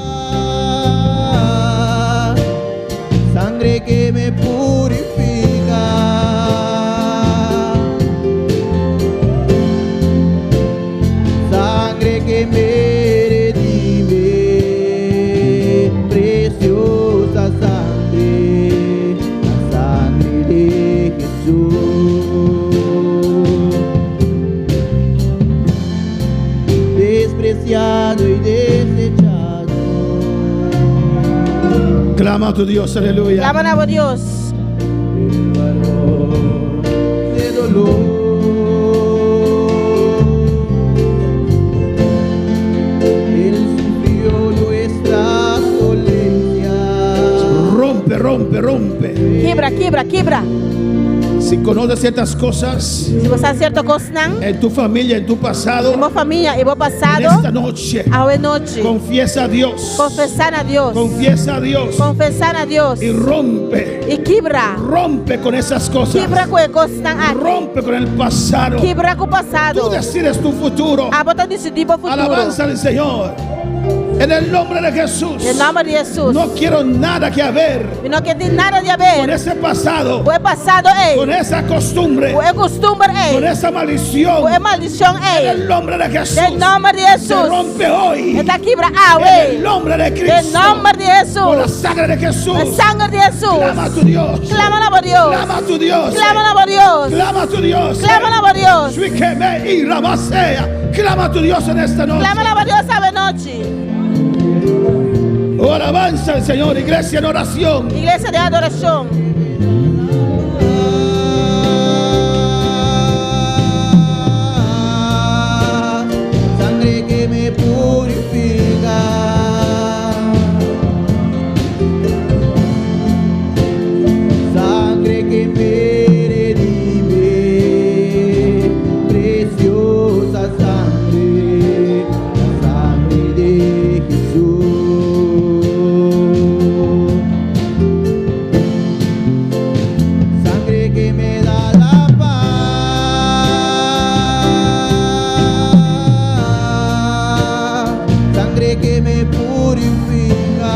Sangre que me purifica. Sangre que me redime, preciosa sangre, la sangre de Jesús. Despreciado y desechado. Clama a tu Dios, aleluya. Clama na bo Dios. El varón de dolor. Él sufrió nuestras dolencias. Rompe, rompe, rompe. Kibra, kibra, kibra. Si conoces ciertas cosas Si bo sa sierto kosnan, en tu familia, en tu pasado, den bo famia i bo en pasado, esta noche, awe nochi. confiesa a Dios. Konfesá na Dios. Confiesa a Dios Konfesá na Dios. y rompe. I kibra. Rompe con esas cosas. Kibra ku e kosnan aki. Rompe con el pasado. Kibra ku Tú pasado. decides tu futuro. Abo ta disidí bo futuro. Alabanza al Señor. En el nombre de Jesús. Den nòmber di Hesus. No quiero nada que ver Mi no ke tin nada di con haber. ese pasado, Ku e pasado ei. con esa costumbre, Ku e kustumber con ei. esa maldición. Ku e maldishon En ei. el nombre de Jesús. Den nòmber di Se Hesus. rompe hoy. E ta kibra En el awe. nombre de Den Cristo. nòmber di Con la Hesus. sangre de Jesús. E sanger di Hesus. Clama a tu Dios. Clama na bo Dios. Clama a tu Dios. Clama na bo Dios. Clama a tu Dios. Clama na bo Dios. Suikeme y Ramasea. Clama a tu Dios en esta noche. Clama na bo Dios awe nochi. Oh, alabanza al Señor, iglesia en oración. Iglesia den adorashon. Sangre que me purifica. Sangre que me redime, preciosa sangre, la sangre de Jesús. Sangre que me da la paz, sangre que me purifica.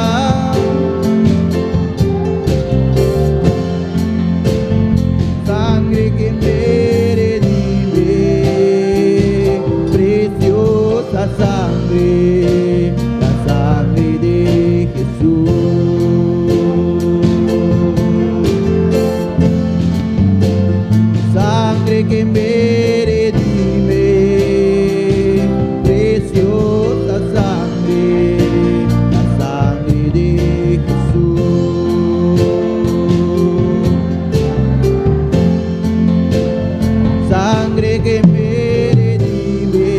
Sangre que me redime, preciosa sangre, la sangre de Jesús. Sangre que me redime, preciosa sangre, la sangre de Jesús. Sangre que me redime,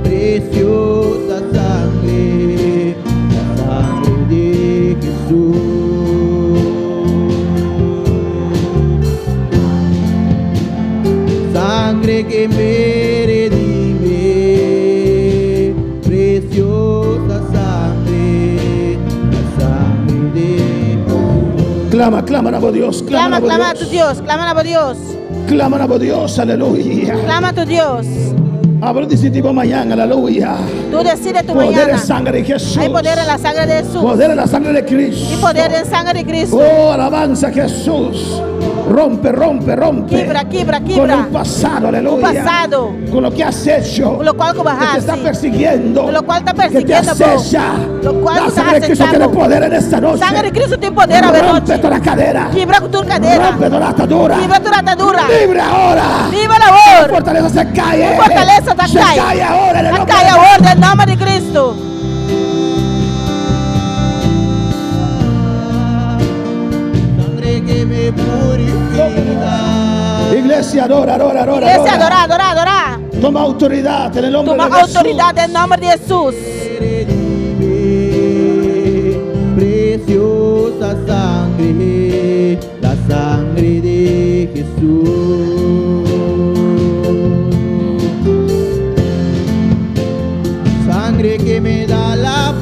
preciosa sangre, la sangre de Jesús. Sangre que me redime, Clama, clama na Dios, clama, Clama, na clama a Dios. tu Dios, clama na Dios. Clama na Dios, aleluya. Clama a tu Dios. Abro decidimos mañana, aleluya. Tú decides tu Poder mañana. en sangre de Jesús. Hay poder en la sangre de Jesús. Poder en la sangre de Cristo. Y poder en sangre de Cristo. Oh, alabanza a Jesús. Rompe, rompe, rompe. Quebra, quebra, Con quebra. el pasado, aleluya. O pasado. Con lo que has hecho. Con lo cual que Que te está hace. persiguiendo. Con lo cual está Que te persiguiendo, acecha. Lo cual La está sangre de Cristo tiene acechando. poder en esta noche. Sangre de Cristo tem poder a Rompe noche. toda la cadena. Quebra com tua cadeira. Rompe toda la atadura. Quebra tua atadura. Libre ahora. Viva la amor. Fortaleza se cae. Fortaleza está Se cai. cae ahora en el Tá nombre cai de agora em nome de Cristo. Sangre que me purifica. Iglesia, adora, adora, adora. Iglesia, adora. adora, adora, adora. Toma autoridad en el nombre Toma de Jesús. autoridade em nome de Jesus. Preciosa sangre, la sangre de Jesús. Sangre que me da la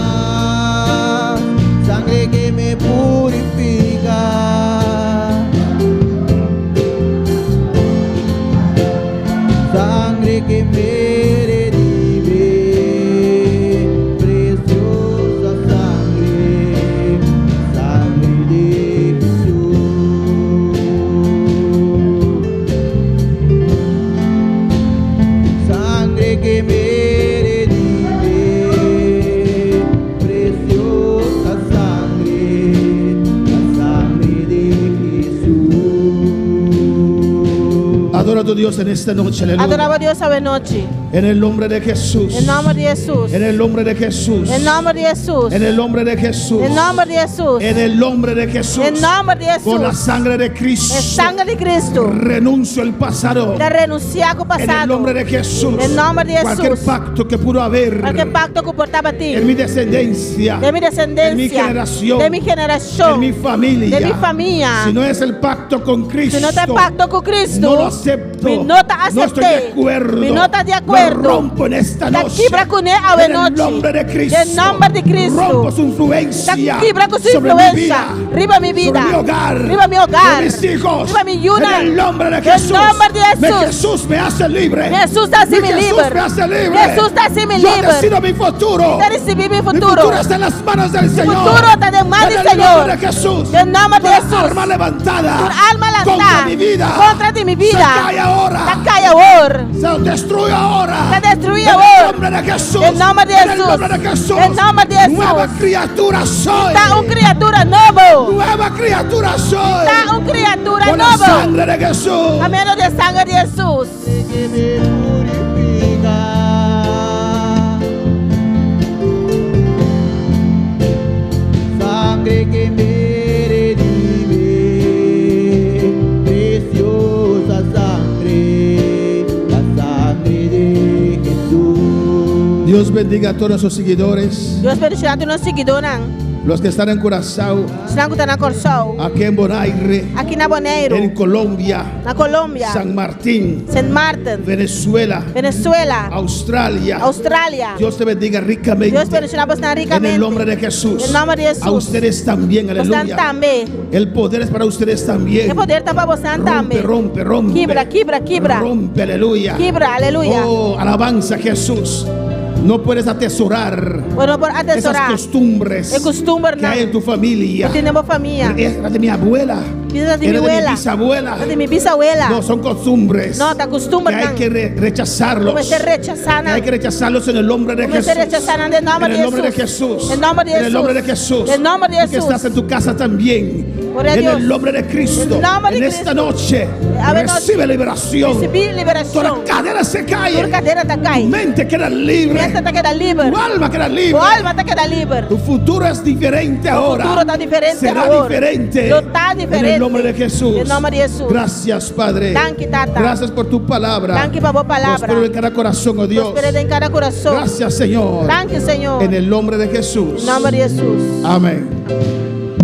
paz, sangre que me purifica. Sangre que me redime, preciosa sangre, sangre de Jesús. Sangre que me redime, preciosa sangre, la sangre de Jesús. Adora a tu Dios en esta noche, aleluya. Adorava Deus a noite. En el nombre de Jesús. Em nome de Jesus. En el nombre de Jesús. Em nome de Jesus. En el nombre de Jesús. Em nome de Jesus. En el nombre de Jesús. Em nome de Jesus. Con la sangre de Cristo. É sangue de Cristo. Renuncio al pasado. De renunciar com o En el passado. nombre de Jesús. Em nome de Cualquier Jesus. pacto que pudo haber Qualquer pacto que portava a ti. en mi descendencia. De mi descendencia. En mi generación. De mi generación. En mi familia. De mi familia. Si no es el pacto con Cristo. Se não tem pacto com Cristo. No lo acepto. Mi no te No estoy de acepté. acuerdo. Mi no está de acuerdo. Lo rompo en esta Ta noche. quebra com ele a En el noche. nombre de Cristo. Em nome de Cristo. Rompo su influencia. Ta quebra com sua sobre mi influência. vida. Riba mi vida. Sobre mi hogar. Riba mi hogar. Sobre mis hijos. Riba mi yuna. En el nombre de En Jesús. nombre de Mi Jesús. Jesús me hace libre. Jesús hace Mi mi Jesús libre. me hace libre. Jesús hace mi Yo libre. decido mi futuro. Yo recibí mi Mi futuro. futuro está en las manos del Mi Señor. futuro está en manos En del el nombre Señor. de Jesús. En nombre de Toda Jesús. arma levantada. Tu alma Contra lançada mi vida. Contra de mi vida. Se cae ahora. Ta cai agora. Se destruye ahora. Se destruye En el ahora. nombre de Jesús. En nombre de En el Jesús. nombre de Jesús. En nombre de Jesús. Nueva criatura soy. Tá um criatura novo. Nueva criatura soy. Tá um criatura Con la novo. sangre de Jesús. A menos de sangue de Jesus. Que me purifica. Sangre que me redime, preciosa sangre, la sangre de Jesús. Dios bendiga a todos nuestros seguidores, Deus bendiga todos os seguidores. los que están en Curazao, Esnan ku ta na Kòrsou. aquí en Bonaire, Aki na Boneiru. en Colombia, Na Colombia. San Martín, San Martin. Venezuela, Venezuela. Australia. Australia. Dios te bendiga ricamente. Dios bendiga boso En rikamente. el nombre de Jesús. En nombre de Jesús. A ustedes también, aleluya. tambe. El poder es para ustedes también. E poder ta pa boso tambe. Rompe, rompe, rompe. Kibra, kibra, kibra. Rompe, aleluya. Kibra, aleluya. Oh, alabanza a Jesús. No puedes atesorar Bo no por esas atesorá. costumbres E kustumber que hay en tu familia. Ku tin den bo famia. Era de mi abuela. Era de mi Era de mi abuela. bisabuela. Era di mi bisabuela. No, son costumbres. No, ta kustumber Que hay que rechazarlos. Mester rechasá. Que hay que rechazarlos en el nombre de Mester Jesús. rechasá en el nombre En de el nombre de Jesús. Jesús. En nombre de En el nombre de Jesús. Jesús. En nombre de Tú Que Jesús. estás en tu casa también. Gloria a En Dios. el nombre de Cristo. En nombre de En esta Cristo. noche. A ver, Recibe liberación. Risibí liberashon. Toda cadena se cae. Tur kadena ta kai. Tu mente queda libre. Mente ta keda liber. Tu alma queda libre. Tu alma ta keda liber. Tu futuro es diferente ahora. futuro ta diferente Será ahora. diferente. Lo ta diferente. En el nombre de Jesús. En nombre de Jesús. Gracias, Padre. Danki, Tata. Gracias por tu palabra. Danki pa bo palabra. Prospero en cada corazón, oh Dios. Prospero den kada kurason. Gracias, Señor. Danki, Señor. En el nombre de Jesús. En nòmber di Hesus. Amén.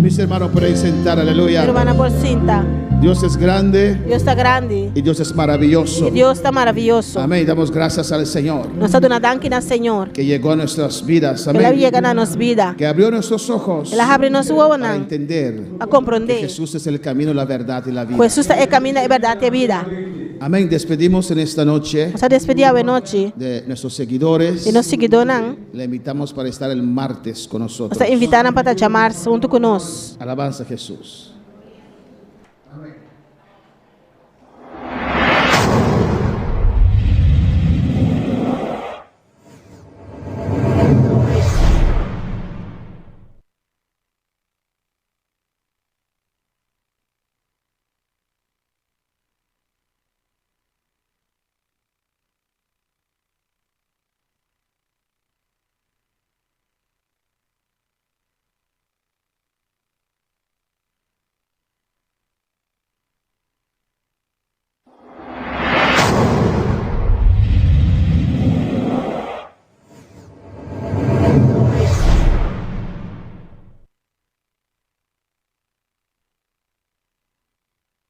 Mis hermanos pueden sentar, aleluya. Rumannan por sinta. Dios es grande Dios ta grandi. y Dios es maravilloso. I Dios ta maravioso. Amén. Damos gracias al Señor Nos ta duna danki na Señor. Que llegó a nuestras vidas. El a Amén. yega na nos bida. Que abrió nuestros ojos El a habri nos para wowonan entender a que komprondé. Jesús es el camino, la verdad y la vida. Hesus ta e kaminda, e bèrdat i e bida. Amén. Despedimos en esta noche Nos ta despedí awe nochi. De nuestros seguidores. Di nos siguidónan. Le invitamos para estar el martes con Nos nosotros. ta invitá nan pa ta djamars huntu ku nos. Alabanza a Jesús.